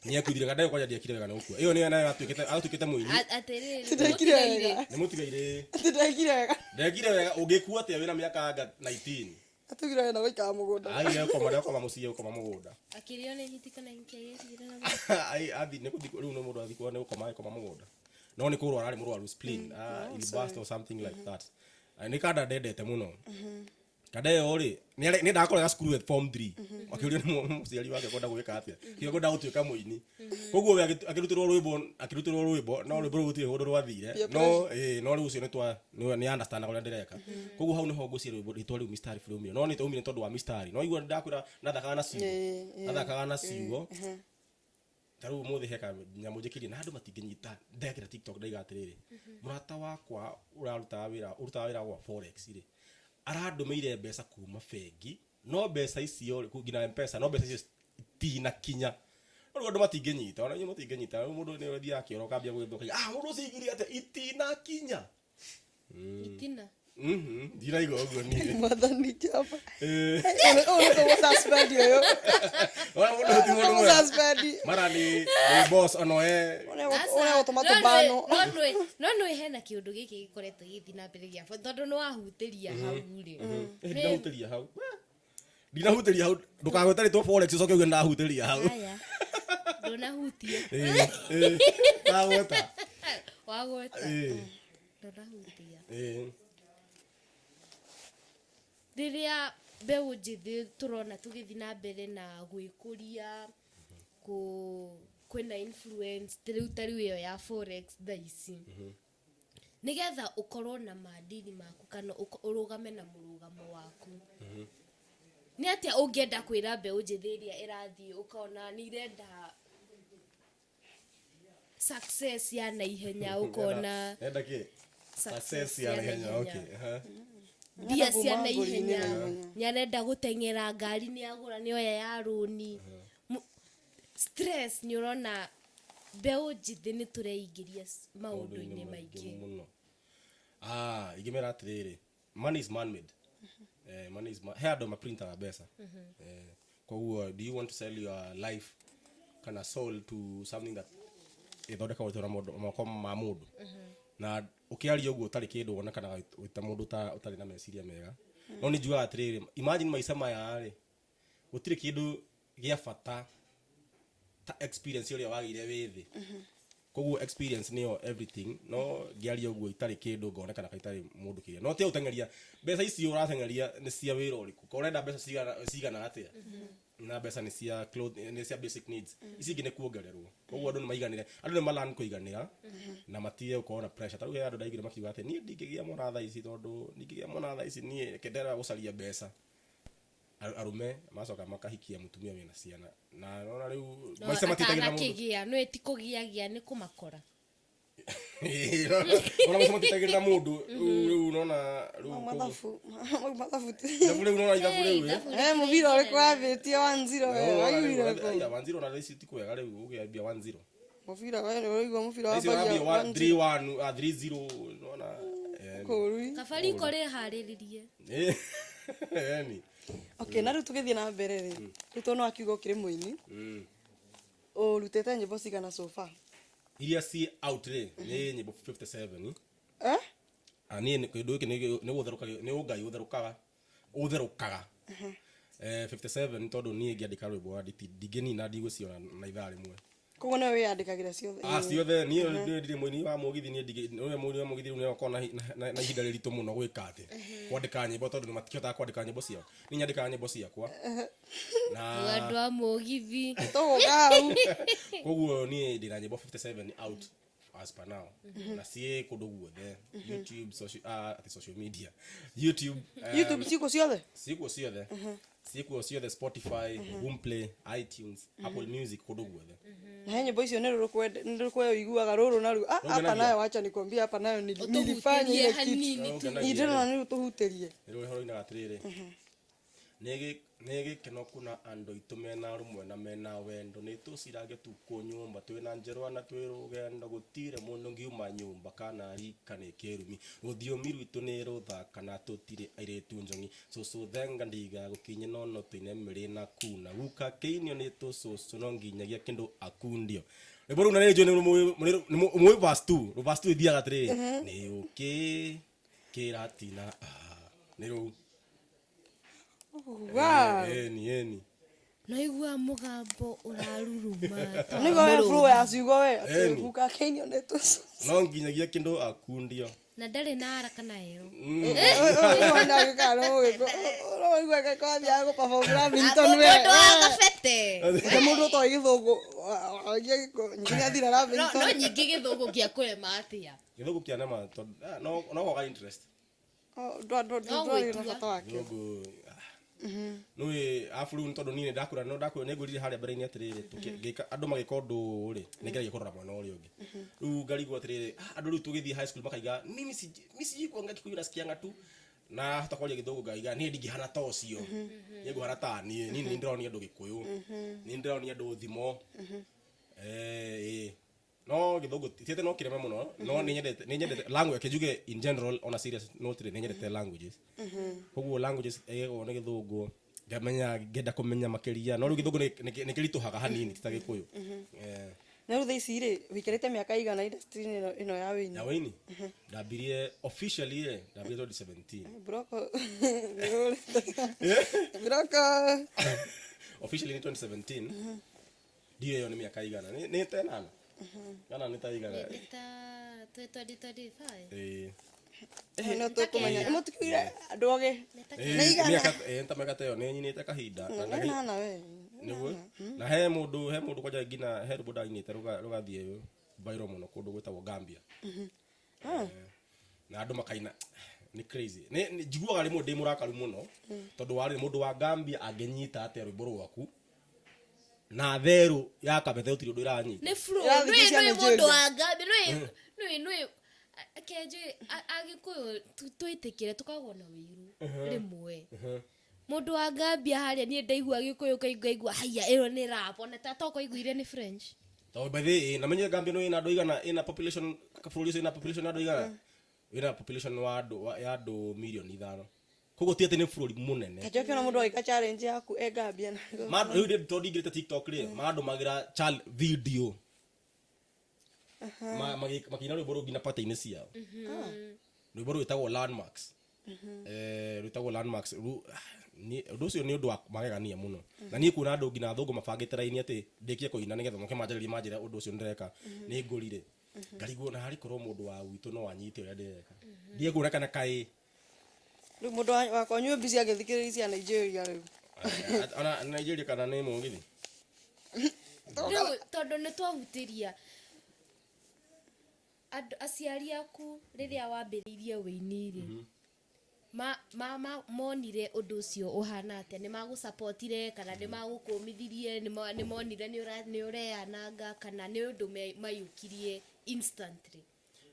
Nĩ yekuithirie kanda ĩyo, kwanja ndiekire wega nĩ gũkua. Ĩyo nĩyo nayo atuĩkĩte mũini. Atĩrĩrĩ, Ndekire wega. Nĩ mũtigairĩ. Atĩ ndekire wega. Ndekire wega, ũngĩkua atĩa wĩna mĩaka anga 19? Atugire wena gũikara mũgũnda. Aigire gũkoma, ndegũkoma mũciĩ, gũkoma mũgũnda. Akĩrĩo nĩ hiti kana hiti agĩtigĩra na Ai, athi nĩ gũthi rĩu nĩ mũndũ athi nĩ gũkoma agĩkoma mũgũnda, no nĩ kũrwara arĩ mũrwaru spleen, it burst or something like that. Ah, nĩ kanda ndendete mũno kanda ĩyo rĩ, nĩ ndakorega cukuru at form 3, akĩũrio nĩ mũciari wake kwenda gwĩka atĩa, kĩo kwenda gũtuĩka mũini. Koguo we akĩrutĩrwo rwĩmbo, no rwĩmbo rũu gũtirĩ kũndũ rwathire. Peer. No ĩĩ, no rĩu ũcio nĩ twa nĩ understand ũrĩa ndĩreka. Koguo hau nĩho ngwĩciria rwĩmbo rĩtwa rĩu mistari rĩumire, no nĩ taumire tondũ wa mistari, no igua ndakwĩra nathakaga na ciugo. Nathakaga na ciugo. Ta rĩu ũmũthĩ heka nyamũ njĩkĩrie na andũ matingĩnyita, ndekĩra TikTok ndaiga atĩrĩrĩ, mũrata wakwa ũrarutaga wĩra, ũrutaga wĩra gwa forex rĩ, arandũmĩire mbeca kuma bengi, no mbeca icio rĩ, nginya Mpesa, no mbeca icio itinakinya. No rĩu andũ matingĩnyita, ona inyuĩ mũtingĩnyita. Rĩu mũndũ nĩ ũthiaga kĩoro ũkambia gwĩthũka, ah, mũndũ ũcio aigire atĩa itinakinya. Itina. Ndiraigua ũguo niĩ. Mwathani Jehova. Eh. Ũyũ nĩ tũgũsuspend ũyũ. Ona mũndũ ti mũndũ mwega. Tũgũsuspend. Mara nĩ boss onoe. Ũrĩa gũtũma tũbanwo. No nĩ hena kĩũndũ gĩkĩ gĩkoretwo gĩgĩthiĩ na mbere gĩa tondũ nĩ wahutĩria hau rĩ. Ndinahutĩria hau, ndinahutĩria hau, ndũkagwete rĩtwa forex ũcoke uge ndahutĩria hau. Aya, ndũnahutie. Ĩĩ, ĩĩ, ndagweta. Wagweta. Ĩĩ, Ndũnahutia. Ĩĩ. Rĩrĩa mbeũ njĩthĩ tũrona tũgĩthiĩ na mbere na gwĩkũria kwĩna influence rĩu ta rĩu ĩyo ya forex thaa ici, nĩgetha ũkorwo na maadili maku kana ũrũgame na mũrũgamo waku, nĩ atĩa ũngĩenda kwĩra mbeũ njĩthĩ ĩrĩa ĩrathiĩ ũkona nĩ irenda success ya naihenya, ũkona Enda kĩ? Success ya naihenya, okay, aha. Mbia cia Kuma naihenya, ngũri-inĩ naihenya. nĩ arenda gũteng'era ngari, nĩ agũra, nĩ oya ya rũni. Stress nĩ ũrona mbeũ njĩthĩ nĩ tũreingĩria maũndũ-inĩ maingĩ. Mũno. Ah, ingĩmera atĩrĩrĩ, money is man made. Eh, money is he andũ maprintaga mbeca. Eh, koguo do you want to sell your life kana soul to something that ĩthondekagwo na moko ma mũndũ? Na ũkĩaria ũguo ũtarĩ kĩndũ, wonekanaga wĩ ta mũndũ ũtarĩ na meciria mega, no nĩ njugaga atĩrĩrĩ, imagine maica maya rĩ, gũtirĩ kĩndũ gĩa bata ta experience ũrĩa wagĩire wĩ thĩ. Koguo experience nĩyo everything. No ngĩaria ũguo itarĩ kĩndũ, ngonekana ka itarĩ mũndũ kĩrĩa, no tiga gũteng'eria mbeca icio ũrateng'eria nĩ cia wĩra ũrĩkũ, ka ũrenda mbeca cigana atĩa, na mbeca nĩ cia nĩ cia basic needs, ici ingĩ nĩ kuongererwo. Koguo andũ nĩ maiganĩre, andũ nĩ malan kũiganĩra na matige gũkorwo na pressure. Ta rĩu he andũ ndaiguire makiuga atĩ niĩ ndingĩgĩa mwana thaa ici, tondũ ndingĩgĩa mwana thaa ici, niĩ reke nderera gũcaria mbeca. Arũme macoka makahikia mũtumia wĩna ciana, na nona rĩu maica matitagĩrĩra mũndũ. Atanakĩgĩa no ĩti kũgiagia nĩ kũmakora. Nona maica matitagĩrĩra mũndũ rĩu nona rĩu Mau mathabu, mau mathabu ithabu rĩu, nona ithabu Hey, rĩu, eh. ithabu Eh, mũbira ũrĩkũ wambĩtie 1-0 we waiguire kũ? Aya, 1-0 na ici ti kwega rĩu ũkĩambia 1-0. Mũbira we ũraigua mũbira Ici ũrambia wambagia 3-1, 3-0, nona kũũru. Kabariko rĩharĩrĩrie. Ni. Okay, na rĩu tũgĩthiĩ na mbere rĩ, rĩu tondũ nĩwakiuga ũkĩrĩ mũini, ũrutĩte nyĩmbo cigana so far? Iria ci out rĩ nĩ nyĩmbo 57. Eh? Ah, niĩ kĩndũ gĩkĩ nĩ gũtherũka, nĩ ũngai ũtherũkaga ũtherũkaga. 57, tondũ niĩ ngĩandĩka rwĩmbo wa ndingĩnina, ndigũciona na ithaa rĩmwe. Koguo nĩwe wĩyandĩkagĩra ciothe? Ah, ciothe niĩ. Niĩ ndirĩ mũini wa mũgithi, niĩ nĩwe mũini wa mũgithi rĩu nĩakorwo na ihinda rĩritũ mũno gwĩka atĩ kwandĩka nyĩmbo, tondũ nĩmatikĩhotaga kwandĩka nyĩmbo ciao. Niĩ nyandĩkaga nyĩmbo ciakwa na Andũ a mũgithi. Tũgũka hau. Koguo niĩ ndĩna nyĩmbo 57 out as per now, na ciĩ kũndũ guothe, YouTube, social, atĩ social media, YouTube, YouTube ciko ciothe? Ciĩkuo ciothe, ciĩkuo ciothe, Spotify, Boomplay, iTunes, Apple Music, kũndũ guothe. Na he nyĩmbo icio nĩ rũrũ ũiguaga rũrũ naruo, ah, hapa Rũngenagia. nayo wacha nikwambie, hapa nayo nilifanya Ũtũhutĩrie ile kitu. hanini tu. Rũngenagia. Ndĩrona nĩ ũtũhutĩrie. Nĩ rũĩ roinaga atĩrĩrĩ, nĩ gĩkeno kuna andũ aitũ mena rũmwe na mena wendo, nĩ tũcirange tukũ nyũmba twĩna njerwa na twĩ rũgendo, gũtirĩ mũndũ ngiuma nyũmba kana rika nĩ kĩrumi, rũthiomi rwitũ nĩ rũthaka na tũtirĩ airĩtu njong'i, cũcũ thenga ndiga gũkinye nono tũine mĩrĩ na kuna guka kĩinio nĩ tũcũcũ no nginyagia kĩndũ akundio. Rwĩmbo rũu na nĩ njũĩ nĩ mũĩ verse 2. Verse 2 ĩthiaga atĩrĩrĩ, nĩ ũkĩ kĩratina, ah, nĩ rũu. Wow. Eni eni. Naigua mũgambo ũraruruma ta Nĩguo we mũrũthi. flow ya ciugo we atĩ Eni. guka kĩinio nĩ tũcũcũ. No nginyagia kĩndũ akundio. Na ndarĩ na ara kana ero. Mũndũ wa gabete. Mũndũ ũtoĩ gĩthũngũ nginya No no nyingĩ gĩthũngũ gĩa kũrema atĩa. Gĩthũngũ kĩa nama tondũ, no kwaga interest. Ndwarĩ na bata wakĩo. Gĩthũngũ nĩũĩ arabu rĩu nĩ tondũ niĩ nĩndakũra, no ndakũra nĩngwĩrire harĩa mbere-inĩ atĩrĩrĩ, ngĩka andũ magĩka ũndũ rĩ, nĩngeragia kũrora mwena ũrĩa ũngĩ. Rĩu ngarigwo atĩrĩrĩ, andũ rĩu tũgĩthiĩ high school makaiga mimi mi sijui kuongea Kikuyu, nasikianga tu na hota kwaria gĩthũngũ, ngaiga niĩ ndingĩhana ta ũcio, niĩ ngũhana ta niĩ, niĩ nĩ ndĩronia andũ gĩkũyũ, nĩ ndĩronia andũ thimo. Ĩĩ. No gĩthũngũ ti atĩ no kĩreme mũno, no nĩ nyendete language njuge in general, on a serious note rĩ, nĩ nyendete languages. Koguo languages ĩgĩkorwo nĩ gĩthũngũ, ngamenya ngenda kũmenya makĩria, no rĩu gĩthũngũ nĩ kĩritũhaga hanini, ti ta gĩkũyũ. Na rĩu thaa ici rĩ, wĩikarĩte mĩaka igana industry-inĩ ĩno ya wĩini? Ya wĩini ndambirie officially rĩ, ndambirie 2017. Broko broko. Officially nĩ 2017. Ndiũĩ ĩyo nĩ mĩaka igana, nĩ ta ĩnana kana nĩ ta igana. Nĩ ta 2025. Ĩĩ. No tũkũmenya mũtikiire andũ ogĩ. Ĩĩ, Nĩ igana. Ĩĩ, nĩ ta mĩaka ta ĩyo nĩ nyinĩte kahinda. Nana we. Nĩguo na he mũndũ kwanja nginya he rwĩmbo ndainĩte rũgathiĩ viral mũno kũndũ gwĩtagwo Gambia. Na andũ makaina, nĩ crazy. Njiguaga rĩmwe ndĩ mũrakaru mũno, tondũ warĩ mũndũ wa Gambia angĩnyita atĩa rwĩmbo rwaku na therũ ya Kabete gũtirĩ ũndũ ĩranyita. Nĩ flow. Ĩrathiĩ Nĩũĩ cia nĩũĩ Nigeria. mũndũ wa Gambia nĩũĩ nĩũĩ nĩũĩ kenjũ agĩkũyũ twĩtĩkĩre tũkagwo na wĩiru rĩmwe. Mũndũ wa Gambia harĩa niĩ ndaigua gĩkũyũ kaigua haiya ĩyo nĩ rap, ona ta tokorwo aiguire nĩ French. Tondũ by the way, na menye Gambia no ĩna andũ igana, ĩna population, bũrũri ũcio ĩna population ya andũ igana, ĩna population wa andũ ya andũ mirioni 5, koguo ti atĩ nĩ bũrũri mũnene. Kajo kĩona mũndũ agĩka challenge yaku e Gambia na Rĩu tondũ ndingĩrĩte TikTok rĩ, mandũmagĩra video makĩina rwĩmbo rũu nginya party-inĩ ciao, rwĩmbo rwĩtagwo Landmarks. Rwĩtagwo Landmarks. Rĩu, ũndũ ũcio nĩ ũndũ wa magegania mũno, na niĩ kuona andũ nginya athũngũ mabangĩte raini atĩ ndĩkie kũina nĩgetha moke manjarĩrie, manjĩre ũndũ ũcio ndĩreka nĩ ngũrire, ngarigwo na harĩ korwo mũndũ wa gwitũ no anyite ũrĩa ndĩreka, ndiĩ kuonekana kaĩ. Rĩu mũndũ wakwa nyue mbici agĩthikĩrĩria cia Nigeria rĩu. Ona Nigeria kana nĩ mũgithi. Rĩu tondũ nĩ twahutĩria andũ, aciari aku rĩrĩa wambĩrĩirie wĩini rĩ, ma monire ũndũ ũcio ũhana atĩa? Nĩ magũsapotire kana nĩ magũkũmithirie? Nĩ monire nĩ ũreananga kana nĩ ũndũ maiyũkirie instantly?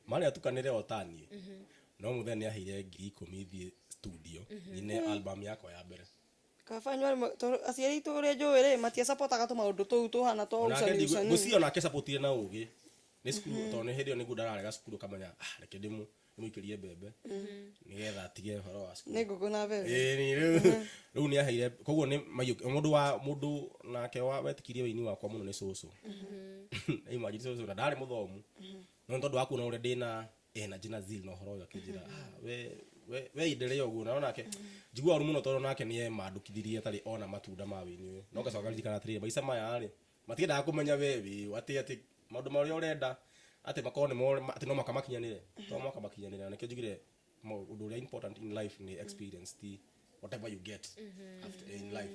Marĩ atukanĩre o taniĩ, no mũthenya nĩ aheire 10,000 thiĩ studio nyine album yakwa ya mbere. Kaba inyuĩ tondũ aciari aitũ ũrĩa njũĩ rĩ, matiasapotaga tũmaũndũ tũu tũhana twa Onake ũcani ũcani. Ngwĩciria onake sapotire na ũgĩ nĩ cukuru, tondũ nĩ hĩndĩ ĩyo nĩguo ndararega cukuru, ũkamenya, ah, reke ndĩmũikĩrie mbembe nĩgetha atige ũhoro wa cukuru. Nĩ ngũkũ na mbembe. Ĩĩ, rĩu nĩ aheire, koguo nĩ mũndũ wa mũndũ nake wa wetĩkirie wĩini wakwa mũno nĩ cũcũ. Imagine cũcũ, na ndarĩ mũthomu, no nĩ tondũ wa kuona ũrĩa ndĩna energy na zeal na ũhoro ũyũ, akĩnjĩra, "Ah, we endelea ũguo." Na onake njiguaga ũru mũno tondũ nake nĩ emandũkithirie atarĩ ona matunda ma wĩini ũyũ, no ngacoka ngaririkana atĩrĩrĩ, maica maya rĩ, matiendaga kũmenya we wĩ atĩ maũndũ marĩa ũrenda atĩ makorwo nĩmo atĩ no mũhaka makinyanĩre, to mũhaka makinyanĩre. Na nĩkĩo njugire ũndũ ũrĩa important in life nĩ experience, ti whatever you get after in life.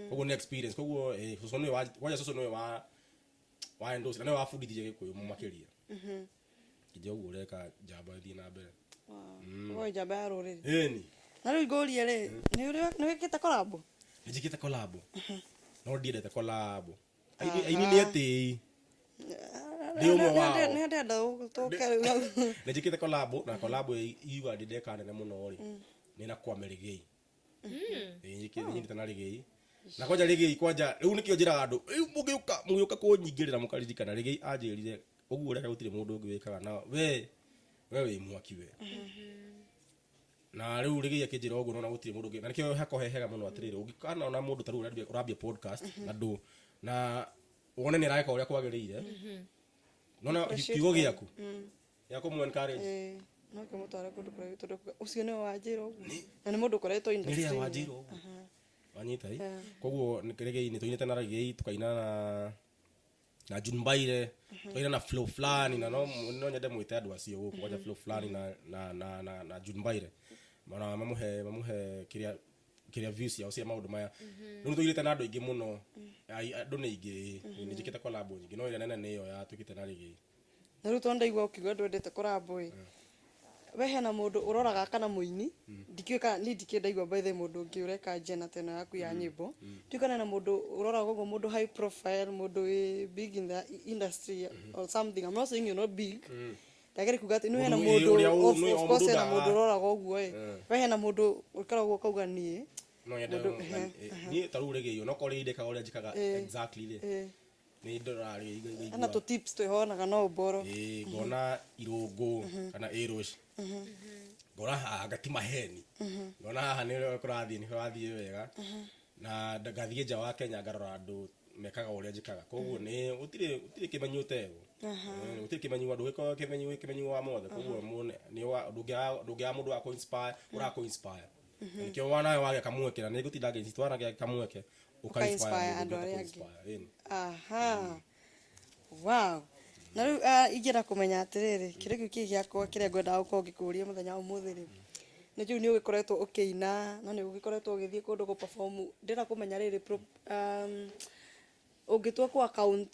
Koguo nĩ experience. Koguo cũcũ nĩwe kwanja cũcũ nĩwe wa endorse na nĩwe wabundithirie gĩkũyũ makĩria, kĩnja ũguo ũreka njamba, ĩthiĩ na mbere. Ũyũ njamba ya rũrĩrĩ. Ĩni. Na rĩu ngũrie rĩ, nĩ wĩkĩte collabo? Nĩnjĩkĩte collabo, no ndiendete collabo. Aini nĩ etĩi, ndĩ ũmwe wao. Nĩ ndenda tũke rĩu hau. Nĩnjĩkĩte collabo, na collabo iuga ndĩ ndeka nene mũno rĩ, nĩ na Kwame Rĩgĩi. Ĩĩ, nyitĩte na Rĩgĩi, na kwanja Rĩgĩi, kwanja rĩu nĩkĩo njĩraga andũ rĩu, mũgĩũka kũnyingĩrĩra, mũkaririkana Rĩgĩi anjĩrire ũguo ũreka gũtirĩ mũndũ ũngĩ wĩkaga, na we wĩ mwaki we. Na rĩu Rĩgĩi akĩnjĩra ũguo, nona gũtirĩ mũndũ ũngĩ, na nĩkĩo hakwa he hega mũno atĩrĩrĩ, ũngĩkana mũndũ ta rĩu ũrambia podcast na ndũ na wone nĩ areka ũrĩa kwagĩrĩire, nona Appreciate kiugo them. gĩaku gĩa kũmũ encourage. Ĩĩ, no kĩmũtware kũndũ kũraihu, tondũ ũcio nĩwe wanjĩra ũguo na nĩ mũndũ ũkoretwo nĩ rĩa industry-inĩ. Wanjĩra ũguo, wanyita ĩ. Koguo Rĩgĩi nĩ tũinĩte na Rĩgĩi, tukaina na Jumbaire, tukaina na Flow Flani, na no nyende mwĩte andũ acio gũkũ kwanja, Flow Flani na Jumbaire, mana mamũhe kĩrĩa views ciao cia maũndũ maya. Rĩu nĩ tũinĩte na andũ aingĩ mũno. Andũ nĩ aingĩ, nĩ njĩkĩte collab nyingĩ, no ĩrĩa nene nĩ ĩyo ya twĩkĩte na Rĩgĩi. Na rĩu tondũ ndaigua ũkiuga ndwendete collabo ĩ, we hena mũndũ ũroraga kana mũini? Ndikĩũĩ kana niĩ ndikĩũĩ, ndaigua by the way mũndũ ũngĩ ũreka njena ta ĩno yaku ya nyĩmbo, ndiũĩ kana hena mũndũ ũroraga ũguo, mũndũ high profile, mũndũ wĩ big in the industry or something. I'm not saying you're not big, ndagĩrĩ kuga atĩ nĩ hena Mũndũ, mũndũ ũrĩa of o course mũndũ hena mũndũ ũroraga ũguo ĩ, we hena mũndũ ũikaraga ũguo ũkauga niĩ No nyende niĩ ta rĩu Rĩgĩi, onokorwo rĩgĩi ndekaga ũrĩa njĩkaga exactly rĩ, nĩ ndoraga Rĩgĩi hena ngaigua tũ tips twĩhonaga no ũmboro. Ĩĩ, ngona irũngũ kana ĩrũci, ngona haha ngati maheni, ngona haha nĩ kũrathiĩ, nĩ kũrathiĩ wega, na ngathiĩ nja wa Kenya ngarora andũ mekaga ũrĩa njĩkaga. Koguo nĩ gũtirĩ kĩmenyi ũtegwo. Gũtirĩ kĩmenyi, ndũgĩkorwo kĩmenyi wa mothe. Koguo nĩ ndũngĩaga mũndũ wa kũ-inspire, ũra kũ-inspire. Na nĩkĩo wanawe wagĩa kamweke, na nĩ ngũtinda ngĩici, wanagĩa kamweke Ũka-inspire ũka-inspire andũ mũndũ arĩa ũngĩ angĩ. kũ-inspire, ĩni. Aha, wow. Na rĩu ingĩenda kũmenya atĩrĩrĩ, kĩrĩa kĩu kĩ gĩakwa kĩrĩa ngwendaga gũkorwo ngĩkũria mũthenya wa ũmũthĩ rĩ, nĩ njũĩ nĩ ũgĩkoretwo ũkĩina na nĩ ũgĩkoretwo ũgĩthiĩ kũndũ gũ perform. Ndĩrenda kũmenya rĩrĩ, ũngĩtua kũ account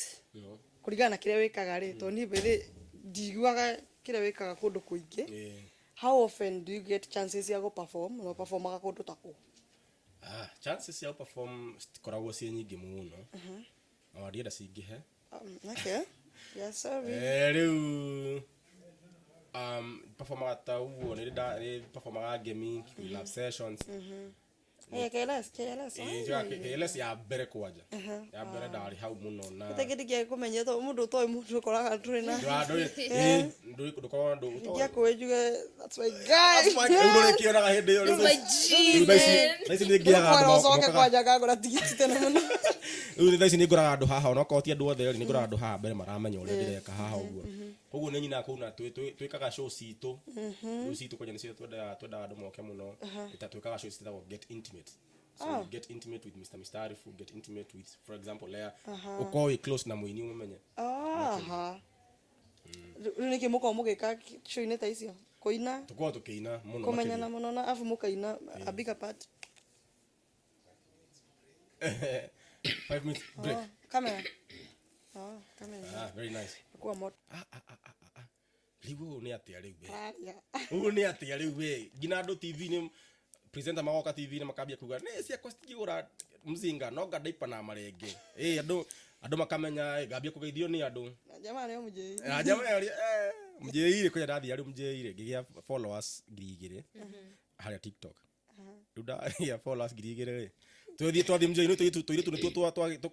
kũringana na kĩrĩa wĩkaga rĩ, tondũ niĩ by ndiguaga kĩrĩa wĩkaga kũndũ kũingĩ, how often do you get chances cia gũ perform, na performaga kũndũ ta kũ? Ah, chances cia perform citikoragwo ciĩ nyingĩ mũno, no ndienda cingĩhe. Okay, yes, sorry. Rĩu performaga ta ũguo nĩ performaga Ngemi, Kikuyu Love Sessions. KLS, KLS. Njoya KLS ya mbere, kwanja ya mbere ndarĩ hau mũno na Gĩtengĩ kũmenya to mũndũ ũtoĩ mũndũ ũkoraga ndũrĩ na ndũkorwo ndũ ingĩakũĩ njuge, "That's my guy." Rĩu ndũrĩkĩonaga hĩndĩ ĩyo rĩu. My Rĩu thaa ici nĩ ngĩaga andũ Ũkwara ũcoke mokaga kwanja ngagũra tigiti tene mũno. Rĩu thaa ici nĩ ngoraga andũ haha, onokorwo ti andũ othe rĩ, nĩ ngoraga andũ haha mbere maramenya ũrĩa ndĩreka haha ũguo. Koguo nĩ nyinaga kũu na twĩkaga show citũ rĩu citũ kwanja nĩcio twendaga andũ moke mũno. Twĩkaga show citagwo Get Intimate. So you get intimate with Mr. Mistarifu, get intimate with, for example, Lea, ũkorwo wĩ close na mũini ũmũmenye. Aha, rĩu nĩkĩ mũkoragwo mũgĩka show-inĩ ta icio? Kũina? Tũkorwo tũkĩina mũno. Kũmenyana Makĩria. Mũno na abu mũkaina a bigger part. 5 minutes break. Oh, camera. Oh, camera. Ah, very nice. Kuwa moto. Ah, ah, ah, ah, ah. Rĩu ũũ nĩ atĩa rĩu we? Aria. Ũũ nĩ atĩa rĩu we? Nginya andũ TV-inĩ, presenter magoka TV-inĩ makambia kuga nĩ ciakwa citingĩgũra mzinga no ngandaipa na marenge. Ĩ andũ makamenya ĩ, ngambia kũgeithio nĩ andũ. Na jamaa nĩo mũjĩi. Na jamaa yaria mjĩire kwanja ndathiĩ arĩ mjĩire ngĩgĩa followers 2000 harĩa TikTok. Rĩu ndagĩa followers 2000 rĩ, twathiĩ twathiĩ mjĩinĩ tũirĩtu nĩtuo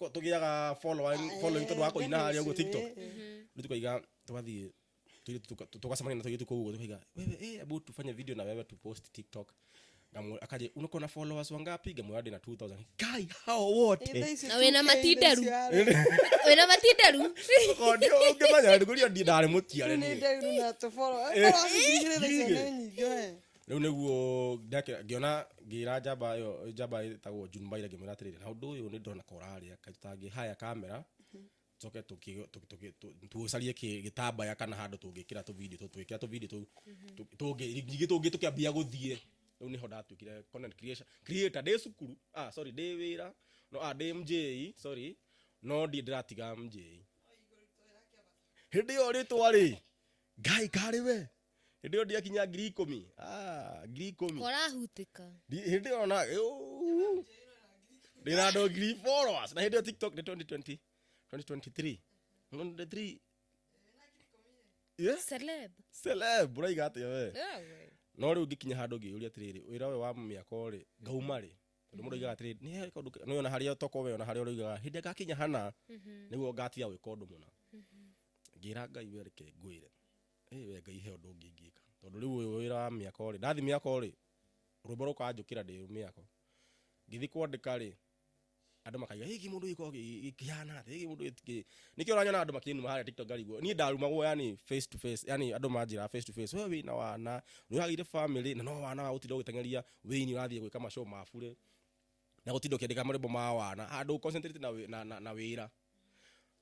tũgĩaga following tondũ wa kũina harĩa ũguo TikTok. Rĩu tukaiga twathiĩ tũirĩtu tũgacemania na tũirĩtu kũu ũguo tukaiga, "Wewe, eh, hebu tufanye video na wewe tu post TikTok." Ngamwe akaje, "Uko na followers wangapi?" Ngamwĩra ndĩ na 2000. Kai hao wote. Na wĩna matinderu. Wĩna matinderu. Ndio ũngĩmenya ndĩkũria ndi ndarĩ mũtiare Rĩu nĩ niĩ. nderu na tũboro. Followers 2000 thaa icio nĩ nyingĩ we. Rĩu nĩguo ngĩona ngĩra njamba ĩyo, njamba ĩtagwo June Mbaire, ngĩmwĩra atĩrĩrĩ, na ũndũ ũyũ nĩ ndona ka ũrarĩa kaĩ tũtangĩ haya kamera tũcoke tũcarie gĩtambaya kana handũ tũngĩkĩra tũvideo tũtwĩkĩra tũvideo tũu tũngĩ nyingĩ tũngĩ tũkĩambia gũthiĩ. Rĩu nĩho ndatuĩkire content creation creator ndĩ cukuru, ah sorry, ndĩ wĩra no, ah ndĩ MJ, sorry, no ndiĩ ndĩratiga MJ hĩndĩ ĩyo rĩtwa rĩ ngai karĩ we hĩndĩ ĩyo ndiakinya 10,000, ah 10,000. Korahutĩka. Hĩndĩ ĩyo na ndĩna andũ ngiri followers na hĩndĩ ĩyo TikTok nĩ 2020, 2023, 2023, yeah. Celeb. Celeb ũraiga atĩa we? Yeah, we. No rĩu ngĩkinya handũ ngĩyũria atĩrĩrĩ, wĩra ũyũ wa mĩako rĩ ngauma rĩ? Tondũ mũndũ oigaga atĩrĩrĩ, nĩ he kaũndũ nĩ ona harĩa toko we ona harĩa ũroigaga hĩndĩ ĩrĩa ngakinya hana nĩguo ngatiga gwĩka ũndũ mũna. Ngĩra Ngai, we reke ngwĩre, ĩ we Ngai, he ũndũ ũngĩ ingĩka tondũ rĩu ũyũ wĩra wa mĩako rĩ, ndathi mĩako rĩ, rwĩmbo rũkanjũkĩra ndĩ mĩako ngĩthiĩ kwandĩka rĩ, andũ makaiga gĩkĩ mũndũ gĩkoragwo gĩkĩhana atĩa gĩkĩ mũndũ nĩkĩo ũranyona andũ makĩnuma harĩa TikTok ngarigwo niĩ ndarumagwo yani face to face, yani andũ manjĩraga face to face, we wĩna wana, nĩ ũragĩire family na no wana wa gũtinda ũgĩteng'eria wĩini, ũrathiĩ gwĩka mashow ma bure na gũtinda ũkĩandĩka marwĩmbo ma wana handũ concentrate na wĩra.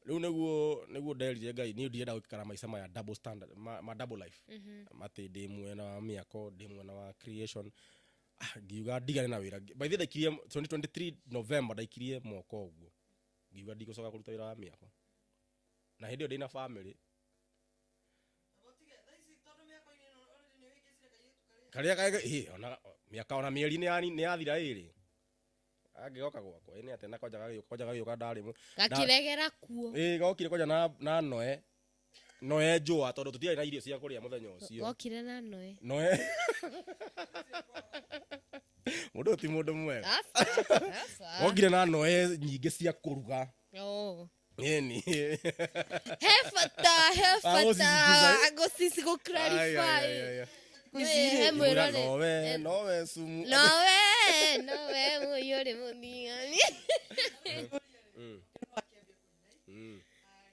Rĩu nĩguo nderire Ngai niĩ ndirenda gũikara maica maya double standard ma double life, atĩ ndĩ mwena wa mĩako, ndĩ mwena wa creation. Ah, ngiuga ndigane na wĩra. By the way, ndaikirie 2023 November, ndaikirie mwaka ũguo ngiuga ndigũcoka kũruta wĩra wa mĩako na hĩndĩ ĩyo ndĩna family karĩa ona mĩaka ona mĩeri nĩ yathira ĩrĩ angĩgoka gwakwa ĩ nĩ atĩa na kwanja gagĩũka ndarĩ Gakĩregera kuo. Ĩ gokire kwanja na noe njũa tondũ tũtiarĩ na irio cia kũrĩa mũthenya ũcio. Gokire na noe. Noe mũndũ ũyũ ti mũndũ mwega. Aca, aca. Gokire na noe nyingĩ cia kũruga. Oh. Ĩni. He bata, he Ah, bata gũsisitiza. gũcici gũ clarify. He Ngĩmwĩra, mwĩrore. Nowe sumu. Nowe mũiyũrĩ mũthigani.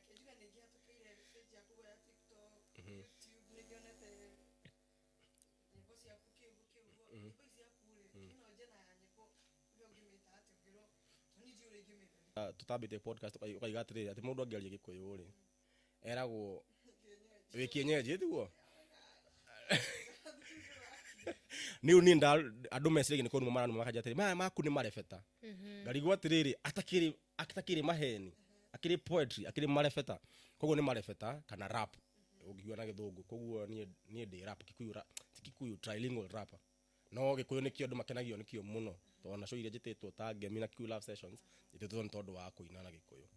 Kĩnjuga nĩ ngĩhatũkĩire page yaku ya TikTok, YouTube, nĩ ngĩonete nyĩmbo ciaku kĩũguo kĩũguo. Nyĩmbo ici ciaku rĩ, ĩno njena ya nyĩmbo ũrĩa ũngĩmĩta atĩa? Ũngĩrwo niĩ ndiũĩ ũrĩa ingĩmĩta. Tutambĩte podcast ũkaiga atĩrĩrĩ atĩ mũndũ angĩaria gĩkũyũ rĩ eragwo wĩ kienyeji, tiguo? Nĩ niĩ andũ meciragia nĩ kũnuma maranuma makanja atĩrĩ maya maku nĩ marebeta. Ngarigwo atĩrĩrĩ, atakĩrĩ maheni, akĩrĩ poetry, akĩrĩ marebeta, koguo nĩ marebeta kana rap ũngiuga na gĩthũngũ. Koguo niĩ ndĩ rap Kikuyu, ti Kikuyu, trilingual rapper, no gĩkũyũ nĩkĩo andũ makenagio nĩkĩo mũno tondũ na show iria njĩtĩtwo ta Ngemi na Kikuyu Love Sessions njĩtĩtwo nĩ tondũ wa kũina na gĩkũyũ.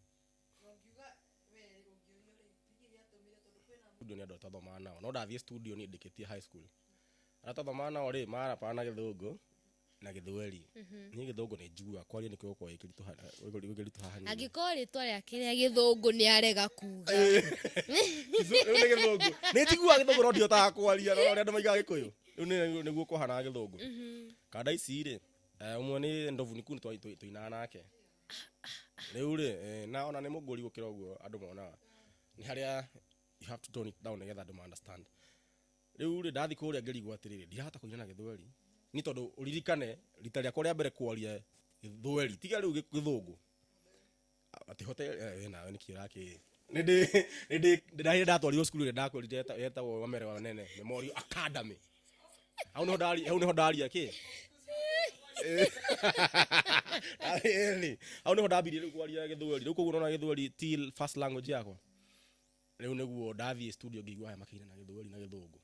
Na ũngiuga we ũngĩũrio rĩ, nĩkĩ gĩatũmire tondũ kwĩna Studio nĩ andũ arĩa twathomaga nao, no ndathiĩ studio niĩ ndĩkĩtie high school, arĩa twathomaga nao rĩ marapaga na gĩthũngũ na gĩthweri. Niĩ gĩthũngũ nĩ njiguaga kwaria nĩkĩo gũkorwo gĩkĩritũha hanini. Angĩkorwo rĩtwa rĩake rĩa gĩthũngũ nĩ arega kuga. Rĩu nĩ gĩthũngũ nĩ njiguaga gĩthũngũ no ndihotaga kwaria, no ũrĩa andũ maigaga gĩkũyũ rĩu nĩguo kũhanaga gĩthũngũ. Kanda ici rĩ, ũmwe nĩ ndovu niku nĩ tũinaga nake rĩu rĩ, na ona nĩ mũngũri gũkĩra ũguo andũ monaga nĩ harĩa. You have to tone it down nĩgetha andũ ma understand. Rĩu rĩ, ndathiĩ kũrĩa ngĩrigwo atĩrĩrĩ, ndirahota kũina na gĩthweri ni tondũ ũririkane rita rĩakwa rĩa mbere kwaria gĩthweri, tiga rĩu gĩthũngũ, atĩ hote we nawe nĩkĩ ũrakĩ nĩndĩ nĩndĩ ndahire ndatwarirwo cukuru ĩrĩa ndakwĩrire yetagwo Wamere wa Nene Memorial Academy. Hau nĩho ndari, hau nĩho ndaria kĩ. Ĩni, hau nĩho ndambirie rĩu kwaria gĩthweri. Rĩu koguo nona gĩthweri ti first language yakwa. Rĩu nĩguo ndathiĩ studio ngĩigua aya makĩina na gĩthweri na gĩthũngũ.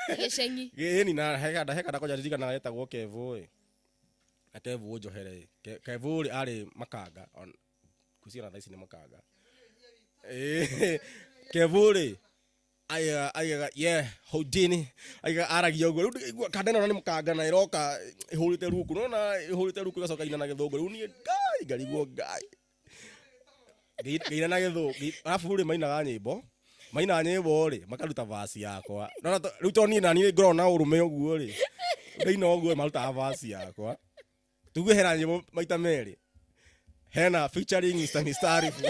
Gĩceng'i. Ĩni, na hekanda hekanda kwanja ndirikanaga getagwo Kevo ĩ. Na Kevo njohere ĩ. Kevo rĩ arĩ makanga ngwĩciria ona thaa ici nĩ makanga. Ĩ, Kevo rĩ aigaga aigaga yeah Houdini, aigaga aragia ũguo. Rĩu ndĩkaigua kanda ĩno nĩ mũkanga na ĩroka ĩhũrĩte ruku, nona ĩhũrĩte ruku ĩgacoka ina na gĩthũngũ. Rĩu niĩ Ngai ngarigwo Ngai ngĩina na gĩthũngũ, arabu rĩ mainaga nyĩmbo, maina nyĩmbo rĩ makaruta verse yakwa. Nona rĩu tondũ niĩ naniĩ ngoragwo na ũrũme ũguo rĩ, ndaina ũguo marutaga verse yakwa. Tuge hena nyĩmbo maita merĩ, hena featuring Mr. Mistarifu,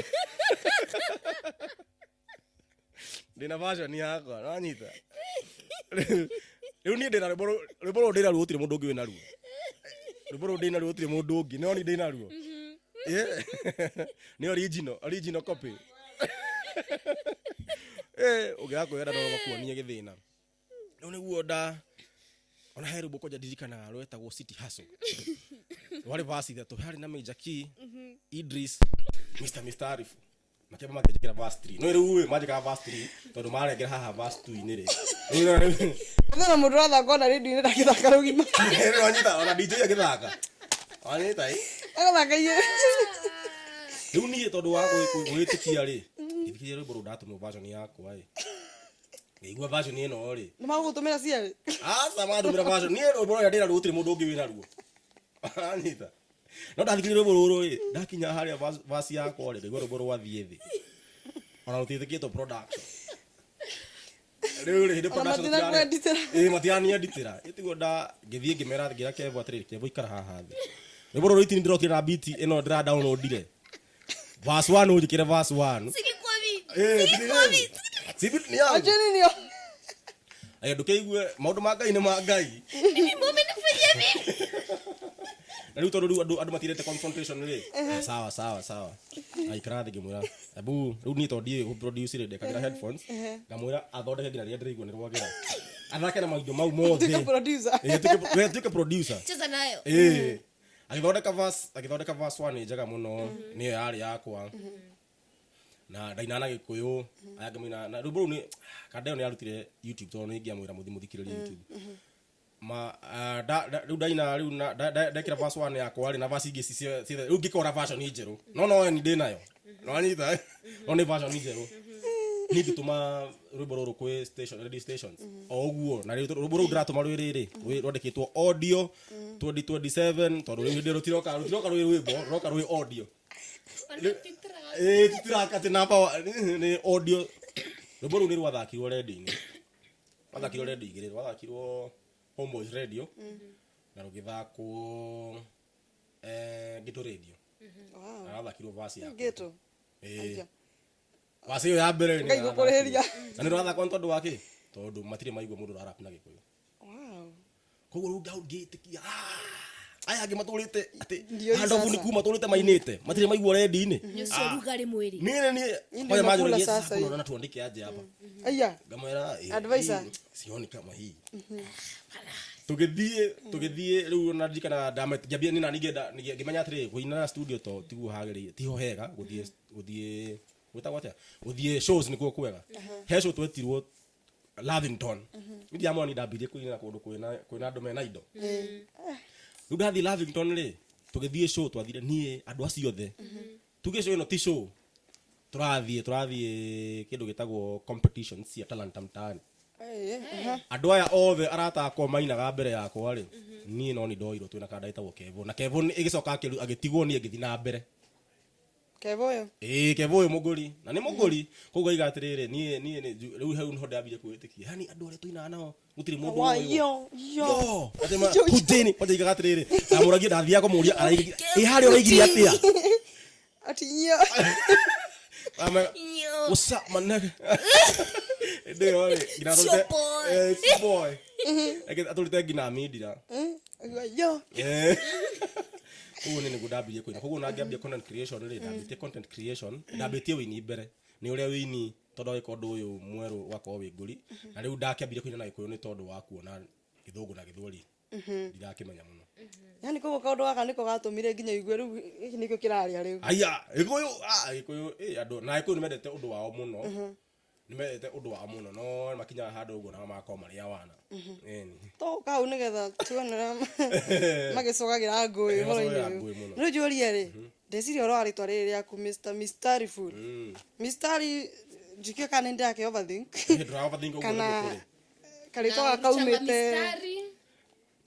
ndĩna version yakwa nĩwanyita. Rĩu niĩ ndĩna rwĩmbo rwĩmbo rũrũ ndĩnaruo gũtirĩ mũndũ ũngĩ wĩnaruo. Rwĩmbo rũrũ ndĩnaruo gũtirĩ mũndũ ũngĩ, no niĩ ndĩnaruo. Yeah. Nĩ original, original copy. Eh, ũngĩaga kwĩyenda no makuonie gĩthĩna. Rĩu nĩguo nda ona he rwĩmbo kwanja ndirikanaga rwetagwo City Hustle. Rwarĩ verse ithatũ, harĩ na Major Key, Idris, Mr. Mr. Arifu. Makĩamba makĩnjĩkĩra verse 3. No rĩu ĩ manjĩkaga verse 3 tondũ marengera haha verse 2-inĩ rĩ. Rĩu rĩu Ũthĩ na mũndũ ũrathaka ona rĩndiũ-inĩ ndangĩthaka rũgima. Rĩu wanyita ona DJ agĩthaka. Wanyita ĩ? Agathaka igĩrĩ. Rĩu niĩ tondũ wa gwĩtĩkia rĩ, ngĩthikĩrĩria rwĩmbo rũu ndatũmwo version yakwa ĩ. Ngĩigua version ĩno rĩ. Nĩ magũgũtũmĩra cierĩ. Aca mandũmĩra version. Niĩ rwĩmbo rũrĩa ndĩnaruo gũtirĩ mũndũ ũngĩ wĩnaruo. Wanyita. No ndathikĩrĩria rwĩmbo rũrũ rĩ, ndakinya harĩa verse yakwa rĩ, ngaigua rwĩmbo rwathiĩ thĩ. Ona rũtiĩtĩkĩtwo production. Rĩu rĩ, hĩndĩ Ona production matinakwenditĩra. Ĩĩ matiranienditĩra. Ĩtiguo nda ngĩthiĩ ngĩmera ngĩra Kevo atĩrĩrĩ, Kevo ikara haha thĩ. Rwĩmbo rũrũ itini ndĩrokire na beat ĩno ndĩra downloadire. Verse 1 ũnjĩkĩre verse 1. Silikuwa mimi. Eh, Silikuwa mimi. si beat ni yangu. Acheni nio. Aya ndũkĩigue maũndũ ma Ngai nĩ ma Ngai. Mimi mumenifanyia mimi. Na rĩu tondũ rĩu andũ andũ matirete confrontation rĩ. Ah, sawa sawa sawa. Aikara thĩ ngĩmwĩra, ebu rĩu niĩ tondũ ndiũĩ gũ-produce rĩ, ndekagĩra headphones. Ngamwĩra athondeke nginya rĩrĩa ndĩraigua nĩ rwagĩra. Athake na maindo mau mothe. Tuĩke producer. Ĩĩ, we tuĩke producer. Cheza nayo. Ĩĩ. Agĩthondeka verse, agĩthondeka verse 1 njega mũno, nĩyo yarĩ yakwa. Na ndaina na gĩkũyũ, aya angĩ maina na rwĩmbo rũu nĩ kanda ĩyo nĩ yarutire YouTube tondũ nĩ ingĩamwĩra mũthiĩ mũthikĩrĩrie YouTube. Ma ah, rĩu ndaina rĩu ndekĩra verse 1 yakwa rĩ na verse ingĩ ciothe rĩu ngĩkora version njerũ. No no ni ndĩ nayo. No wanyita? No nĩ version njerũ. Niĩ ngĩtũma rwĩmbo rũrũ kwĩ station, radio stations. O ũguo na rĩu rwĩmbo rũu ndĩratũma rwĩ rĩrĩ rwandĩkĩtwo audio 2027 tondũ rĩu hĩndĩ ĩyo rũtiroka rũtiroka rwĩ rwĩmbo, rũroka rwĩ audio. Ĩĩ ti track atĩ namba nĩ audio. Rwĩmbo rũu nĩ rwathakirwo radio-inĩ. Rwathakirwo radio igĩrĩ, rwathakirwo Homeboys Radio na rũgĩthakwo Ghetto Radio. Wow. Na rwathakirwo verse yakwa. Ghetto. Ĩĩ. Aija. Verse ĩyo ya mbere nĩ Ngai gũkũrĩhĩria. Na nĩ rwathakwo nĩ tondũ wa kĩ? Tondũ matirĩ maigua mũndũ ũrarap na Gĩkũyũ. Wow. Koguo rĩu ngau ngĩtĩkia, ah, aya angĩ matũrĩte atĩ Ndio hii handobu sasa. nĩ kuma matũrĩte mainĩte matirĩ maigua rendi-inĩ. Nĩ ũcio rugarĩ mwĩrĩ. Niĩ niĩ Hii ndio kwanja nakula manjũragia, sasa sasa hii. unaona tuandike aje hapa. Aya. Ngamwĩra Advisor. hii, sioni kama hii. Tũgĩthiĩ tũgĩthiĩ rĩu na ndirikana ngĩambia niĩ nani ngĩenda ngĩmenya atĩrĩrĩ kũina na studio to tiguo hagĩrĩire tiho hega gũthiĩ gũthiĩ gwĩtagwo atĩa gũthiĩ shows nĩkuo kwega. He show twetirwo Lavington. Niĩ ndiamwona niĩ ndambirie kũinĩra kũndũ kwĩna kwĩna andũ mena indo. Rĩu ndathiĩ Lavington rĩ tũgĩthiĩ show twathire niĩ andũ acio othe. Tuge show ĩno ti show. Tũrathiĩ tũrathiĩ kĩndũ gĩtagwo competition cia talanta mtaani. Andũ aya othe arata akwa mainaga mbere yakwa rĩ, niĩ no nĩ ndoirwo twĩna kanda ĩtagwo Kevo. Na Kevo ĩgĩcoka agĩtigwo niĩ ngĩthiĩ na mbere. Kevo ũyũ? Ĩĩ, Kevo ũyũ mũgũri. Na nĩ mũgũri. Koguo ngaiga atĩrĩrĩ, niĩ niĩ rĩu hau nĩho ndambire kwĩĩtĩkia. Yaani andũ arĩa tũinaga nao gũtirĩ mũndũ Wa, ũĩ. yo, yo. Yo, atĩ ma, Yo, yo. Hudini, kwanja igaga atĩrĩrĩ, ndamũragia ndathiaga kũmũria araigire, ĩ harĩa ũraigire atĩa? Ati yo. Yo. What's up, my nigga? Hĩndĩ ĩyo rĩ, nginya It's your atũrĩte- boy. Eh, it's your boy. Eke- atũrĩte nginya mindira. Akiuga, yo Eh. Ũguo nĩ nĩguo ndambirie kũina. Koguo na ngĩambia content creation rĩ, ndambĩtie content creation, ndambĩtie wĩini mbere. Nĩ ũrĩa wĩini tondũ agĩka ũndũ ũyũ mwerũ ũgakorwo wĩ ngũri. Na rĩu ndakĩambirie kũina na Gĩkũyũ nĩ tondũ wa kuona Gĩthũngũ na Gĩthweri. Ndirakĩmenya mũno. Yani koguo kaũndũ gaka nĩko gatũmire nginya igue rĩu gĩkĩ nĩkĩo kĩraria rĩu. Aya, Gĩkũyũ, ah, Gĩkũyũ, eh, andũ, na Gĩkũyũ nĩmendete ũndũ wao mũno. Nĩmendete ũndũ wao mũno, no makinyaga handũ ũguo nao magakorwo marĩ awana. Ĩni. Tũgũka hau nĩgetha tuone ũrĩa magĩcogagĩra ngũĩ Eh, ũhoro-inĩ macogagĩra ũyũ. ngũĩ mũno. Rĩu njũrie rĩ, ndeciria ũhoro wa rĩtwa rĩrĩ rĩaku Mr. Mistariful. Mistari njikio kana nĩ ndĩrake overthink. Eh, ndũra overthink ũguo Kana nĩguo kũrĩ. karĩtwa Na gaka ũrutaga kaumĩte mistari.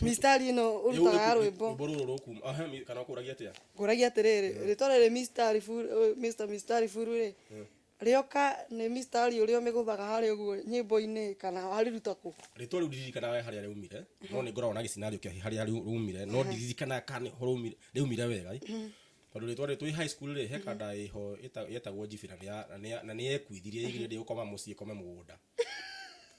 mistari ĩno ũrutaga rwĩmbo. Rwĩmbo rũrũ rũkuma, aha, kana ũkũragia atĩa? Ngũragia atĩrĩrĩ, rĩtwa rĩrĩ Mistariful, Mr. Mistariful rĩ, rĩoka nĩ mistari ũrĩa ũmĩgũthaga harĩa ũguo nyĩmbo-inĩ kana warĩruta kũ? Rĩtwa rĩu ndiririkanaga harĩa rĩaumire, no nĩ ngoragwo na gĩscenario kĩa harĩa rĩaumire, no ndiririkanaga kana nĩho rĩaumire wega. Tondũ rĩtwa rĩrĩ twĩ high school rĩ, he kanda ĩho yetagwo Jibi na nĩ yekuithirie ĩigire ndĩgũkoma mũciĩ ĩkome mũgũnda.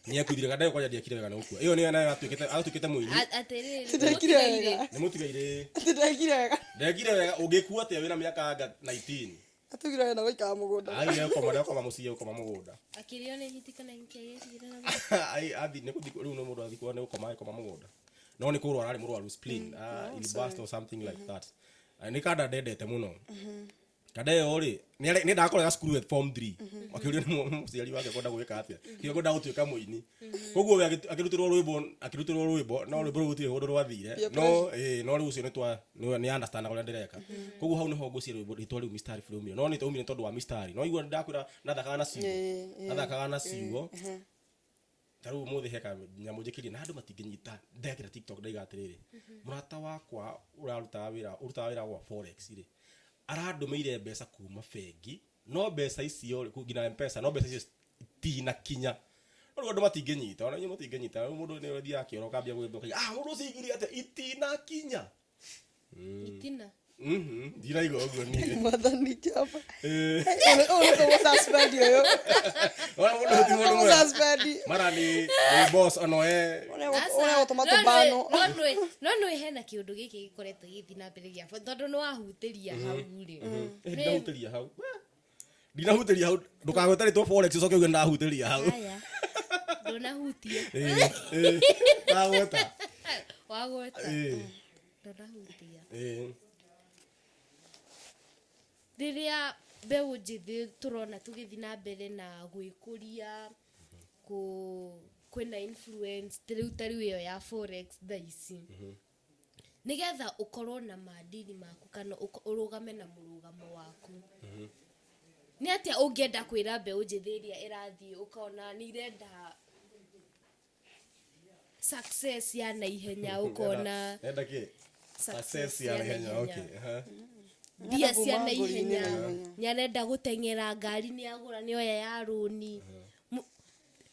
Nĩ yekuithirie kanda ĩyo kwanja ndiekire wega nĩ gũkua. Ĩyo nĩyo nayo atuĩkĩte mũini. Atĩrĩrĩ, Ndekire wega. Nĩ mũtigairĩ. Atĩ ndekire wega. Ndekire wega, ũngĩkua atĩa wĩna mĩaka anga 19? Atugire wena gũikara mũgũnda. Agire gũkoma, ndegũkoma mũciĩ, gũkoma mũgũnda. Akĩrĩo nĩ hiti kana kĩagĩtigĩra na Ai, athi nĩ gũthiĩ rĩu nĩ mũndũ athiĩ kuona nĩ gũkoma agĩkoma mũgũnda. No nĩ kũrwara arĩ mũrwaru spleen, it burst or something like that. Nĩ kanda ndendete mũno. Kanda ĩyo rĩ, nĩ ndakorega cukuru at form 3. Akĩũrio nĩ mũciari wake kwenda gwĩka atĩa. Kĩo kwenda gũtuĩka mũini. Koguo we akĩrutĩrwo rwĩmbo, akĩrutĩrwo rwĩmbo, no rwĩmbo rũu gũtirĩ ũndũ rwathire. Peer No, no rĩu ũcio nĩ twa, nĩ understand ũrĩa ndĩreka. Koguo hau nĩho ngwĩciria rwĩmbo rĩtwa rĩu mistari rĩumire. No nĩ rĩaumire tondũ wa mistari. No igua ndakwĩra nathakaga na ciugo. Nathakaga na ciugo. Ta rĩu ũmũthĩ heka nyamũ njĩkĩrie na andũ matingĩnyita. Ndekĩra TikTok ndaiga atĩrĩrĩ, mũrata wakwa ũrarutaga wĩra, ũrutaga wĩra wa forex rĩ, arandũmĩire mbeca kuma bengi, no mbeca icio rĩ, nginya M-Pesa, no mbeca icio itinakinya. No rĩu andũ matingĩnyita, ona inyuĩ mũtingĩnyita. Rĩu mũndũ nĩ ũthiaga kĩoro ũkambia gwĩthũka, ũkauga, ah, mũndũ ũcio aigire atĩa? Itinakinya. Itina. Ndiraigua ũguo niĩ. Mwathani Jehova. Eh. Ũyũ nĩ tũmũ-suspend ũyũ. Ona mũndũ ti mũndũ mwega. Tũmũ-suspend. Mara nĩ boss ona we. Ũrĩa gũtũma tũbanwo. No nĩ hena kĩũndũ gĩkĩ gĩkoretwo gĩgĩthiĩ na mbere gĩa tondũ nĩ wahutĩria hau rĩ. Ndinahutĩria hau. Ndinahutĩria hau. Ndũkagwete rĩtwa forex ũcoke uge ndahutĩria hau. Aya. Ndũnahutia. Ndagweta. Wagweta. Ndũnahutia. Rĩrĩa mbeũ njĩthĩ tũrona tũgĩthiĩ na mbere na gwĩkũria, kwĩna influence rĩu ta rĩu ĩyo ya forex thaa ici. Nĩgetha ũkorwo na maadili maku kana ũrũgame na mũrũgamo waku. Nĩ atĩa ũngĩenda kwĩra mbeũ njĩthĩ ĩrĩa ĩrathiĩ ũkona nĩ irenda success ya naihenya, ũkona Enda kĩ? Success ya naihenya, okay. Mbia cia Kuma naihenya, ngũri-inĩ naihenya. nĩ arenda gũteng'era ngari, nĩ agũra, nĩ oya ya rũni.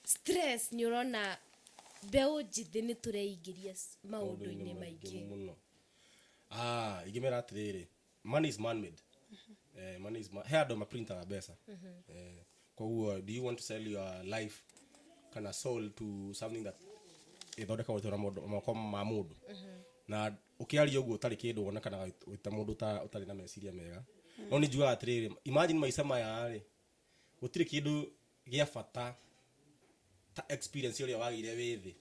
Stress nĩ ũrona mbeũ njĩthĩ nĩ tũreingĩria maũndũ-inĩ maingĩ. Mũno. Ingĩmera atĩrĩrĩ, money is man made. Money is he andũ maprintaga mbeca. Koguo do you want to sell your life kana soul to something that ĩthondekagwo na moko ma mũndũ? Na ũkĩaria ũguo ũtarĩ kĩndũ wonekanaga wĩ ta mũndũ ũtarĩ na meciria mega. No nĩ njugaga atĩrĩrĩ, imagine maica maya rĩ, gũtirĩ kĩndũ gĩa bata ta experience ũrĩa wagĩire wĩ thĩ.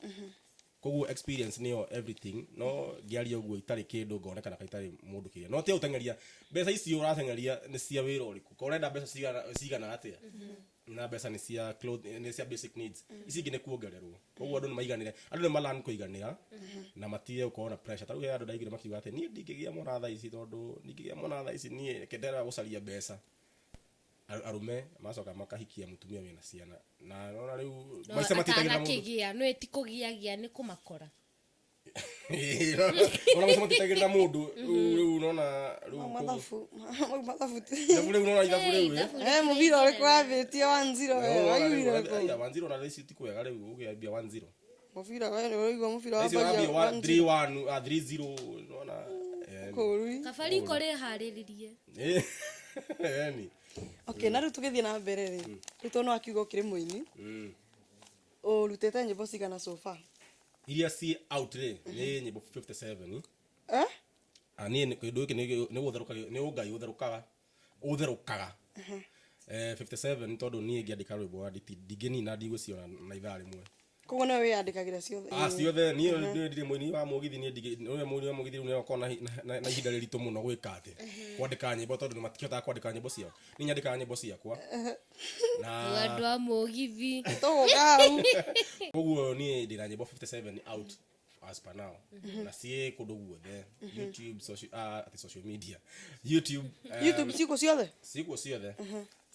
Koguo experience nĩyo everything. No ngĩaria ũguo itarĩ kĩndũ ngonekana ka itarĩ mũndũ kĩrĩa. No tiga gũteng'eria mbeca icio ũrateng'eria nĩ cia wĩra ũrĩkũ? Korwo ũrenda mbeca cigana atĩa? Na mbeca nĩ cia cloth, nĩ cia basic needs. Ici ingĩ nĩ kuongererwo. Koguo andũ nĩ maiganĩre. Andũ nĩ ma-learn kũiganĩra na matige gũkorwo na pressure. Ta rĩu he andũ ndaiguire makiuga atĩ niĩ ndingĩgĩa mwana thaa ici tondũ ndingĩgĩa mwana thaa ici niĩ reke nderera gũcaria mbeca. Arũme macoka makahikia mũtumia wĩna ciana. Na nona rĩu No, maica matitagĩrĩra mũndũ. atanakĩgĩa, no ĩti kũgĩagĩa nĩ kũmakora. Nona maica matitagĩrĩra mũndũ. Rĩu nona rĩu Mau koguo- mathabu, mau mathabu ti- Ithabu rĩu nona ithabu rĩu, eh. Ithabu Mũbira ũrĩkũ wambĩtie 1-0, Nona waiguire rĩu, kũ? aya, 1-0 na ici ti kwega rĩu ũkĩambia 1-0. Mũbira we nĩ ũraigua mũbira Ici ũrambia wambagia one, one three zero. one, 3-0, nona, Kũũru. Kabariko rĩharĩrĩrie. Eni. Okay, na rĩu tũgĩthiĩ na mbere rĩ, rĩu tondũ nĩwakiuga ũkĩrĩ mũini, ũrutĩte nyĩmbo cigana so far? Iria ci out rĩ nĩ nyĩmbo 57. Eh? Ah, niĩ kĩndũ gĩkĩ nĩ gũtherũka, nĩ ũngai ũtherũkaga ũtherũkaga. 57, tondũ niĩ ngĩandĩka rwĩmbo ndingĩnina, ndigũciona na ithaa rĩmwe. Koguo nĩwe wĩyandĩkagĩra ciothe? Ah, ciothe. Niĩ ndirĩ mũini wa mũgithi. Niĩ nĩwe mũini wa mũgithi rĩu nĩakorwo na ihinda rĩritũ mũno gwĩka atĩ kwandĩka nyĩmbo, tondũ matikĩhotaga kwandĩka nyĩmbo ciao. Niĩ nyandĩkaga nyĩmbo ciakwa na Andũ a mũgithi. Tũgũka hau. Koguo niĩ ndĩna nyĩmbo 57 out as per now, na ciĩ kũndũ guothe, YouTube, social, atĩ social media, YouTube, YouTube ciko ciothe? Ciĩkuo ciothe,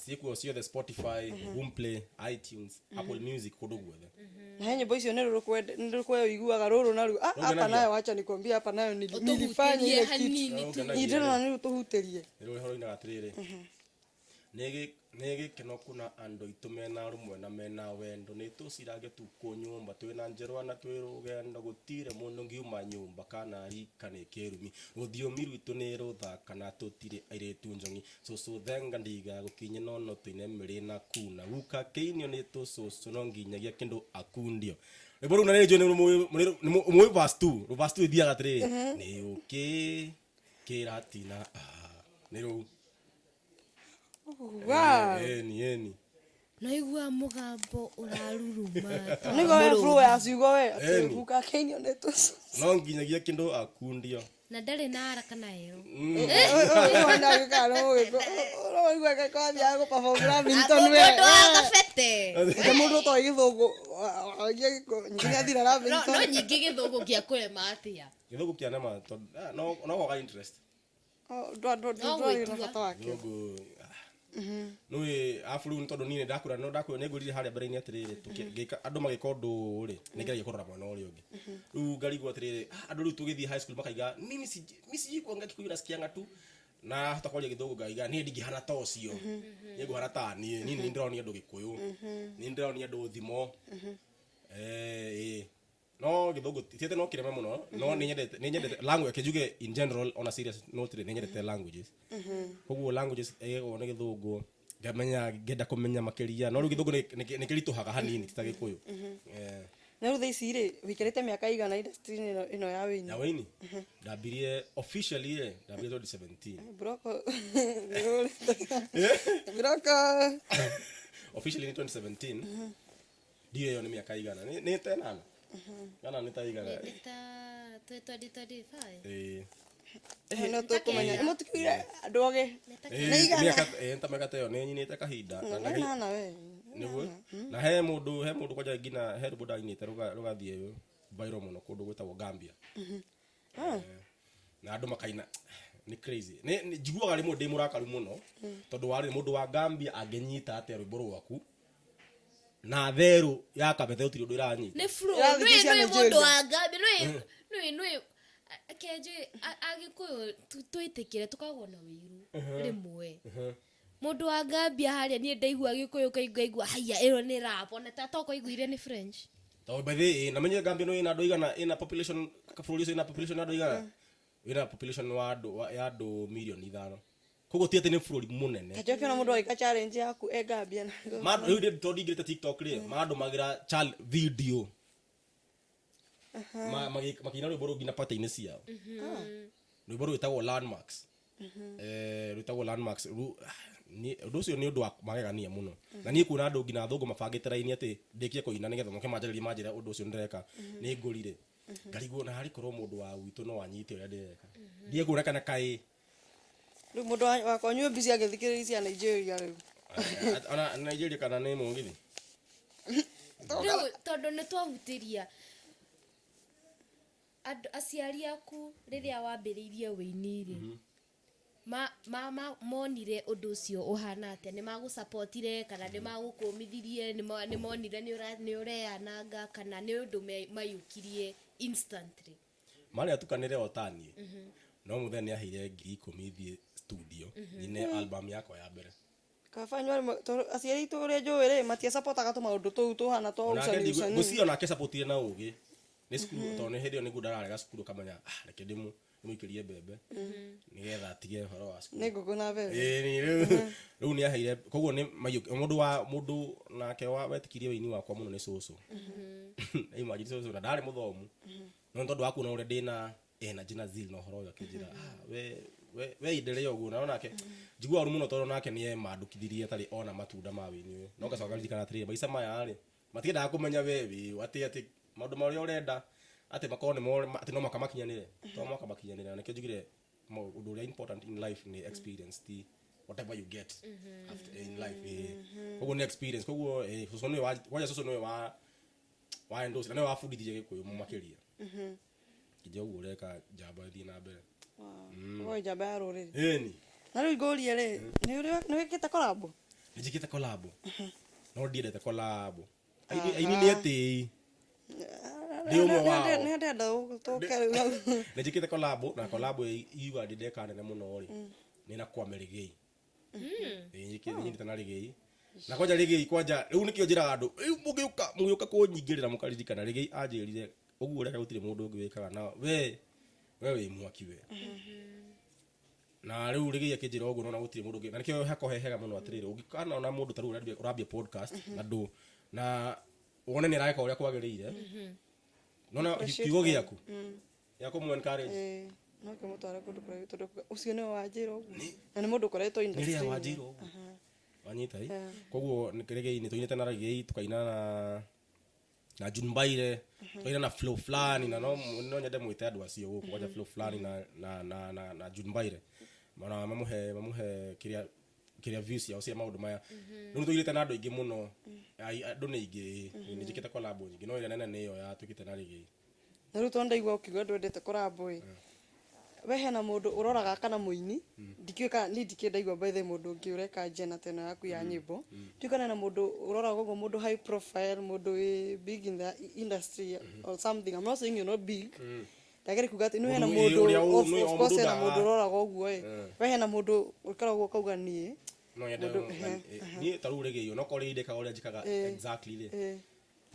ciĩkuo ciothe, Spotify, Boomplay, iTunes, Apple Music, kũndũ guothe. Na he nyĩmbo icio nĩ rũrũ ũiguaga rũrũ naruo, ah, hapa Rũngenagia. Nayo wacha nikwambie, hapa nayo nilifanya Ũtũhutĩrie ile kitu. hanini tu. Rũngenagia. Ndĩrona nĩ rũtũhutĩrie. Nĩ rũrĩ roinaga atĩrĩrĩ, nĩ gĩkeno kuna andũ aitũ mena rũmwe na mena wendo, nĩ tũcirange tukũ nyũmba twĩna njerwa na twĩ rũgendo, gũtirĩ mũndũ ngiuma nyũmba kana rika nĩ kĩrumi, rũthiomi rwitũ nĩ rũthaka na tũtirĩ airĩtu njong'i, cũcũ thenga ndiga gũkinye nono tũine mĩrĩ na kuna guka kĩinio nĩ tũcũcũ no nginyagia kĩndũ akundio. Rwĩmbo rũu na nĩ njũĩ nĩ mũĩ verse 2. Verse 2 ĩthiaga atĩrĩrĩ, nĩ ũkĩ kĩratina, ah, nĩ rũu. Wow. Ĩni ĩni. Naigua mũgambo ũraruruma ta Nĩguo we mũrũthi. flow ya ciugo we atĩ Ĩni. guka kĩinio nĩ tũcũcũ. No nginyagia kĩndũ akundio. Na ndarĩ na ara kana ero. Mũndũ wa gabete. Mũndũ ũtoĩ gĩthũngũ nginya thira No Lavington. No nyingĩ gĩthũngũ gĩa kũrema atĩa. Gĩthũngũ kĩa nama tondũ, no kwaga interest. Ndwarĩ na bata wakĩo. Gĩthũngũ nĩũĩ arabu rĩu nĩ tondũ niĩ nĩndakũra, no ndakũra nĩ ngwĩrire harĩa mbere-inĩ atĩrĩrĩ, ngĩka andũ magĩka ũndũ rĩ, nĩ ngeragia kũrora mwena ũrĩa ũngĩ. Rĩu ngarigwo atĩrĩrĩ, andũ rĩu tũgĩthiĩ high school makaiga mimi mi sijui kuongea Kikuyu, nasikianga tu na hota kwaria gĩthũngũ, ngaiga niĩ ndingĩhana ta ũcio, niĩ ngũhana ta niĩ niĩ ndĩronia andũ gĩkũyũ, niĩ ndĩronia andũ thimo. Ĩĩ. No gĩthũngũ ti atĩ no kĩreme mũno, no nĩ nyendete language njuge in general, on a serious note rĩ, nĩ nyendete languages. Koguo languages ĩgĩkorwo nĩ gĩthũngũ, ngamenya ngenda kũmenya makĩria, no rĩu gĩthũngũ nĩ kĩritũhaga hanini, ti ta gĩkũyũ. Na rĩu thaa ici rĩ, wĩikarĩte mĩaka igana industry-inĩ ĩno ya wĩini? Ya wĩini ndambirie officially rĩ, ndambirie 2017. Broko broko. Officially nĩ 2017. Ndiũĩ ĩyo nĩ mĩaka igana, nĩ ta ĩnana kana nĩ ta igana. Nĩ ta 2025. Ĩĩ. No tũkũmenya mũtikiire andũ ogĩ. Nĩ ta Ĩĩ, Nĩ igana. Ĩĩ, nĩ ta mĩaka ta ĩyo nĩ nyinĩte kahinda. Nana we. Nĩguo na he mũndũ kwanja nginya he rwĩmbo ndainĩte rũgathiĩ viral mũno kũndũ gwĩtagwo Gambia. Na andũ makaina, nĩ crazy. Njiguaga rĩmwe ndĩ mũrakaru mũno tondũ warĩ mũndũ wa Gambia angĩnyita atĩa rwĩmbo rwaku na therũ ya Kabete gũtirĩ ũndũ ĩranyita. Nĩ flow. Ĩrathiĩ Nĩ cia nĩ Nigeria. mũndũ wa Gambia nĩ nĩ kenjũ agĩkũyũ twĩtĩkĩre tũkoragwo na wĩiru rĩmwe. Mũndũ wa Gambia harĩa niĩ ndaigua gĩkũyũ kaigua haya ĩyo nĩ rap, ona ta tokoiguire nĩ French. Tondũ by the way, na menye Gambia no ĩna andũ igana, ĩna population, bũrũri ũcio ĩna population ya andũ igana, ĩna population wa andũ ya andũ mirioni 5, koguo ti atĩ nĩ bũrũri mũnene. Kajo kĩona mũndũ agĩka challenge yaku e Gambia na Rĩu tondũ ndingĩrĩte TikTok rĩ, mandũmagĩra video makĩina rwĩmbo rũu nginya party-inĩ ciao, rwĩmbo rwĩtagwo Landmarks. Rwĩtagwo Landmarks. Ũndũ ũcio nĩ ũndũ wa magegania mũno, na niĩ kuona andũ nginya athũngũ mabangĩte raini atĩ ndĩkie kũina nĩgetha moke manjarĩrie manjĩre ũndũ ũcio ndĩreka nĩ ngũrire, ngarigwo na harĩ korwo mũndũ wa gwitũ no anyite ũrĩa ndĩreka, ndiĩ kuona kana kaĩ. Rĩu mũndũ wakwa nyue mbici agĩthikĩrĩria cia Nigeria rĩu. Ona Nigeria kana nĩ mũgithi. Rĩu tondũ nĩ twahutĩria andũ aciari aku rĩrĩa wambĩrĩirie wĩini rĩ, ma monire ũndũ ũcio ũhana atĩa? Nĩ magũcapotire kana nĩ magũkũmithirie? Nĩ monire nĩ ũreananga kana nĩ ũndũ maiyũkirie instantly? Marĩ atukanĩre o ta niĩ, no mũthenya nĩ aheire 10,000 thiĩ studio nyine album yakwa ya mbere. Kaba inyuĩ tondũ aciari aitũ ũrĩa njũĩ rĩ, matiacapotaga tũmaũndũ tũu tũhana twa Onake ũcani ũcani. Ngwĩciria onake sapotire na ũgĩ nĩ cukuru, tondũ nĩ hĩndĩ ĩyo nĩguo ndararega cukuru, ũkamenya, ah, reke ndĩmũ Ndĩmũikĩrie mbembe nĩgetha atige ũhoro wa cukuru. Nĩ ngũkũ na mbembe. Ĩĩ, rĩu nĩ aheire, koguo nĩ mũndũ wa mũndũ nake wa wetĩkirie wĩini wakwa mũno nĩ cũcũ. Imagine cũcũ na ndarĩ mũthomu, no nĩ tondũ wa kuona ũrĩa ndĩna energy na zeal na ũhoro ũyũ, akĩnjĩra, "Ah, we endelea ũguo." Na nake njiguaga ũru mũno tondũ nake nĩ emandũkithirie atarĩ ona matunda ma wĩini ũyũ, no ngacoka ngaririkana atĩrĩrĩ, maica maya rĩ, matiendaga kũmenya we wĩ ũ, atĩ maũndũ marĩa ũrenda atĩ makorwo nĩmo atĩ no mũhaka makinyanĩre, to mũhaka makinyanĩre. Na nĩkĩo njugire ũndũ ũrĩa important in life nĩ experience, ti whatever you get after in life. Koguo nĩ experience. Koguo cũcũ nĩwe kwanja cũcũ nĩwe wa endorse na nĩwe wabundithirie Gĩkũyũ makĩria. Kĩnja ũguo ũreka njamba, ĩthiĩ na mbere. Ũyũ njamba ya rũrĩrĩ. Ĩni. Na rĩu ngũrie rĩ, nĩ wĩkĩte collabo? Nĩnjĩkĩte collabo, no ndiendete collabo. Aini nĩ etĩi, ndĩ ũmwe wao. Nĩ ndenda tũke rĩu hau. Nĩnjĩkĩte collabo, na collabo iuga ndĩ ndeka nene mũno rĩ, nĩ na Kwame Rĩgĩi. Ĩĩ, nĩnyitĩte na Rĩgĩi, na kwanja Rĩgĩi, kwanja rĩu nĩkĩo njĩraga andũ rĩu mũgĩũka kũnyingĩrĩra, mũkaririkana Rĩgĩi anjĩrire ũguo ũreka gũtirĩ mũndũ ũngĩ wĩkaga, na we wĩ mwaki we. Na rĩu Rĩgĩi akĩnjĩra ũguo, nona gũtirĩ mũndũ ũngĩ, na nĩkĩo hako he hega mũno atĩrĩrĩ, ũngĩkanona mũndũ ta rĩu ũrambia podcast na ndũ na wone nĩ areka ũrĩa kwagĩrĩire, nona Appreciate kiugo them. gĩaku gĩa kũmũ encourage. Ĩĩ, no kĩmũtware kũndũ kũraihu, tondũ ũcio nĩwe wanjĩra ũguo na nĩ mũndũ ũkoretwo nĩ rĩa industry-inĩ. Wanjĩra ũguo, wanyita ĩ. Koguo Rĩgĩi nĩ tũinĩte na Rĩgĩi, tũkaina na Jumbaire, tũkaina na Flow Flani, na no nyende mwĩte andũ acio gũkũ kwanja, Flow Flani na Jumbaire, mana mamũhe kĩrĩa views ciao cia maũndũ maya. Rĩu nĩ tũirĩte na andũ aingĩ mũno. Ai, andũ nĩ aingĩ, nĩ njĩkĩte collab nyingĩ, no ĩrĩa nene nĩ ĩyo ya twĩkĩte na Rĩgĩi. Na rĩu tondũ ndaigua ũkiuga ndwendete collabo ĩ, we hena mũndũ ũroraga kana mũini? Ndikĩũĩ kana niĩ ndikĩĩ ndaigua, by the way, mũndũ ũngĩ ũreka njena ta ĩno yaku ya nyĩmbo. Ndiũĩ kana hena mũndũ ũroraga ũguo, mũndũ high profile, mũndũ wĩ big in the industry or something. I'm not saying you're not big, ndagĩrĩ kuga atĩ nĩ hena Mũndũ, mũndũ ũrĩa of o course mũndũ hena mũndũ ũroraga ũguo ĩ. We hena mũndũ ũikaraga ũguo ũkauga niĩ No nyende niĩ ta rĩu Rĩgĩi, onokorwo rĩgĩi ndĩkaga ũrĩa njĩkaga exactly rĩ,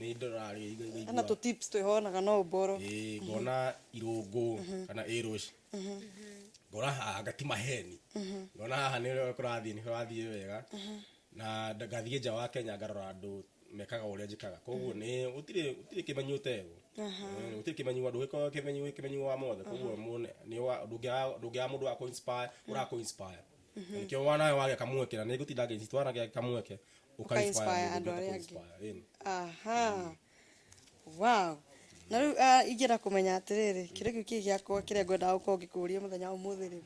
nĩ ndoraga Rĩgĩi hena ngaigua tũ tips twĩhonaga no ũmboro. Ĩĩ, ngona irũngũ kana ĩrũci, ngona haha ngati maheni, ngona haha nĩ ũrĩa kũrathiĩ, nĩ kũrathiĩ wega, na ngathiĩ nja wa Kenya ngarora andũ mekaga ũrĩa njĩkaga. Koguo nĩ gũtirĩ kĩmenyi ũtegwo. Gũtirĩ kĩmenyi, ndũgĩkorwo kĩmenyi wa mothe. Koguo ndũngĩaga mũndũ wa kũ-inspire, ũra kũ-inspire. Na nĩkĩo wanawe wagĩa kamweke, na nĩngũtinda ngĩinsist, wanagĩa kamweke Ũka-inspire ũka-inspire mũndũ andũ ũngĩ arĩa angĩ. ũta-kũ-inspire. Ĩni. Aha, wow. Na rĩu ingĩenda kũmenya atĩrĩrĩ, kĩũria kĩu kĩ gĩakwa kĩrĩa ngwendaga gũkorwo ngĩkũria mũthenya wa ũmũthĩ rĩ,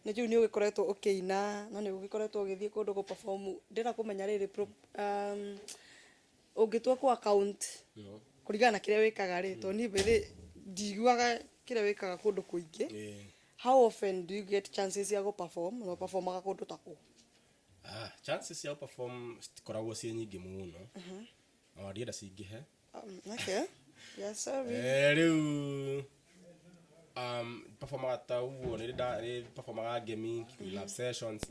nĩ njũĩ nĩ ũgĩkoretwo ũkĩina na nĩ ũgĩkoretwo ũgĩthiĩ kũndũ gũ perform. Ndĩrenda kũmenya rĩrĩ, ũngĩtua kũ account kũringana na kĩrĩa wĩkaga rĩ, tondũ niĩ mbĩthĩ ndiguaga kĩrĩa wĩkaga kũndũ kũingĩ, how often do you get chances cia gũ perform, na performaga kũndũ ta kũ? Ah, chances cia perform citikoragwo ciĩ nyingĩ mũno, na ndienda cingĩhe. Okay, yes, sorry. Rĩu performaga ta ũguo nĩ performaga Ngemi, Kikuyu Love Sessions.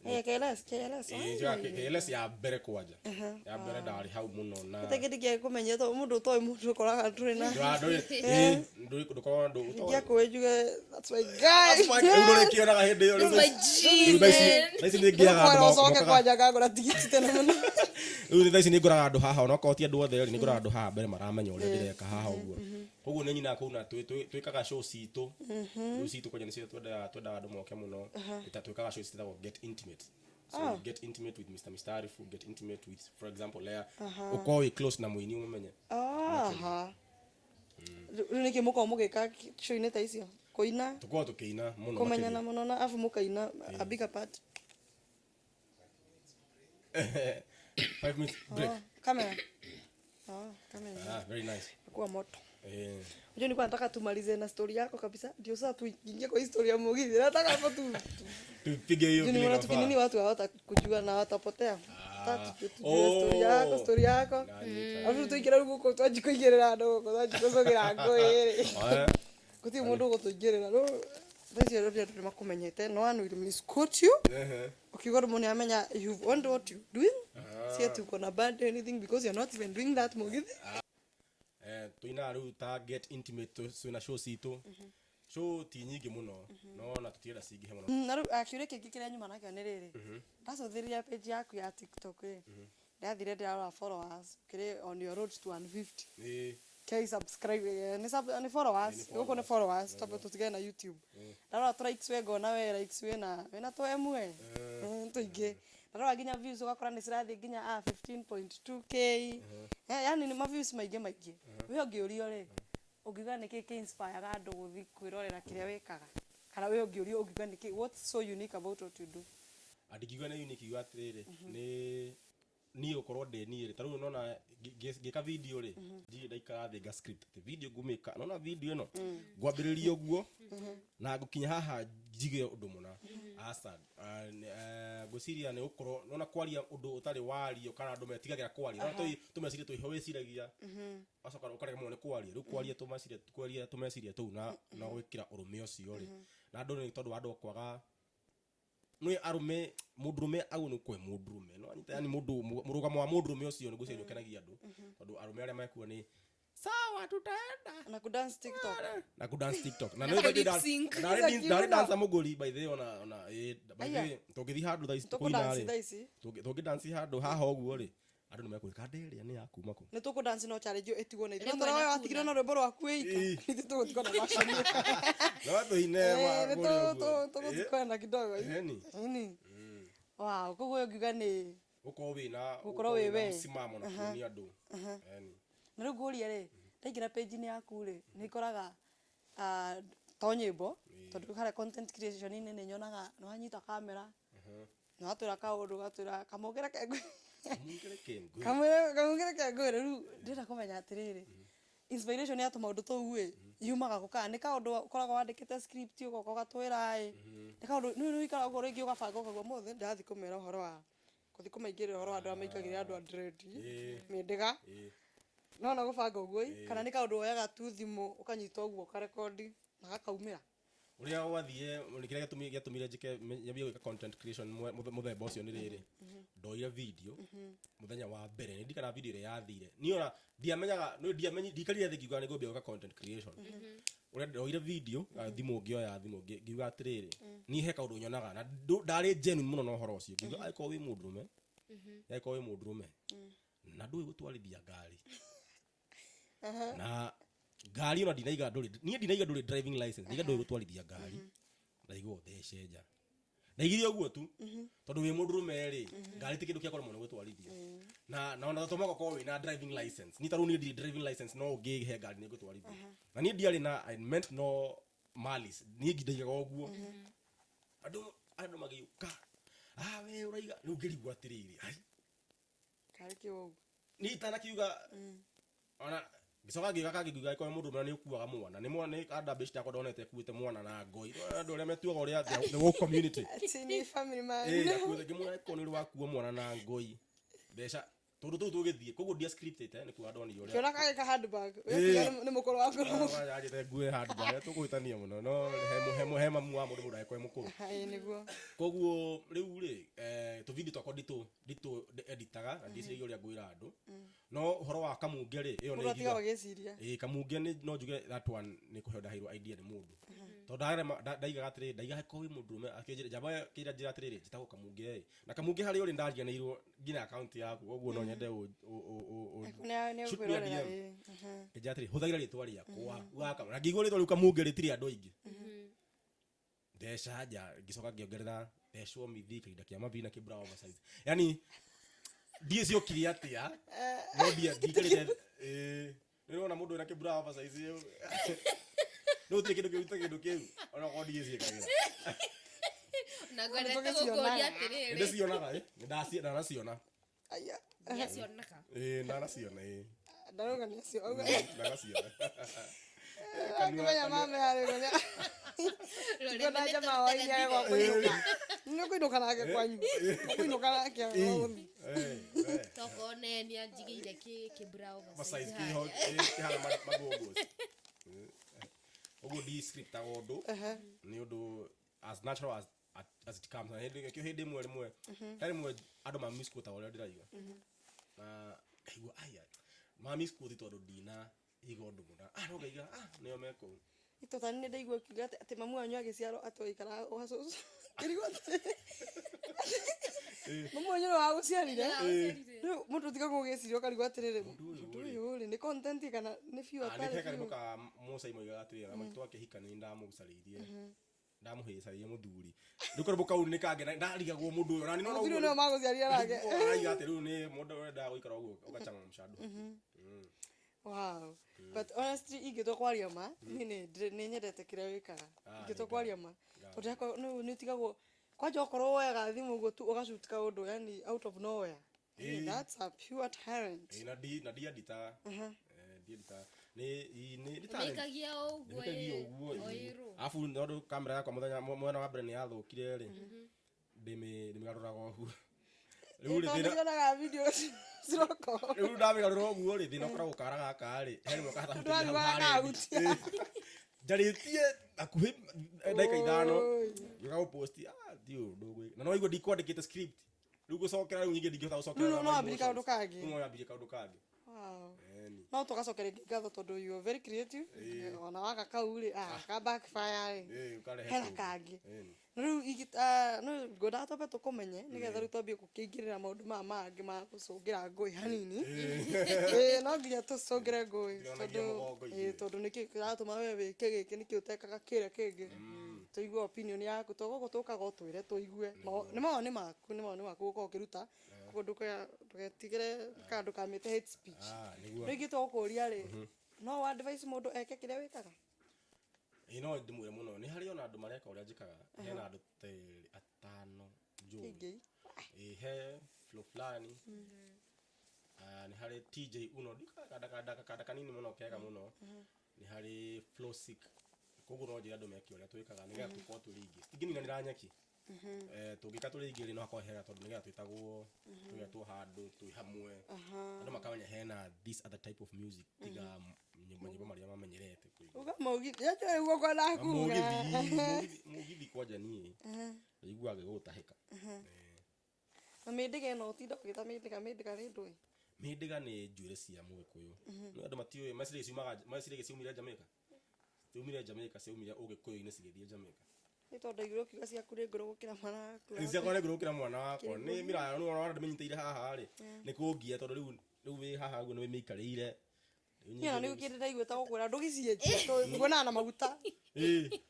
KLS, KLS. Ĩĩ, njoyaga KLS ya mbere, kwanja ya mbere ndarĩ hau mũno na Gĩtengĩ kũmenya to mũndũ ũtoĩ mũndũ ũkoraga ndũrĩ na Ndũrĩ, ndũkoragwo Ingĩakũĩ njuge, "That's my guy." Rĩu ndũrĩkĩonaga hĩndĩ ĩyo rĩu. My Rĩu thaa ici G, thaa ici nĩ ngĩaga andũ Kwara ũcoke mokaga kwanja ngagũra tigiti tene mũno. Rĩu thaa ici nĩ ngoraga andũ haha, onokorwo ti andũ othe rĩ, nĩ ngoraga andũ haha mbere maramenya ũrĩa ndĩreka haha ũguo. Koguo nĩ nyinaga kũu na twĩkaga show citũ, rĩu citũ kwanja nĩcio twendaga andũ moke mũno. Twĩkaga show citagwo Get Intimate. So you get intimate with Mr. Mistarifu, get intimate with, for example, Lea, ũkorwo wĩ close na mũini ũmũmenye. Aha, rĩu nĩkĩ mũkoragwo mũgĩka show-inĩ ta icio? Kũina? Tũkorwo tũkĩina mũno. Kũmenyana Makĩria. Mũno na abu mũkaina a bigger part. 5 minutes break. Oh, camera. Oh, camera. Ah, very nice. Kuwa moto. Eh. Unajua nilikuwa nataka tumalize na story yako kabisa. Ndio sasa tuingie kwa historia ya Mugithi. Nataka hapo tu. Tupige hiyo Juu vile nimeona inafaa. tukinini watu hawatakujua na watapotea. Nataka tujue Oh. story yako, story yako. Nanyita. Alafu tuingĩra rĩu gũkũ twanji kũigĩrĩra andũ gũkũ, twanji gũcũgĩra ngũĩ rĩ. Gũtirĩ mũndũ ũgũtũingĩrĩra. Rĩu thaa icio andũ nĩ makũmenyete. No one will misquote you. Ukiuga ũndũ mũndũ nĩamenya you've owned what you doing. Si ati uko na bad anything, because you're not even doing that Mugithi. Tuinaga rĩu ta Get Intimate, twĩna show citũ. Show ti nyingĩ mũno, no na tũtirenda cingĩhe mũno. Na rĩu kĩũria kĩngĩ kĩrĩa nyuma nakĩo nĩ rĩrĩ, ndacũthĩrĩria page yaku ya TikTok rĩ, ndathire ndĩrarora followers, ũkĩrĩ on your road to 150 K subscribe, nĩ followers. Nĩ gũkũ nĩ followers, twambe tũtigane na YouTube. Ndarora tũ likes, we ngona we likes wĩna twemwe tũingĩ. Ndarora nginya views, ũgakora nĩ cirathiĩ nginya 15.2K. Yani nĩ ma views maingĩ maingĩ. We ũngĩũrio rĩ, ũngiuga nĩkĩ kĩ inspireaga andũ gũthiĩ kwĩrorera kĩrĩa wĩkaga? Kana we ũngĩũrio ũngiuga nĩkĩ, what's so unique about what you do? Andingiuga nĩ unique, iuga atĩrĩrĩ, nĩ niĩ gũkorwo ndĩ niĩ rĩ, ta rĩu nona ngĩka video rĩ, ndirĩ ndaikara thĩ nga script atĩ video ngũmĩka. Nona video ĩno ngwambĩrĩria ũguo na ngũkinya haha njige ũndũ mũna. Aca. Ngwĩciria nĩ gũkorwo nona kwaria ũndũ ũtarĩ wario kana andũ metigagĩra kwaria. Nona tũmeciria twĩho wĩciragia, wacoka ũkaremwo nĩ kwaria. Rĩu kwaria tũmeciria, kwaria tũmeciria tũu na gwĩkĩra ũrũme ũcio rĩ, na andũ nĩ tondũ wa andũ kwaga nĩ arũme, mũndũrũme agwo nĩ kwe mũndũrũme no anyita, yani mũndũ mũrũgamo wa mũndũrũme ũcio nĩ ngwĩciria nĩ ũkenagia andũ, tondũ arũme arĩa mekuo nĩ sawa, tutaenda na kudance TikTok. Na kudance TikTok na Na nĩ ku-lip sync. ndarĩ dancer mũgũri, by the way. Ona by the Aya. way, tũngĩthiĩ handũ thaa ici kũina tũkũdance rĩ, thaa ici. Tũngĩdance handũ haha ũguo rĩ, andũ nĩ mekũĩka ndĩ ĩrĩa nĩ ya kuma kũ. Nĩ tũkũdance, no challenge ĩyo ĩtigwo na ithuĩ. Rĩmwe No na tũrĩa watigirwo na rwĩmbo rwaku wĩika, ithuĩ tũgũtigwo na version ĩyo. No tũine Nĩ kũrĩa ũguo. tũgũtikwana kidogo. Ĩni. Ĩni. Wow, koguo ũngiuga nĩ Gũkorwo wĩna Gũkorwo wĩ we. Msimamo na kuonia andũ. Ĩni. Na rĩu ngũrie rĩ, ndaingĩra page-inĩ yaku rĩ, nĩ ngoraga to nyĩmbo, tondũ harĩa content creation-inĩ nĩ nyonaga nĩ wanyita kamera, nĩ watwĩra kaũndũ, ũgatwĩra kamũngĩre ke Kamũngĩre ke ngwĩre. Kamũngĩre ke ngwĩre. Rĩu ndĩrenda kũmenya atĩrĩrĩ, inspiration ya tũmaũndũ tũu ĩ yumaga kũ? Kana nĩ kaũndũ ũkoragwo wandĩkĩte script ũgoka ũgatwĩra ĩ nĩ kaũndũ nĩ ũikaraga ũguo rĩngĩ ũgabanga ũkaigua ũmũthĩ ndĩrathiĩ kũmera ũhoro wa gũthiĩ kũmaingĩrĩra ũhoro wa andũ arĩa maingagĩrĩra andũ a dread mĩndĩga nona gũbanga ũguo ĩ, kana nĩ kaũndũ woyaga tu thimũ ũkanyita ũguo ũkarekondi na gakaumĩra? Ũrĩa gwathiĩ, kĩrĩa gĩatũmire njĩke nyambie gwĩka content creation mũthemba ũcio nĩ rĩrĩ: ndoire video mũthenya wa mbere, nĩ ndikana video ĩrĩa yathire niĩ ona ndiamenyaga, nĩ ndiamenyi, ndikarire thĩ ngiuga nĩ ngwambia gwĩka content creation. Ũrĩa ndoire video, thimũ, ngĩoya thimũ, ngiuga atĩrĩrĩ, niĩ he kaũndũ nyonaga na ndarĩ genuine mũno na ũhoro ũcio. Ngiuga angĩkorwo wĩ mũndũrũme, angĩkorwo wĩ mũndũrũme na ndũĩ gũtwarithia ngari, na ngari ona ndinaiga ndũrĩ, niĩ ndinaiga ndũrĩ driving license, ndaiga ndũĩ gũtwarithia ngari, ndaigua ũthece nja. Ndaigire ũguo tu tondũ wĩ mũndũrũme rĩ, ngari ti kĩndũ kĩa kũremwo nĩ gũtwarithia, na ona to mũhaka ũkorwo wĩna driving license. Ni ta rĩu niĩ ndirĩ driving license, no ũngĩhe ngari nĩ ngũtwarithia. Na niĩ ndiarĩ na, I meant no malice, niĩ ndaigaga ũguo. Andũ magĩũka, ah, we ũraiga. Rĩu ngĩrigwo atĩrĩrĩ, ai, Karĩ kĩ ũguo? Niĩ itanakiuga ona ngĩcoka ngĩũka kangĩ ngiuga angĩkorwo mũndũ nĩ ũkuaga mwana, nĩ mwana nĩ anda mbĩci yakwa ndonete akuĩte mwana na ngoi. Andũ arĩa metuaga ũrĩa the whole community. Ati ni family man. Akuĩte, ngĩmwĩra angĩkorwo nĩ ũrĩ wakua mwana na ngoi mbeca tũndũ tũu tũgĩthiĩ koguo ndia scriptĩte nĩ kuga ndonire ũrĩa Kĩona kagĩ ka handbag. Ũreciria nĩ mũkũrũ waku. Anjĩte ngue handbag, tũkũhĩtania mũno, no he mamu wa mũndũ, mũndũ agĩkorwo e mũkũrũ. Ĩĩ, nĩguo. Koguo rĩu rĩ, tũvideo twakwa nditũ editaga na ndiciragia ũrĩa ngwĩra andũ, no ũhoro wa kamunge rĩ, ĩyo Mũndũ nĩ atigaga ingiuga agĩciria. Ĩĩ, kamunge nĩ no njuge that one nĩ kũheo ndaheirwo idea nĩ mũndũ, tondũ ndaigaga atĩrĩrĩ, ndaigaga ko wĩ mũndũrũme akĩnjĩra njamba ĩyo akĩnjĩra njĩra atĩrĩrĩ, njĩtagwo kamunge ĩ, na kamunge harĩa ũrĩ ndariganĩirwo nginya account yaku, koguo no nyende Nĩ shoot me a ũkwĩrorera. DM. Ĩĩ. Ngĩnjĩra atĩrĩ, hũthagĩra rĩtwa rĩakwa ugaka, na ngĩigua rĩtwa rĩu kamunge rĩtirĩ andũ aingĩ. Ndeca nja, ngĩcoka ngĩongerera thecwo mithi kahinda kĩa mavi na kĩbra oversize, yani ndiĩ ciokire atĩa, no ndiikarĩte. Ĩĩ, nĩ ũrona mũndũ wĩna kĩbra oversize ĩyo, no gũtirĩ kĩndũ kĩu ta kĩndũ kĩu ona korwo ndiĩ ciĩkagĩra. Na ngwendete Nĩtũgĩcionaga. gũkũria Nĩ atĩrĩrĩ. ndĩcionaga ĩ, nĩ ndanaciona. Aya. Nĩacionaga. Ĩĩ, ndanaciona ĩ. Ndarauga nĩ acio. Auga. Ndanaciona. Akĩmenya mame harĩ ũrĩa. Rũrĩmĩ Tiko na nĩ jamaa wa iria gwa tũrũterethi. kũinũka. Nĩ kũinũka nake kwanyu. Kũinũka nake. Tokorwo ne nĩanjigĩire kĩbra oversize oversize kĩho harĩa. kĩhana magũngũci ũguo, ndi scriptaga ũndũ, nĩ ũndũ as natural as it comes. Na hĩndĩ kĩo hĩndĩ ĩmwe rĩmwe he rĩmwe andũ ma misquotaga ũrĩa ndĩraiga, na ngaigua aya ma misquote tondũ ndina iga ũndũ mũna, ah, no ngaiga, ah, nĩo mekũu. Itotani nĩ ndaigua ũkiuga atĩ mamu wanyu agĩciarwo atĩ waikaraga gwa cũcũ. Ngĩrigwo atĩrĩrĩ, mamu wanyu nĩwe wagũciarire? Rĩu mũndũ ũtigagwo ũgĩciria ũkarigwo atĩrĩrĩ, mũndũ ũyũ rĩ, nĩ content kana nĩ biũ Ah, nĩ atarĩ he karĩmũ biũ? ka Mũcai moigaga atĩrĩrĩ, ona maitũ akĩhika nĩ ndamũcarĩirie ndamũhĩcarĩirie mũthuri. Rĩu karĩmũ kau nĩ kangena ndarigagwo mũndũ ũyũ ona niĩ nona Mũthuri ũguo ũyũ nĩwe magũciarire nake. araiga atĩ rĩu nĩ mũndũ ũrendaga gũikara ũguo ũgachangamsha andũ. Wow. But honestly ingĩtua kwaria ma niĩ nĩ nyendete kĩrĩa wĩkaga. Ah, Ingĩtua nĩ kwaria ma. ngatho. Tondũ yakwa nĩ ũtigagwo kwanja okorwo woyaga thimũ ũguo tu ũgacoot kaũndũ yani out of nowhere. Hey, that's a pure talent. Ĩĩ, na ndienditaga. Ndienditaga. Nĩ talent. Ũmĩikagia o ũguo Ndĩmĩikagia ĩ, ũguo o ĩ. ĩrũ. Arabu tondũ kamera yakwa mũthenya mwena wa mbere nĩ yathũkire rĩ, ndĩmĩgarũraga ũguo. Rĩu rĩ Tondũ thĩna cionaga video ciroko. rĩu ndamĩgarũra ũguo rĩ thĩna ũkoragwo kara gaka rĩ he rĩmwe Tondũ wariguaga kahutia. njarĩtie hakuhĩ ndagĩka 5 Oi. ngĩũka gũpost ah ndiũĩ ũndũ ũgwĩka na no waigua ndikwandĩkĩte script rĩu gũcokera rĩu nyingĩ ndingĩhota gũcokera Rĩu na no my wambirie kaũndũ emotions. kangĩ. Rĩu no wambirie kaũndũ kangĩ. Wow. Ĩni. No tũgacokeria Ngai ngatho tondũ you are very creative. Ona waka kau rĩ, ah, ka backfire rĩ. Ĩĩ, ũkarehe Hena kũngĩ. kangĩ. Ĩni. Na rĩu no ngwendaga twambe tũkũmenye nĩgetha rĩu twambie gũkĩingĩrĩra maũndũ maya mangĩ ma gũcũngĩra ngũĩ hanini. Ĩĩ, no nginya tũcũngĩre ngũĩ Tũtionagie tondũ mũgongo ĩĩ, ithuĩ. tondũ nĩkĩ kĩratũma we wĩke gĩkĩ nĩkĩ ũtekaga kĩrĩa kĩngĩ. Tũigue opinion yaku to gũkũ tũkaga ũtwĩre tũigue. Nĩ mawoni maku, nĩ mawoni maku gũkorwo ũkĩruta. Koguo ndũgetigĩre kana ndũkamĩte hate speech. Ah, nĩguo. Rĩu ingĩ tũgũkũria rĩ, no wa advise mũndũ eke kĩrĩa wĩkaga? Ĩĩ, no ndĩmwĩre mũno nĩ harĩ ona andũ mareka ũrĩa njĩkaga hena andũ ta erĩ atano njũĩ. Ingĩ. Ĩĩ, he flow fulani. Ah, nĩ harĩ TJ Uno ndikakanda kanini mũno kega mũno. Nĩ harĩ Flow Sick koguo no njĩre andũ meke ũrĩa twĩkaga nĩgetha tũkorwo tũrĩ aingĩ citingĩninanĩra nyeki. Tũngĩka tũrĩ aingĩ rĩ no hakorwo hega tondũ nĩgetha twĩtagwo tũgetwo handũ twĩ hamwe andũ makamenya hena this other type of music tiga manyĩmbo marĩa mamenyerete kũigua. Uga mũgithi, yacho ũguo kwenda kuga. Mũgithi kwanja niĩ ndaiguaga gĩgũtahĩka. Na mĩndĩga ĩno ũtinda ũgĩta mĩndĩga mĩndĩga nĩ ndũĩ. Mĩndĩga nĩ njuĩrĩ cia mũgĩkũyũ. No andũ matiũĩ meciragia ciumaga meciragia ciaumire Jamaica. Ciaumire Jamaica ciaumire ũgĩkũyũ-inĩ cigĩthiĩ Jamaica. Nĩ tondũ ndaiguire ũkiuga ciaku nĩ ngũrũ gũkĩra mwana waku. Nĩ ciakwa nĩ ngũrũ gũkĩra mwana wakwa. Nĩ mĩraya nĩ wona ndĩmĩnyitĩire haha rĩ nĩ kũngia tondũ rĩu wĩ haha ũguo nĩ wĩmĩikarĩire. Rĩu Niĩ ona nyingĩ nĩ gũkĩndĩ ndaigua ta gũkwĩra ndũgĩcienjie tondũ nguonaga na maguta. Ĩĩ.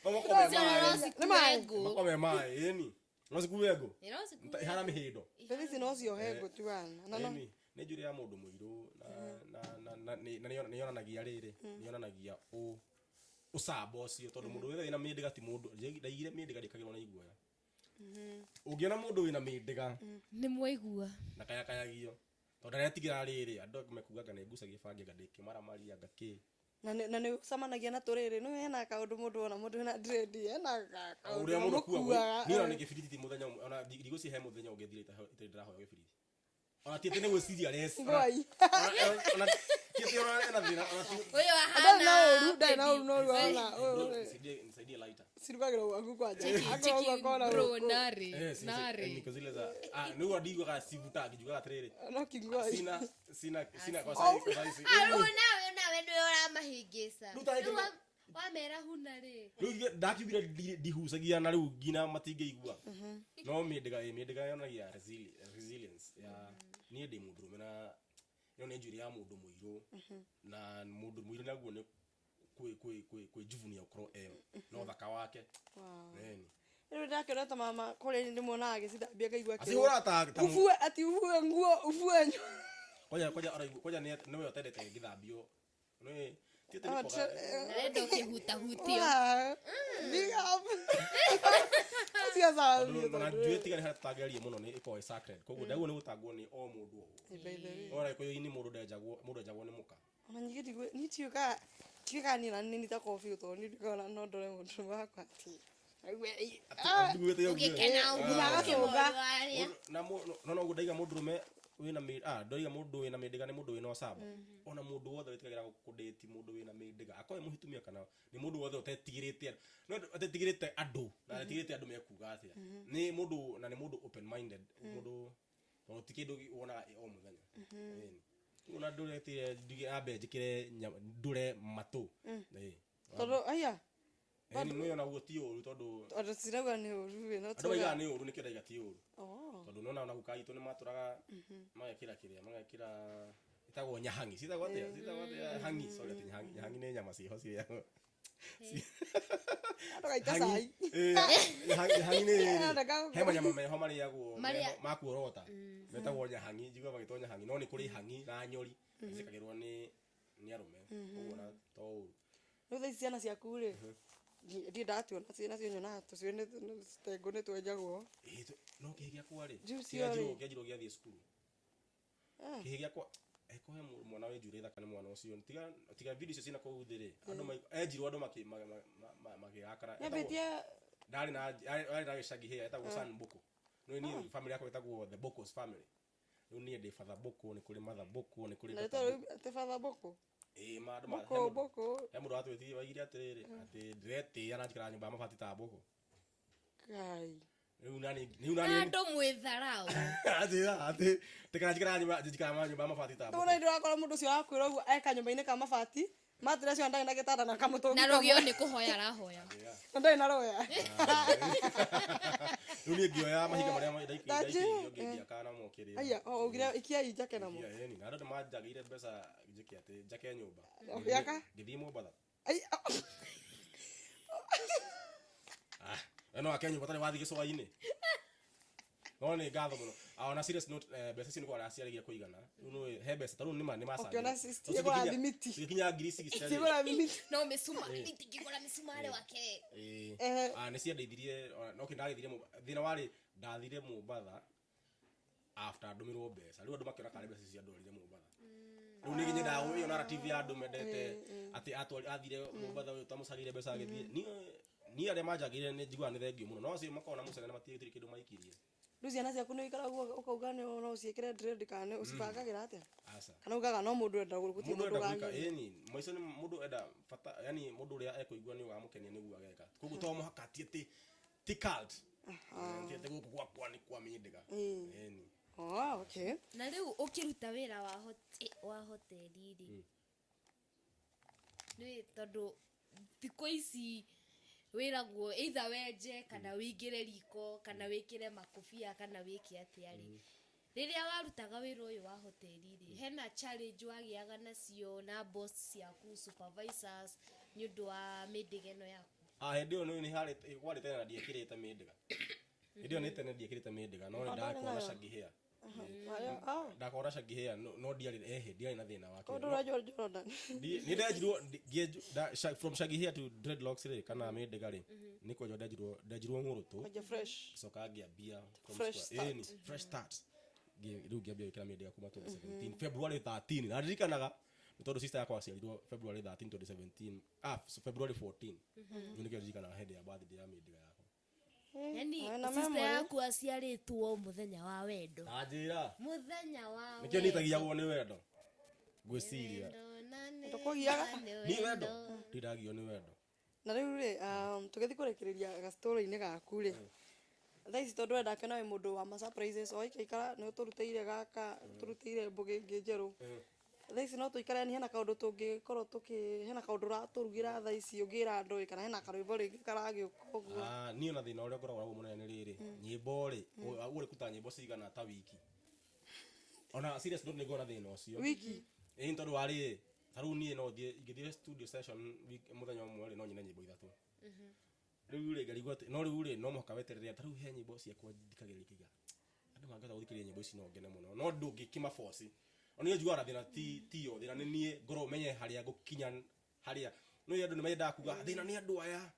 No makome Icio maĩ. no Nĩ cikue maĩ. ngũ. Makome maĩ ĩni. No cikue ngũ. Ĩ, no cikue Ihana mĩhĩndo. Rĩu ici no ciohe ngũ tu wana. Na no Ĩni, nĩ njuĩrĩ ya mũndũ mũirũ na nĩ yonanagia rĩrĩ nĩ yonanagia ũcamba ũcio tondũ mũndũ wothe wĩna mĩndĩga ti mũndũ ndaigire mĩndĩga ndĩkagĩrwo na iguoya. Ũngĩona mũndũ wĩna mĩndĩga nĩ mwaigua na kayakayagio tondũ aretigĩra rĩrĩ andũ mekuga anga nĩ ngucagia bangi anga ndĩkĩmaramari anga kĩ. Na nĩ ũcemanagia na tũrĩrĩ nĩ hena kaũndũ mũndũ ona mũndũ wĩna dread hena kaũndũ Ũrĩa mũndũ akuagwo mamũkuaga. niĩ ona nĩ gĩbiriti ti mũthenya ũmwe ona ndigũcihe he mũthenya ũngĩthira itarĩ ndĩrahoya gĩbiriti. Ona ti atĩ nĩ gwĩciria areci. Ngoi. Ona ti atĩ ona ena thĩna ona ti ũyũ Ndarĩ na ahana ũru, ndarĩ na ũru no rĩu ahana. Bro, Ũyũ rĩ, nisaidie lighter. cirugagĩrwo gwaku kwanja. Cheki, Akorwo cheki, ũguo akona bro, gũkũ. nari, nari. Niko zile za ah nĩguo ndiguaga cibuta ngijugaga atĩrĩrĩ No kingoi. sina kwa sai kwa sai Ah, rĩu nawe nĩwe ũramahĩngĩca. Rĩu ta Rĩu rĩngĩ- wamera huna rĩ rĩu ndakiugire ndihucagia na rĩu nginya matingĩigua no mĩndĩga ĩ mĩndĩga yonagia resilience ya niĩ ndĩ mũndũrũme na ĩno nĩ njuĩrĩ ya mũndũ mũirũ na mũndũ mũirũ naguo nĩ kwĩjuvunia gũkorwo e na ũthaka wake. Wow. Ĩni. Rĩu ndakĩona ta mama kũrĩa ndĩmuonaga agĩcithambia ngaigua akĩrwo, Acihũraga ta Ufue ati ufue nguo ufue kwanja araigua kwanja nĩwe ũtendete ngĩthambio nĩ ti atĩ Ah, nĩ kwaga arenda ũkĩhutahutio. Wow. Big up. Acio acambio na tondũ njuĩ tiga nĩ harĩa tũtangĩaria mũno nĩ ĩkoragwo ĩ sacred koguo ndaguo nĩ gũtangwo nĩ o mũndũ o wothe. By the way. Ona gĩkũyũ-inĩ mũndũ ndenjagwo mũndũ enjagwo nĩ mũka. Ona nyingĩ ndigũ niĩ ndiũĩ kana ndiũĩ kana niĩ na nĩ ta kobi tondũ niĩ ndiũĩ kana no ndore mũndũ wakwa atĩ aigue Atiguĩte ũguo. Ũgĩkena ũguo Nginya agacũnga. ũkĩmũrwaria. Na no no ndaiga mũndũrũme wĩna ndaiga mũndũ wĩna mĩndĩga nĩ mũndũ wĩna ũcamba. Ona mũndũ wothe wĩtigagĩra kũndĩti mũndũ wĩna mĩndĩga akorwo e mũhitumia kana nĩ mũndũ wothe ũtetigĩrĩte andũ. No atetigĩrĩte andũ na atetigĩrĩte andũ mekuga atĩa. Nĩ mũndũ na nĩ mũndũ open minded mũndũ tondũ ti kĩndũ wonaga o mũthenya. Ĩni. Ona ndũretire ndige ambe njĩkĩre ndũre matũ. Ĩĩ. Tondũ aya Ĩni nĩ ona guo ti ũru tondũ tondũ cirauga nĩ ũru ĩ, no andũ tuga maigaga nĩ ũru nĩkĩo ndaiga ti ũru. Oh. Tondũ nona ona guka itũ nĩ matũraga magekĩra kĩrĩa magekĩra ĩtagwo nyahangi citagwo atĩa citagwo atĩa hangi sorry atĩ nyahangi nyahangi nĩ nyama ciho cirĩagwo. Ndũgaita cai. Nyahangi nĩ rĩrĩ Ndaka- he manyama meho marĩagwo Marĩa- meho ma kuorota metagwo nyahangi njigua magĩtwo nyahangi no nĩ kũrĩ hangi na nyori ciĩkagĩrwo nĩ nĩ arũme ũguo na to ũru. Rĩu thaa ici ciana ciaku rĩ ndirĩ ndatuona ciĩ nacio nyonaga tũcuĩ tengũ nĩ twenjagwo. Ĩĩ, no kĩhĩ gĩakwa rĩ Juice yo rĩ. kĩanjirwo gĩathiĩ cukuru Ah. kĩhĩ gĩakwa eko he mwana wĩ njuĩrĩ thaka nĩ mwana ũcio tiga tiga video icio ciĩna kũu thĩ rĩ andũ enjirwo andũ makĩrakara Nyambĩtie ndarĩ na arĩ na gĩcagi here etagwo San Boko no niĩ family yakwa ĩtagwo the Bokos family rĩu niĩ ndĩ Father Boko nĩ kũrĩ Mother Boko nĩ kũrĩ na Daughter rĩtwa Boko. rĩu atĩ Father Boko. Ĩĩ, ma andũ ma- he Boko mũndũ- Boko he mũndũ watwĩtire waigire atĩrĩrĩ atĩ ndĩretĩĩa na njikaraga nyũmba ya mabati ta Boko Ngai. rĩu nani rĩu nani andũ mwĩtharau atĩ atĩ tikana njikaraga nyũmba njikaraga nyũmba ya mabati ta Rĩu Boko na ndĩrakora mũndũ ũcio wakwĩra ũguo e kanyũmba-inĩ ka mabati matire cio ndarĩ na gĩtanda na kamũtũngi na kamwe. rũgĩo nĩ kũhoya arahoya Na ndarĩ na roya. Rĩu niĩ ngĩoya mahiga marĩa Tanji, ndaikĩirio ngĩaka namo kĩrĩa Aya, o ugire ikiai njake namo. Ĩni, na andũ nĩmanjagĩire mbeca njĩke atĩ njake nyũmba Ũgĩaka? ngĩthiĩ Mombatha Ai, Ah, we no ake nyũmba tarĩ wathiĩ gĩcũa-inĩ no nĩ ngatho mũno Ah, ona serious note mbeca icio nĩ kwara ciarĩgia kũigana rĩu nĩ he mbeca ta rĩu nĩma nĩ Ũkĩona citigũra thimiti. cigikinya ngiri 60 Citigũra thimiti. no mĩcumarĩ itingĩgũra mĩcumarĩ wake Ehe. nĩ ciandeithirie no kĩ ndagĩthire thĩna warĩ ndathire Mombatha after ndũmĩrwo mbeca rĩu andũ makĩona karĩ mbeca ciandwarire Mombatha rĩu nĩ nyendaga ĩyo narrative ya andũ mendete atĩ athire Mombatha ũyũ tamũcagĩire mbeca agĩthiĩ niĩ niĩ arĩa manjagĩire nĩ njiguaga nĩ thengio mũno no acio makoragwo na mũcene na matigĩtirĩ kĩndũ maikirie Rĩu ciana ciaku nĩ ũikaraga ũguo ũkauga nĩ no ũciĩkĩre dread kana nĩ ũcibangagĩra atĩa? aca Kana ugaga no mũndũ enda gũtirĩ mũndũ mũndũ enda gwĩka ũgagiria. ĩni maica nĩ mũndũ enda bata yani mũndũ ũrĩa ekũigua nĩ ũgamũkenia nĩguo ageka koguo to mũhaka ti atĩ ti cult ti atĩ gũkũ gwakwa nĩ kwa mĩndĩga ĩni Oh, okay. Na rĩu ũkĩruta wĩra wa wa hoteli rĩ nĩ tondũ thikũ ici wĩragwo either wenje kana wĩingĩre riko kana wĩkĩre makobia kana wĩke atĩa rĩ rĩrĩa warutaga wĩra ũyũ wa hoteli rĩ hena challenge wagĩaga nacio na boss ciaku supervisors nĩ ũndũ wa mĩndĩga ĩno yaku? Ah, hĩndĩ ĩyo nĩ harĩ kwarĩ tene na ndiekĩrĩte mĩndĩga hĩndĩ ĩyo nĩ tene ndiekĩrĩte mĩndĩga no nĩ ndakorwo na shaggy hair. Ah, Ndakorwo na shaggy hair no ndiarĩ ehe ndiarĩ na thĩna wa kũndũ kĩrĩa. ũrajua Jordan. Nĩ ndenjirwo from shaggy hair to dreadlocks rĩ kana mĩndĩga rĩ nĩ kwenjwo ndenjirwo ndenjirwo ng'ũrũtũ Kwanja fresh. gĩcoka ngĩambia from Fresh square. start. Ĩni, fresh start. Rĩu ngĩambia gwĩkĩra mĩndĩga kuma 2017 February 13 na ndirikanaga nĩ tondũ sister yakwa aciarirwo February 13 2017 ah so February 14 rĩu nĩkĩo ndirikanaga hĩndĩ ya birthday ya mĩndĩga yakwa. Yani Wĩna sister memory. yaku aciarĩtwo mũthenya wa wendo Anjĩra mũthenya wa nĩkĩo nitagiagwo nĩ wendo ngwĩciria wendo na nĩ Ndũkũgiaga? nĩ ni wendo ndindagio nĩ wendo. Na rĩu rĩ tũgĩthiĩ kũrĩkĩrĩria gastorĩ-inĩ gaku rĩ thaa ici tondũ wenda kĩona wĩ mũndũ wa ma surprises o ikaikara nĩ ũtũrutĩire gaka ũtũrutĩire mbũgĩ ĩngĩ njerũ thaa ici no tũikare ni hena kaũndũ tũngĩkorwo tũkĩ hena kaũndũ ũratũrugĩra thaa ici ũngĩra andũ ĩ, kana hena karwĩmbo rĩngĩ karagĩũka ũguo. Ah, niĩ ona thĩna ũrĩa ngoragwo naguo mũnene nĩ rĩrĩ nyĩmbo rĩ ũrĩ kuta nyĩmbo cigana ta wiki ona serious note nĩ ngoragwo na thĩna ũcio Wiki? Ĩĩ nĩ tondũ wa rĩrĩ ta rĩu niĩ no thiĩ ingĩthiĩ studio session mũthenya ũmwe rĩ no nyine nyĩmbo ithatũ rĩu rĩ ngarigwo atĩ no rĩu rĩ no mũhaka weterere ta rĩu he nyĩmbo ciakwa thikagĩrĩria ikaiga andũ mangĩhota gũthikĩrĩria nyĩmbo ici no ngene mũno no ndũngĩkĩma force ona niĩ njiguaga na thĩna ti tiyo thĩna nĩ niĩ ngorwo menye harĩa ngũkinya harĩa no andũ nĩ mendaga kuga thĩna nĩ andũ aya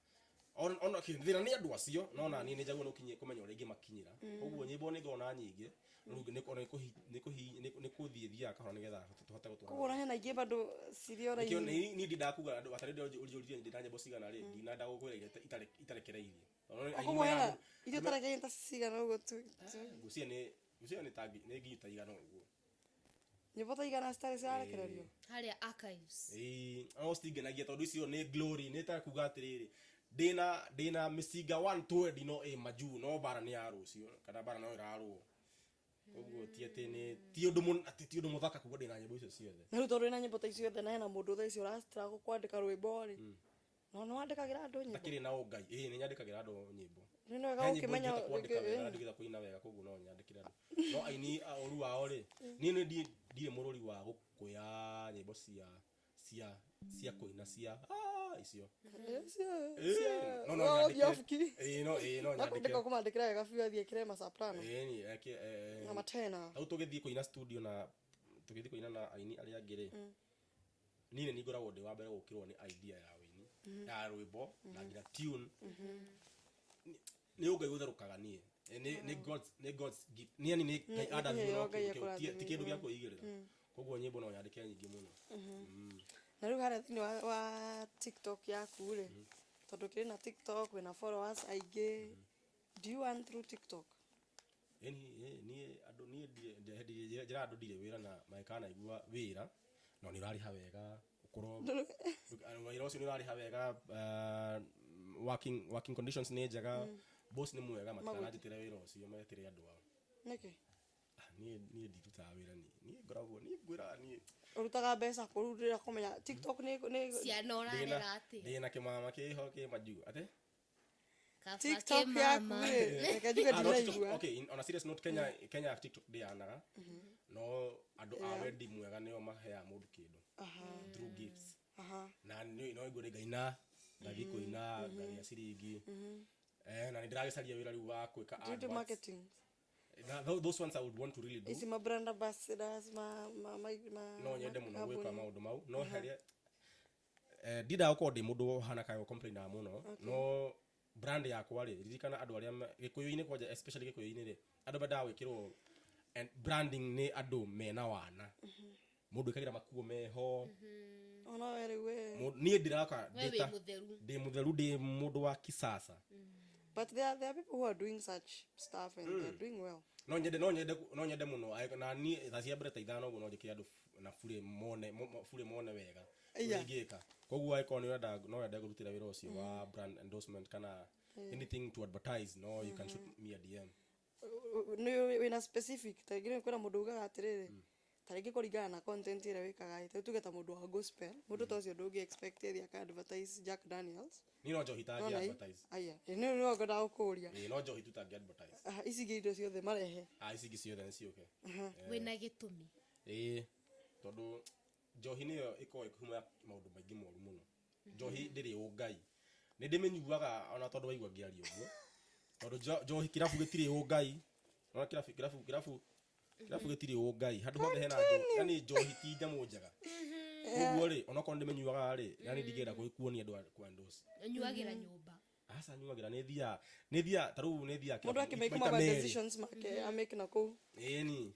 ona thĩna nĩ andũ acio no na niĩ nĩ njagĩrĩirwo nĩ kũmenya ũrĩa ingĩmakinyĩra koguo nyĩmbo nĩ ngoragwo na nyingĩ rĩu ona nĩ kũthiĩ thiaga kahora nĩgetha tũhote gũtwara Koguo ona hena ingĩ bado cirĩ o Nĩkĩo raini. niĩ ndindaga kuga andũ atarĩ ũnjũririe ndĩ na nyĩmbo cigana rĩ ndinenda gũkwĩra iria itarekereirie Tondũ aini Koguo hena maya- iria ũtarekereirie ta cigana ũguo tu ngwĩciria nĩ ngwĩciria nĩ ta nĩ nginyi ta igana ũguo. Nyĩmbo ta igana citarĩ cirarekererio. Harĩa archives. Ĩĩ, no citingenagia tondũ icio nĩ glory nĩ ta kuga atĩrĩrĩ ndĩna ndĩna mĩcinga 120 no ĩ majuu no bara nĩ ya rũciũ kana bara no ĩrarũo. Koguo ti atĩ nĩ ti ũndũ atĩ ti ũndũ mũthaka kuga ndĩna nyĩmbo icio ciothe. Na rĩu tondũ wĩna nyĩmbo ta icio ciothe na hena mũndũ thaa ici ũrastruggle kwandĩka rwĩmbo rĩ, no nĩ wandĩkagĩra andũ nyĩmbo? Takĩrĩ na ũngai, ĩĩ nĩ nyandĩkagĩra andũ nyĩmbo. Nĩ wega He nyĩmbo gũkĩmenya ingĩhota kwandĩka rĩngĩ, wega na ndingĩhota kũina wega, koguo no nyandĩkĩre andũ. No aini a ũru wao rĩ, niĩ nĩ ndirĩ mũrũri wa gũkũya nyĩmbo cia kũina cia icio. Ĩĩ, no no No, nyandĩke. ũthiĩ off key. Ĩĩ, no ĩĩ, no Na nyandĩke. kwandĩka ũkũmandĩkĩra wega biũ athiĩ ekĩre masoprano Ĩĩ, ni eke na matena. Rĩu tũgĩthiĩ kũina studio na tũgĩthiĩ kũina na aini arĩa angĩ rĩ, niĩ nĩ niĩ ngoragwo ndĩ wa mbere gũkĩrwo nĩ idea ya wĩini, ya rwĩmbo na nginya tune. Nĩ ũngai ũtherũkaga niĩ. Nĩ God's gift. Nĩ yani nĩ Ngai andathimire nĩyo no Ngai kĩndũ kĩu, ti kĩndũ gĩa kwĩigĩrĩra. Koguo nyĩmbo no nyandĩke nyingĩ mũno. Na rĩu harĩa thĩinĩ wa TikTok yaku rĩ, tondũ kĩrĩ na TikTok wĩna followers aingĩ, do you earn through TikTok? Ĩni niĩ andũ niĩ ndirĩ njĩra andũ ndirĩ wĩra na mangĩkanaigua wĩra no nĩ ũrarĩha wega ũkorwo wĩra ũcio nĩ ũrarĩha wega, working conditions nĩ njega, boss nĩ mwega, matikananjĩtĩre wĩra ũcio, metĩre andũ ao. Nĩkĩ? Ah, niĩ ndirutaga wĩra, niĩ ngoragwo niĩ ngwĩraga niĩ Ũrutaga mbeca kũ rĩu ndĩrenda kũmenya TikTok nĩ Ciana ũrarera atĩa? Ndĩna kĩmama kĩho kĩ majuu atĩ Kaba TikTok yaku kĩmama. rĩ, reke njuge Ah, no, TikTok, ndiraigua. okay, on a serious note, Kenya TikTok ndĩanaga, no andũ a wendi mwega nĩo maheaga mũndũ kĩndũ through gifts. Na no igue ngaina, ngathiĩ kũina ngagĩa ciringi, na nĩ ndĩragĩcaria wĩra rĩu wa gwĩka Do you do adverts. marketing? Na those ones I would want to really do. Ici ma brand ambassadors ma No nyende mũno gwĩka makambuni. maũndũ mau, no harĩa ndiendaga gũkorwo ndĩ mũndũ ũhana kaĩ complainaga mũno, no brand yakwa rĩ, ririkana andũ arĩa gĩkũyũ-inĩ kwanja, especially gĩkũyũ-inĩ rĩ, andũ mendaga gwĩkĩrwo and branding nĩ andũ mena wana, mũndũ ĩkagĩra makuo meho. Ona we rĩu we. Niĩ ndĩraka We wĩ mũtheru. Ndĩ mũtheru, ndĩ mũndũ wa kisasa. But there are people who are doing such stuff and they're doing well. No nyende mũno. Na niĩ thaa cia mbere ta 5 ũguo no njĩkĩre andũ na burĩ mone burĩ mone wega ũrĩa ingĩka. Koguo angĩkorwo nĩ ũrenda, no wende kũrutĩra wĩra ũcio wa brand endorsement kana anything to advertise, no you can shoot me a DM. Nĩ wĩna specific, ta rĩngĩ kwĩna mũndũ ugaga atĩrĩrĩ, ta rĩngĩ kũringana na content ĩrĩa wĩkaga ĩ, ta rĩu tuge ta mũndũ wa gospel, mũndũ ta ũcio ndũngĩ expect athiĩ aka advertise Jack Daniels. Niĩ no njohi tangĩ Nona ĩ? advertise. Aya, ĩ, nĩ nĩyo ngwendaga gũkũria. Ĩĩ, no njohi tu tangĩ advertise. Aha, ici ingĩ indo ciothe marehe. Ah, ici ingĩ ciothe nĩ ciũke. Wĩna gĩtũmi? Ĩĩ, tondũ njohi nĩyo ĩkoragwo ĩkĩhuma maũndũ maingĩ moru mũno. Njohi ndĩrĩ ũngai, nĩ ndĩmĩnyuaga ona tondũ waigua ngĩaria ũguo, tondũ njohi kĩrabu gĩtirĩ ũngai. Ona kĩrabu gĩtirĩ ũngai, handũ hothe hena njohi, yani njohi ti nyamũ njega. Koguo rĩ, onokorwo ndĩmĩnyuaga rĩ, yani ndingĩenda kuonia andũ ku endorse. Ũnyuagĩra nyũmba? Aca, nyuagĩra, nĩ thiaga ta rĩu nĩ thiaga Mũndũ kĩrabu akĩmake maita ma merĩ. decisions make amake na kũu. Ĩni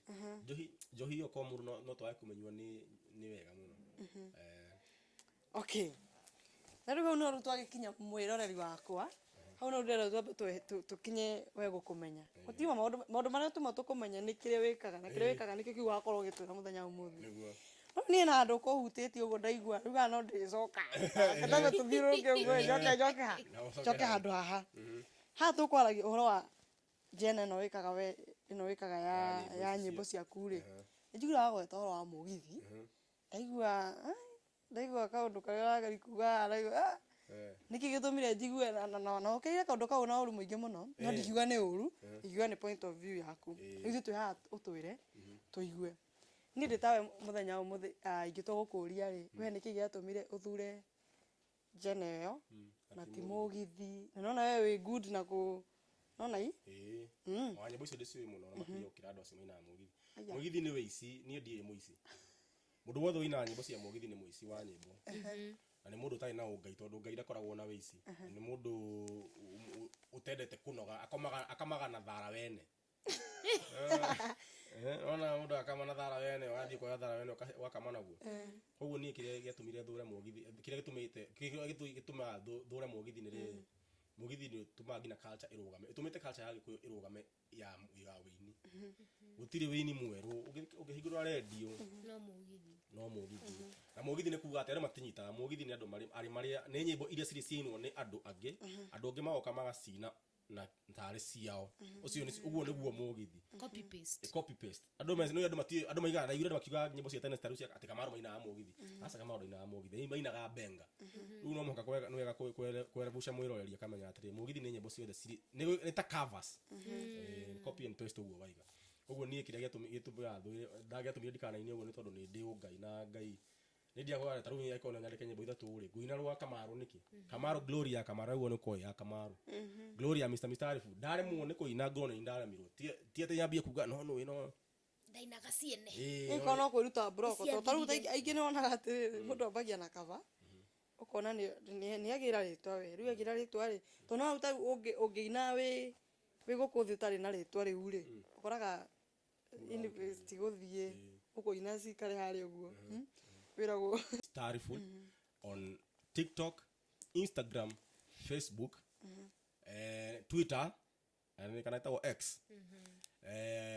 njohi ĩyo korwo mũndũ no twage kũmĩnyua nĩ wega mũno. Okay, na rĩu hau no rĩu twagĩkinya, mwĩroreri wakwa, hau no ndĩrenda twambe tũkinye we gũkũmenya. Gũtiuma maũndũ marĩa tuma tũkũmenya nĩ kĩrĩa wĩkaga na kĩrĩa wĩkaga nĩkĩo kĩu wakorwo ũgĩtwĩra mũthenya wa ũmũthĩ. Nĩguo. No niĩ na handũ kũhutĩtie ũguo ndaigua rĩu kana no ndĩcoka ndambe tũthiũrũrũke ũguo, njoke ha Na ũcoke njoke ha. handũ haha haha tũkwaragia ũhoro wa jena ĩno wĩkaga we, ĩno wĩkaga ya Ya ya nyĩmbo nyĩmbo ici. Ciaku rĩ, nĩnjiguire wagweta ũhoro wa mũgithi, ndaigua ai, ndaigua kaũndũ karĩa ũrageria kuga haha, ndaigua ah, nĩkĩ gĩtũmire njigue na ũkĩire kaũndũ kau na ũru mũingĩ mũno, no ndingiuga nĩ ũru, ingiuga nĩ point of view yaku. Rĩu ithuĩ twĩ haha ũtwĩre tũigue. Niĩ ndĩ tawe mũthenya wa ũmũthĩ, ingĩtua gũkũria rĩ, we nĩkĩ gĩatũmire ũthure jena ĩyo na ti mũgithi, na nona we wĩ good na kũ nona i Ĩĩ, ona nyĩmbo icio ndĩciũĩ mũno na makĩria gũkĩra andũ acio mainaga mũgithi. Aya. Mũgithi nĩ wĩici, niĩ ndirĩ mũici. Mũndũ wothe ũinaga nyĩmbo cia mũgithi nĩ mũici wa nyĩmbo na nĩ mũndũ ũtarĩ na ũngai, tondũ Ngai ndakoragwo na wĩici. Nĩ mũndũ ũtendete kũnoga, akomaga, akamaga na thara wene. Ona mũndũ akama na thara wene, ũgathiĩ kuoya thara wene ũgakama naguo. Koguo niĩ kĩrĩa gĩatũmire thũre mũgithi, kĩrĩa gĩtũmĩte, kĩrĩa gĩtũmaga thũre mũgithi nĩ rĩrĩ: mũgithi nĩ ũtũmaga nginya culture ĩrũgame, ĩtũmĩte culture ya Gĩkũyũ ĩrũgame ya wĩini. Gũtirĩ wĩini mwerũ. Ũngĩhingũra rendio, no mũgithi. No mũgithi. Na mũgithi nĩ kuga atĩ andũ matinyitaga mũgithi nĩ andũ marĩ arĩ marĩa nĩ nyĩmbo iria cirĩ ciainwo nĩ andũ angĩ, andũ angĩ magoka magacina. Na tarĩ ciao ũcio ũguo nĩguo mũgithi. Copy paste. Copy paste. Andũ me no andũ mati andũ maigaga na andũ makiuga nyĩmbo cia tene tarĩu cia atĩ Kamaru mainaga mũgithi. Aca, Kamaru ndainaga mũgithi, mainaga benga. Rĩu no mũhaka nĩ wega kwerebuca mwĩroreri akamenya atĩrĩ, mũgithi nĩ nyĩmbo ciothe cirĩ nĩ ta covers. Copy and paste ũguo waiga ũguo. Niĩ kĩrĩa gĩtũmaga ndagĩatũmire ndikanaine ũguo nĩ tondũ nĩ ndĩ ũngai na Ngai nĩ ndiaga. Ta rĩu angĩkorwo no nyandĩke nyĩmbo ithatũ rĩ, ngũina rwa Kamaru nĩkĩ? Kamaru Glory ya Kamaru ũguo nĩ koĩ ya Kamaru Glory ya Mr Mistarifu ndaremwo nĩ kũina ngoro nĩ ndaremirwo. Ti atĩ nyambie kuga no nĩ no. Ndainaga ciene. Ĩkorwo no kwĩruta broko tondũ tarĩu aingĩ nĩ wonaga atĩrĩrĩ, mũndũ ambagia na cover, ũkona nĩ agĩra rĩtwa we rĩu agĩra rĩtwa rĩ, tondũ no tarĩu ũngĩina wĩ gũkũ thĩ ũtarĩ na rĩtwa rĩu rĩ, ũkoraga tigũthiĩ ũkũina cikare harĩa ũguo. Wĩragwo Starful on TikTok, Instagram, Facebook, Twitter na kana ĩtagwo X.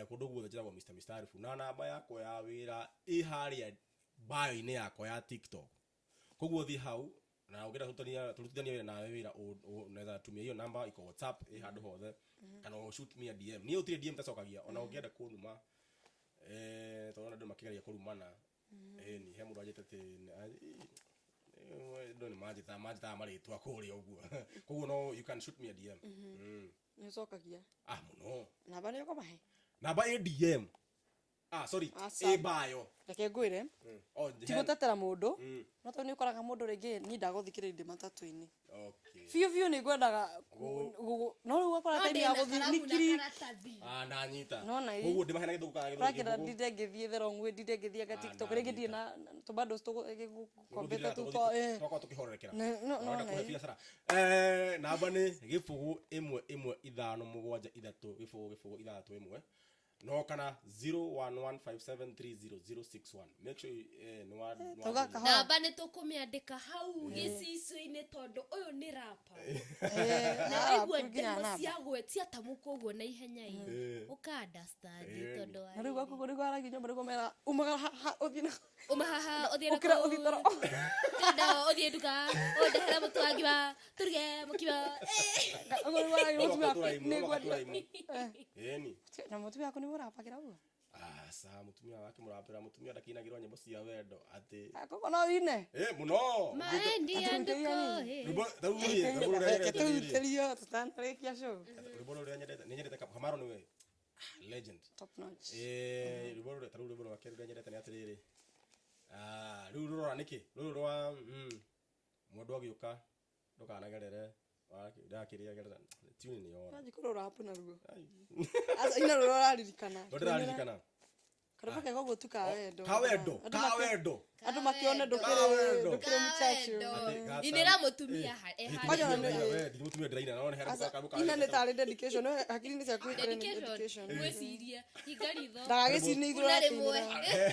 Kũndũ guothe njĩtagwo Mr Mistarifu, na namba yakwa ya wĩra ĩ harĩa bio-inĩ yakwa ya TikTok. Koguo thiĩ hau na ũngĩenda tũrutithanie wĩra nawe wĩra, unaweza tumia hiyo namba, iko WhatsApp, ĩ handũ hothe, kana ũ shoot me a DM. Niĩ gũtirĩ DM tacokagia ona ũngĩenda kũnuma, tondũ andũ makĩgeria kũrumana. Ni he mũndũ anjĩte atĩ andũ nĩ manjĩtaga marĩtwa kũrĩa ũguo, koguo no you can shoot me a DM. Nĩ ũcokagia? Ah, mũno. Namba nĩ ũkũmahe? Namba ĩ DM, ah, sorry. Aca. Ĩ bio. Reke ngwĩre. Oh, ti gũtetera mũndũ, no tondũ nĩ ũkoraga mũndũ rĩngĩ niĩ ndagũthikĩrĩria ndĩ matatũ-inĩ biũ biũ, nĩ ngwendaga no rĩu ũgakora No time ya ndĩna gũthiĩ karamu na nikiri. karatathi. Ah, ndanyita. Nona ĩ. Koguo ndĩmahe na gĩthũngũ kana gĩthũngũ? Ũrakĩra ndinde ngĩthiĩ the wrong way, ndinde ngĩthianga TikTok rĩngĩ ndirĩ na tũbando tũkombete tu Twakorwo tũkĩhorerekera. No, Ũrenda kũhe ĩ. biacara. Namba nĩ 01157330061, no kana 0115730061. Make sure nĩ wa nĩ wa- Tauga kahora. Namba nĩ tũkũmĩandĩka hau gĩcicio-inĩ tondũ ũyũ nĩ rapa na waigua nginya ndemo namba. ciagwe ciatamũkwo ũguo na ihenya ĩ, ũka understand tondũ wa Na rĩu gwaku rĩu waragia nyũmba nĩguo mera umagara ha ũthiĩ na uma haha ũthiĩ na Ũkĩra kũu. ũthiĩ toro. Kanda ũthiĩ nduka ũndehere mũtu wa ngima tũruge mũkima. Ũguo nĩguo waragia No mũtumia mũhaka waku tũraimu, no nĩguo mũhaka tũraimu. Ĩni. Na mũtumia waku nĩwe ũrabagĩra ũguo? Aca, mũtumia wake mũrapera, mũtumia ndakinagĩrwo nyĩmbo cia wendo atĩ. Koguo no wine? Mũno. Maendia nduko Rwĩmbo rĩu rĩ, rwĩmbo rũrĩa Reke nyendete rĩ, tũrutĩrio tũtanarĩkia show. Rwĩmbo rũrĩa nyendete, nĩ nyendete Kamaro nĩwe legend. Top notch. Rwĩmbo rũrĩa ta rĩu rwĩmbo rwake rũrĩa nyendete nĩ atĩrĩrĩ, ah, rĩu rũrora nĩkĩ rũrũ rwa mwendwa agĩũka ndũkanagerere ndakĩrĩa gerera tune nĩ yora. Wanji kũrora rapu naruo. Ai. Aca, ina rũrĩa ũraririkana. Ndo ndĩraririkana. Karũmbo kega ũguo tu ka wendo. Ka wendo. Andũ Ka wendo. Andũ makĩone Ka ndũkĩrĩ wendo. ndũkĩrĩ mchachu. Inĩra mũtumia Kwanja eharĩrie. ona Ndi mũtumia ndĩraina no nĩ Aca, harĩ karũmbo ina nĩ tarĩ dedication, no hakiri-inĩ ciaku ikore nĩ Dedication. dedication. Mwĩcirie hinga ritho. Ndagagĩcine igũrũ Una rĩmwe. akĩinĩra.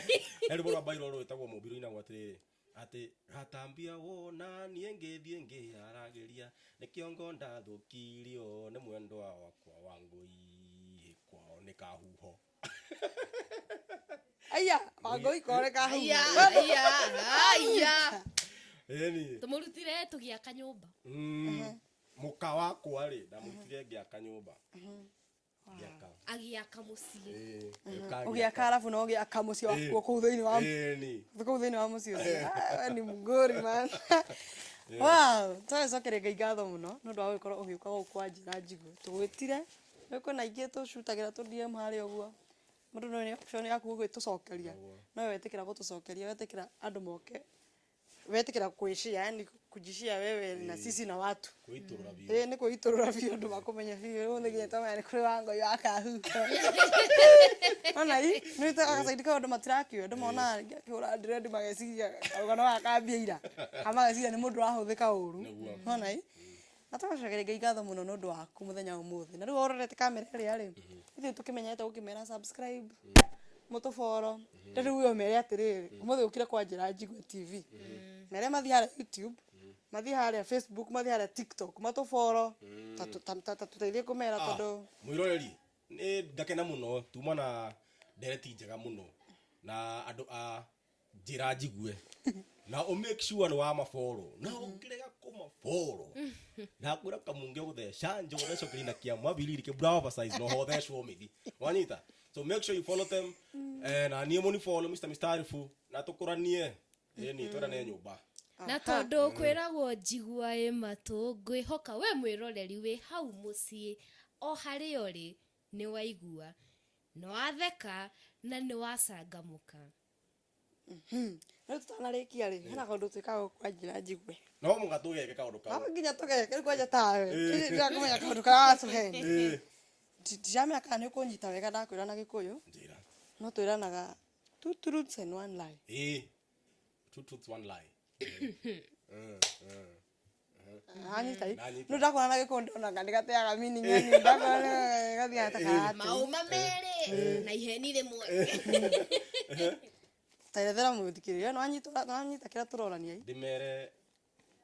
He rwĩmbo rwa bairo rwĩtagwo mũmbi rũinagwo atĩrĩrĩ atĩ gatambia wona niĩ ngĩthiĩ ngĩharagĩria nĩ kĩongo ndathũkirio nĩ mwendwa wakwa wa ngũi kwao nĩ kahuho. Aya, Wangũi kore kahuho. Aya, aya, aya. Ĩni. Tũmũrutire tũgĩaka nyũmba. Mũka wakwa rĩ, ndamũrutire ngĩaka nyũmba ngĩaka. Agĩaka mũciĩ. Ĩĩ, Ũgĩaka arabu na ũgĩaka mũciĩ wakuo kũu thĩinĩ wa Ĩni. kũu thĩinĩ wa mũciĩ ũcio. Ah, we ni mgori man. Wow, tũgĩcokeria Ngai ngatho mũno nĩ ũndũ wa gũgĩkorwo ũgĩũka gũkũ kwa njĩra njigu. Tũgwĩtire, nĩ kwĩna aingĩ tũcutagĩra tũ DM harĩa ũguo. Mũndũ no nĩ option yaku gũgĩtũcokeria. No we wetĩkĩra gũtũcokeria, wetĩkĩra andũ moke. Wetĩkĩra kwĩshare, yani kujishare wewe na sisi na watu. Kwĩitũrũra biũ. Ĩĩ, nĩ kwĩitũrũra biũ andũ makũmenya biũ. Rĩu nĩ nginya twamenya nĩ kũrĩ Wangũi wa kahuho. Ona ĩ, nĩ gacaidi kau andũ matirakĩũĩ, andũ monaga akĩhũra dread mageciria karũgano gaka kambia ira. Kana mageciria nĩ mũndũ ũrahũthĩka ũru. Nĩguo. Ona ĩ. Na tũgacokeria Ngai ngatho mũno nĩ ũndũ waku mũthenya wa ũmũthĩ. Na rĩu ũrorete kamera ĩrĩa rĩ, ithuĩ tũkĩmenyete gũkĩmera subscribe, mũtũboro. Rĩu we ũmere atĩrĩrĩ, ũmũthĩ ũkire kwa njĩra Njigue TV. Mere mathiĩ harĩa YouTube, mathiĩ harĩa Facebook, mathiĩ harĩa TikTok, matũboro, ta tũteithie kũmera tondũ Mwĩroreri, nĩ ndakena mũno tuma na ndereti njega mũno na andũ a njĩra njigue, na ũ make sure nĩ wa maboro, na ũngĩrega kũma Kũmafollow. Ndakwĩra kamunge gũtheca njũgũ thecwo kĩrina kĩa mabiriri kĩ oversize no hothecwo mĩthi. Wanyita? So make sure you follow them. Na niĩ mũni follow Mr. Mistarifu na tũkũranie. Ĩni twendane nyũmba. Na tondũ kwĩragwo njigua ĩ matũ, ngwĩhoka we mwĩroreri wĩ hau mũciĩ o harĩa ũrĩ nĩ waigua, nĩ watheka na nĩ wacangamũka. Rĩu tũtanarĩkia rĩ, hena kaũndũ twĩkaga gũkũ kwa njĩra njigue. No mũhaka tũgeke kaũndũ kau. No nginya tũgeke rĩu kwanja tawe. Ndĩrakũmenya kaũndũ karĩa watũhe. Ndiramenya kana nĩ ũkũnyita wega ndakwĩra na Gĩkũyũ. Njĩra. No twĩranaga two truths and one lie. Ĩĩ. Two truths one lie. Anyita. Nanyita. No ndakwona na Gĩkũyũ ndonaga nĩ gateaga meaning yani ndakwona gathiaga ta karate. Maũma merĩ na iheni rĩmwe. Taerethera mũthikĩrĩria nĩwanyita kĩrĩa tũronania. Ndĩmere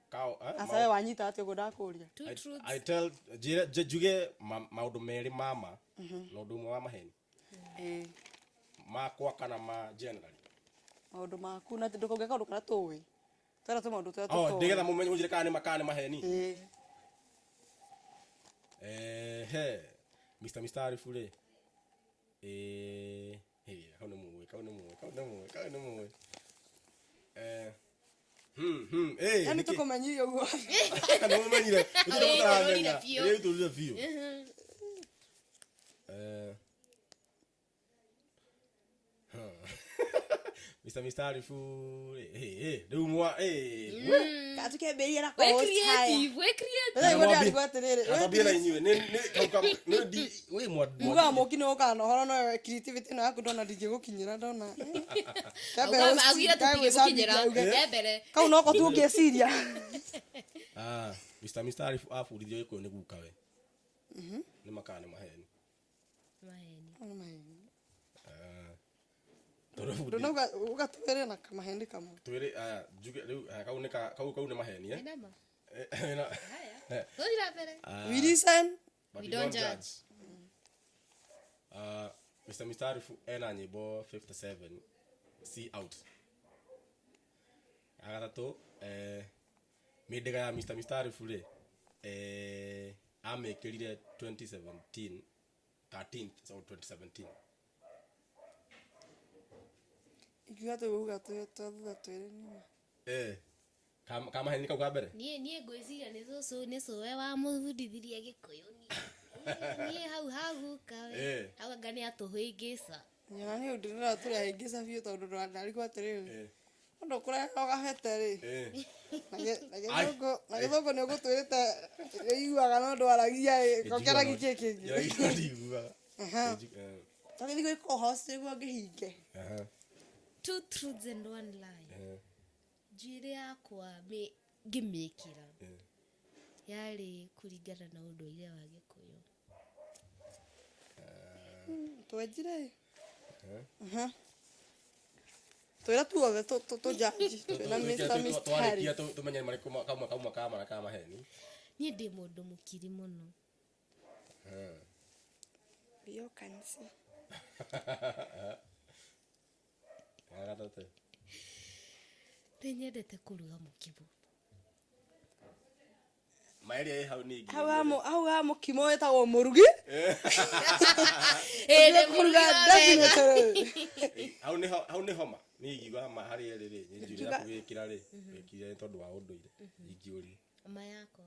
kao Asa we wanyita atĩa ũguo ndakũria? Two truths. I tell njĩre njuge maũndũ merĩ mama na ũndũ ũmwe wa maheni. Ĩĩ. Makwa kana ma generally. Maũndũ maku na ndũkauge kaũndũ karĩa tũĩ. Twĩra tu maũndũ tũrĩa Oh, tũtoĩ. nĩgetha mũmenye mũnjĩre kana nĩ ma kana nĩ maheni. Ĩĩ. He Mr. Mistarifu rĩ. He kau nĩ mũĩ, kau nĩ mũĩ, kau nĩ mũĩ, kau nĩ mũĩ. Yani Nĩkĩ? tũkũmenyire ũguo. Nĩ mũmenyire. Hau Nĩ ĩitũrũrire biũ. Ĩitũrũrire biũ. Mr. Mistarifu rĩ, rĩu mwa Katukĩambĩrĩria na Wĩ co-host haya. creative, wĩ creative. Rĩu nĩguo ndĩrarigwo atĩrĩrĩ, we Twambie na inyuĩ. Nĩ kau ka nĩ ndi wĩ mwa Mugaga mũki nĩ ũkaga na ũhoro no we creativity ĩno yaku ndona ndingĩgũkinyĩra ndona. Kĩambe Auga- host, augire kae tũtingĩmũkinyĩra gwĩcambithia uge. e mbere. Kau noko tu ũngĩciria. Mr. Mistarifu abundithio Gĩkũyũ nĩ guka we. Nĩ makaa nĩ maheni. Maheni. Tondũ bundi Ndũnauga ũgatwĩre na kamaheni kamwe. twĩrĩ aya njuge rĩu aya, kau nĩ kau kau nĩ maheni eh. Ĩna ma? Na- Haya. Tũthiĩ na mbere. We listen. But We we don't don't judge. Mr. Mistarifu ena nyĩmbo 57 see out. Agatatũ mĩndĩga ya Mr. Mistarifu rĩ amĩkĩrire 2017 13th so 2017. Ingiuga tũgũga twathuta twĩre nĩma. Kamaheni kau ka mbere. Niĩ ngwĩciria nĩ cũcũ nĩ cũwe wamũbundithirie Gĩkũyũ niĩ. Niĩ hau haguka we. Hau anga nĩ atũhĩngĩca. Nyona nĩ ũndũ ndĩrona tũrahĩngĩca biũ tondũ ndarigwo atĩrĩrĩ. Ũndũ kũreha gabete rĩ. Na gĩthũngũ na gĩthũngũ nĩ ũgũtwĩrĩte ĩiguaga no ndwaragia ĩ. Kokeragia kĩ kĩngĩ. Ndiguaga. Tũgĩthiĩ gwĩ co-host nĩguo ngĩhinge. Two truths and one lie. Njuĩrĩ yakwa ngĩmĩkĩra yarĩ kũringana na ũndũire wa Gĩkũyũ. Twenjire ĩ. Twĩra tuothe tũjanji. Twĩna Mr. Mistari. Twarĩkia tũmenye marĩkũ kauma kauma kama na kamaheni. Niĩ ndĩ mũndũ mũkiri mũno. We all can see. Gatatũ. Nĩ nyendete kũruga mũkimo. Maĩrĩa ĩ hau ningĩ. Hau ha mũkimo wĩtagwo mũrugi. Ĩ nĩ Kũruga mũrugi wa wega. definitely. Hau nĩ hau nĩ homa. Niĩ ingiuga ma harĩ erĩ rĩ, nĩ njuĩrĩ yaku wĩkĩra rĩ, wĩkĩrire nĩ tondũ wa ũndũire. Ingĩũria. Ma yakwa.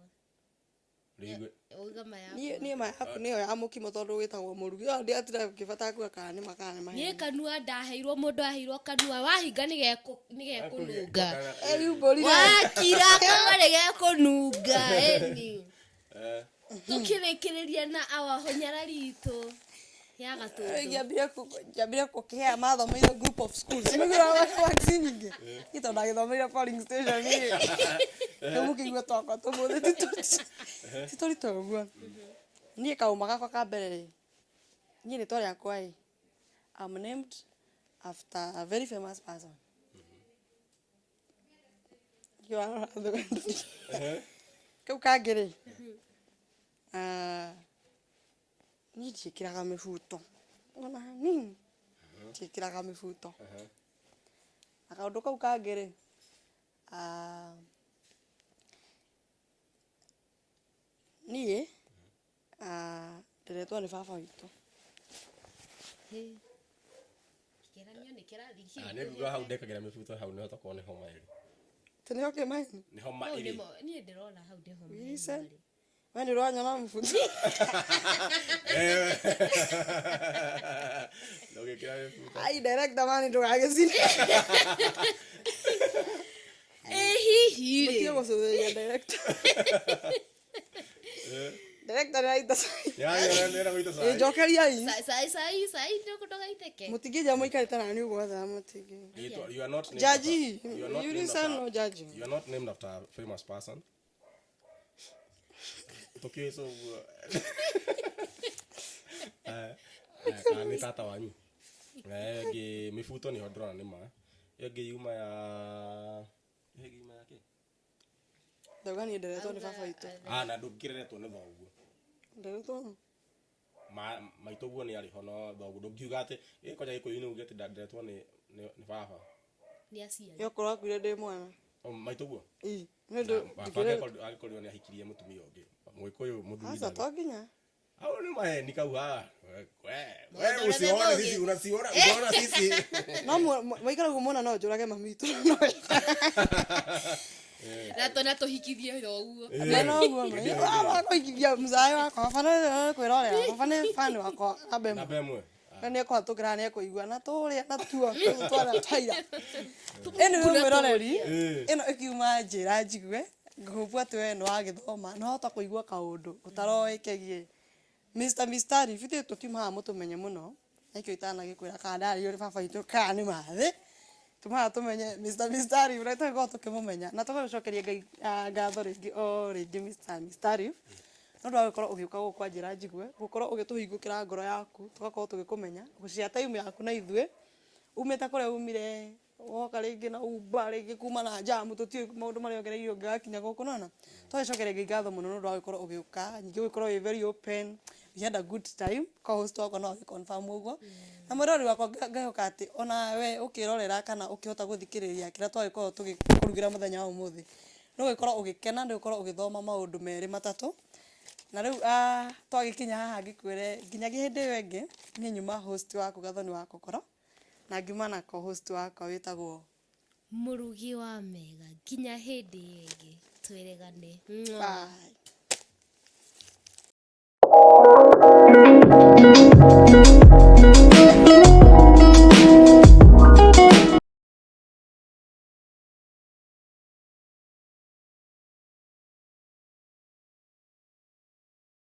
Rĩu Uga ma yakwa. Niĩ ma yaku nĩyo ya mũkimo tondũ wĩtagwo mũrugi. Ĩyo ndiatira ngĩbata kuga kana nĩ ma kana nĩ Niĩ maheni. kanua ndaheirwo mũndũ aheirwo kanua wahinga nĩgekũnunga. Ĩ mbũri rĩ. Wakira kanua nĩgekũnunga ĩni. Tũkĩrĩkĩrĩria na awahonyarari itũ ya gatũndũ. Ngĩambire kũkĩhea mathomeire group of schools. Nĩguo waxi nyingĩ. Niĩ tondũ ndagĩthomeire polling station rĩ. Rĩu mũkĩigua twakwa tũmũthĩ ti tũritũ ũguo. Niĩ kaũma gakwa ka mbere rĩ, niĩ rĩtwa rĩakwa ĩ, I'm named after a very famous person. Nĩkĩo warora thĩ. Kau kangĩ rĩ, niĩ ndiĩkĩraga mĩbuto ona hanini, ndiĩkĩraga mĩbuto. Na kaũndũ kau kangĩ rĩ, Nderetwo nĩ baba witũ. Hĩ. Kĩgeranio nĩ kĩrathi Ah, nĩ nguga hau ndekagĩra mĩbuto hau nĩho tokorwo nĩho maĩrĩ. Tĩ nĩho kĩ maheni? Nĩho maĩrĩ. Niĩ ndĩrona hau nĩho maheni Listen. marĩ. We nĩ ũranyona mũbuto. Ndũgĩkĩra mĩbuto. Ai director mani ndũgagĩcine. Ĩ hihi rĩ. Mũtige gũcũthĩrĩria director. Director nĩ araita cai. Nĩarenda gũita Ĩ cai. njokeriai. Cai cai cai cai ndũgaitĩke. Mũtingĩnja mũikarĩte na niĩ ũguo thaa mũtingĩ. You are not named Jaji, after- you are not you named listen after- no jaji. You are not named after a famous person. Tũkĩũĩ so ũguo. Eh, eh, kana nĩ tata wanyu. Eh, ĩngĩ mĩbuto nĩho ndĩrona nĩ ma. Ĩyo ĩngĩ yuma ya ĩyo ĩngĩ yuma ya kĩ? Ndauga niĩ nderetwo nĩ baba witũ. Ah, na ndũngĩreretwo nĩ thoguo. Nderetwo. Ma maitũ guo nĩ arĩ ho no thoguo ndũngiuga atĩ ĩ kwanja gĩkũyũ-inĩ uge atĩ nderetwo nĩ nĩ baba. Nĩ aciari. Yokorwo akuire ndĩ mwana. O, maitũ guo. Ĩ, nĩ ũndũ Baba ndingĩre- angĩkorirwo nĩ ahikirie mũtumia ũngĩ. Mũgĩkũyũ mũthuri Aca ndangĩ- to nginya. Hao ni maheni kau ha. We, we Maũndũ usione marĩa sisi unasiona unaona sisi. No mwaikara ũguo muona no njũrage mami witũ. Na tũ na tũhikithie thoguo. Na no ũguo wakũigithia mũcaĩ wakwa baba nĩ kwĩrorera baba nĩ fan wakwa namba ĩmwe. Namba ĩmwe. Na nĩ ekũhatũkĩra nĩ ekũigua na tũrĩa na tuo twara twaira. Ĩno nĩ mwĩroreri ĩno ĩkiuma njĩra njigue ngũbu atĩ we nĩ wagĩthoma nĩ wahota kũigua kaũndũ ũtaroĩ kegiĩ Mr. Mistari ithuĩ tũtiuma haha mũtũmenye mũno nĩkĩo itanagĩkwĩra kana ndarĩrio nĩ baba witũ kana nĩ mathĩ tumaga tũmenye Mr. Mistari ũrĩa tũgĩkorwo tũkĩmũmenya na tũgagĩcokeria Ngai ngatho rĩngĩ o rĩngĩ Mr. Mistari nĩ ũndũ wa gũkorwo ũgĩũka gũkũ kwa njĩra njigue gũkorwo ũgĩtũhingũkĩra ngoro yaku tũgakorwo tũgĩkũmenya gũcia time yaku na ithuĩ umĩte kũrĩa umire woka rĩngĩ na Uber rĩngĩ kuma na jamu tũtiũĩ maũndũ marĩa ũgereire ũngĩgakinya gũkũ nona tũgagĩcokeria Ngai ngatho mũno nĩ ũndũ wa gũkorwo ũgĩũka ningĩ gũkorwo wĩ very open we had a good time co-host wakwa no agĩconfirm ũguo na mwĩrori wakwa ngehoka atĩ ona we ũkĩrorera kana ũkĩhota gũthikĩrĩria kĩrĩa twagĩkorwo tũgĩkũrugĩra mũthenya wa ũmũthĩ nĩ ũgĩkorwo ũgĩkena nĩ ũgĩkorwo ũgĩthoma maũndũ merĩ matatũ na rĩu twagĩkinya haha ngĩkwĩre nginyagia hĩndĩ ĩyo ĩngĩ niĩ nyuma host waku Gathoni wa Kokoro na ngiuma na co-host wakwa wĩtagwo Mũrugi wa mega nginya hĩndĩ ĩyo ĩngĩ twĩrĩgane. Mwah. Bye.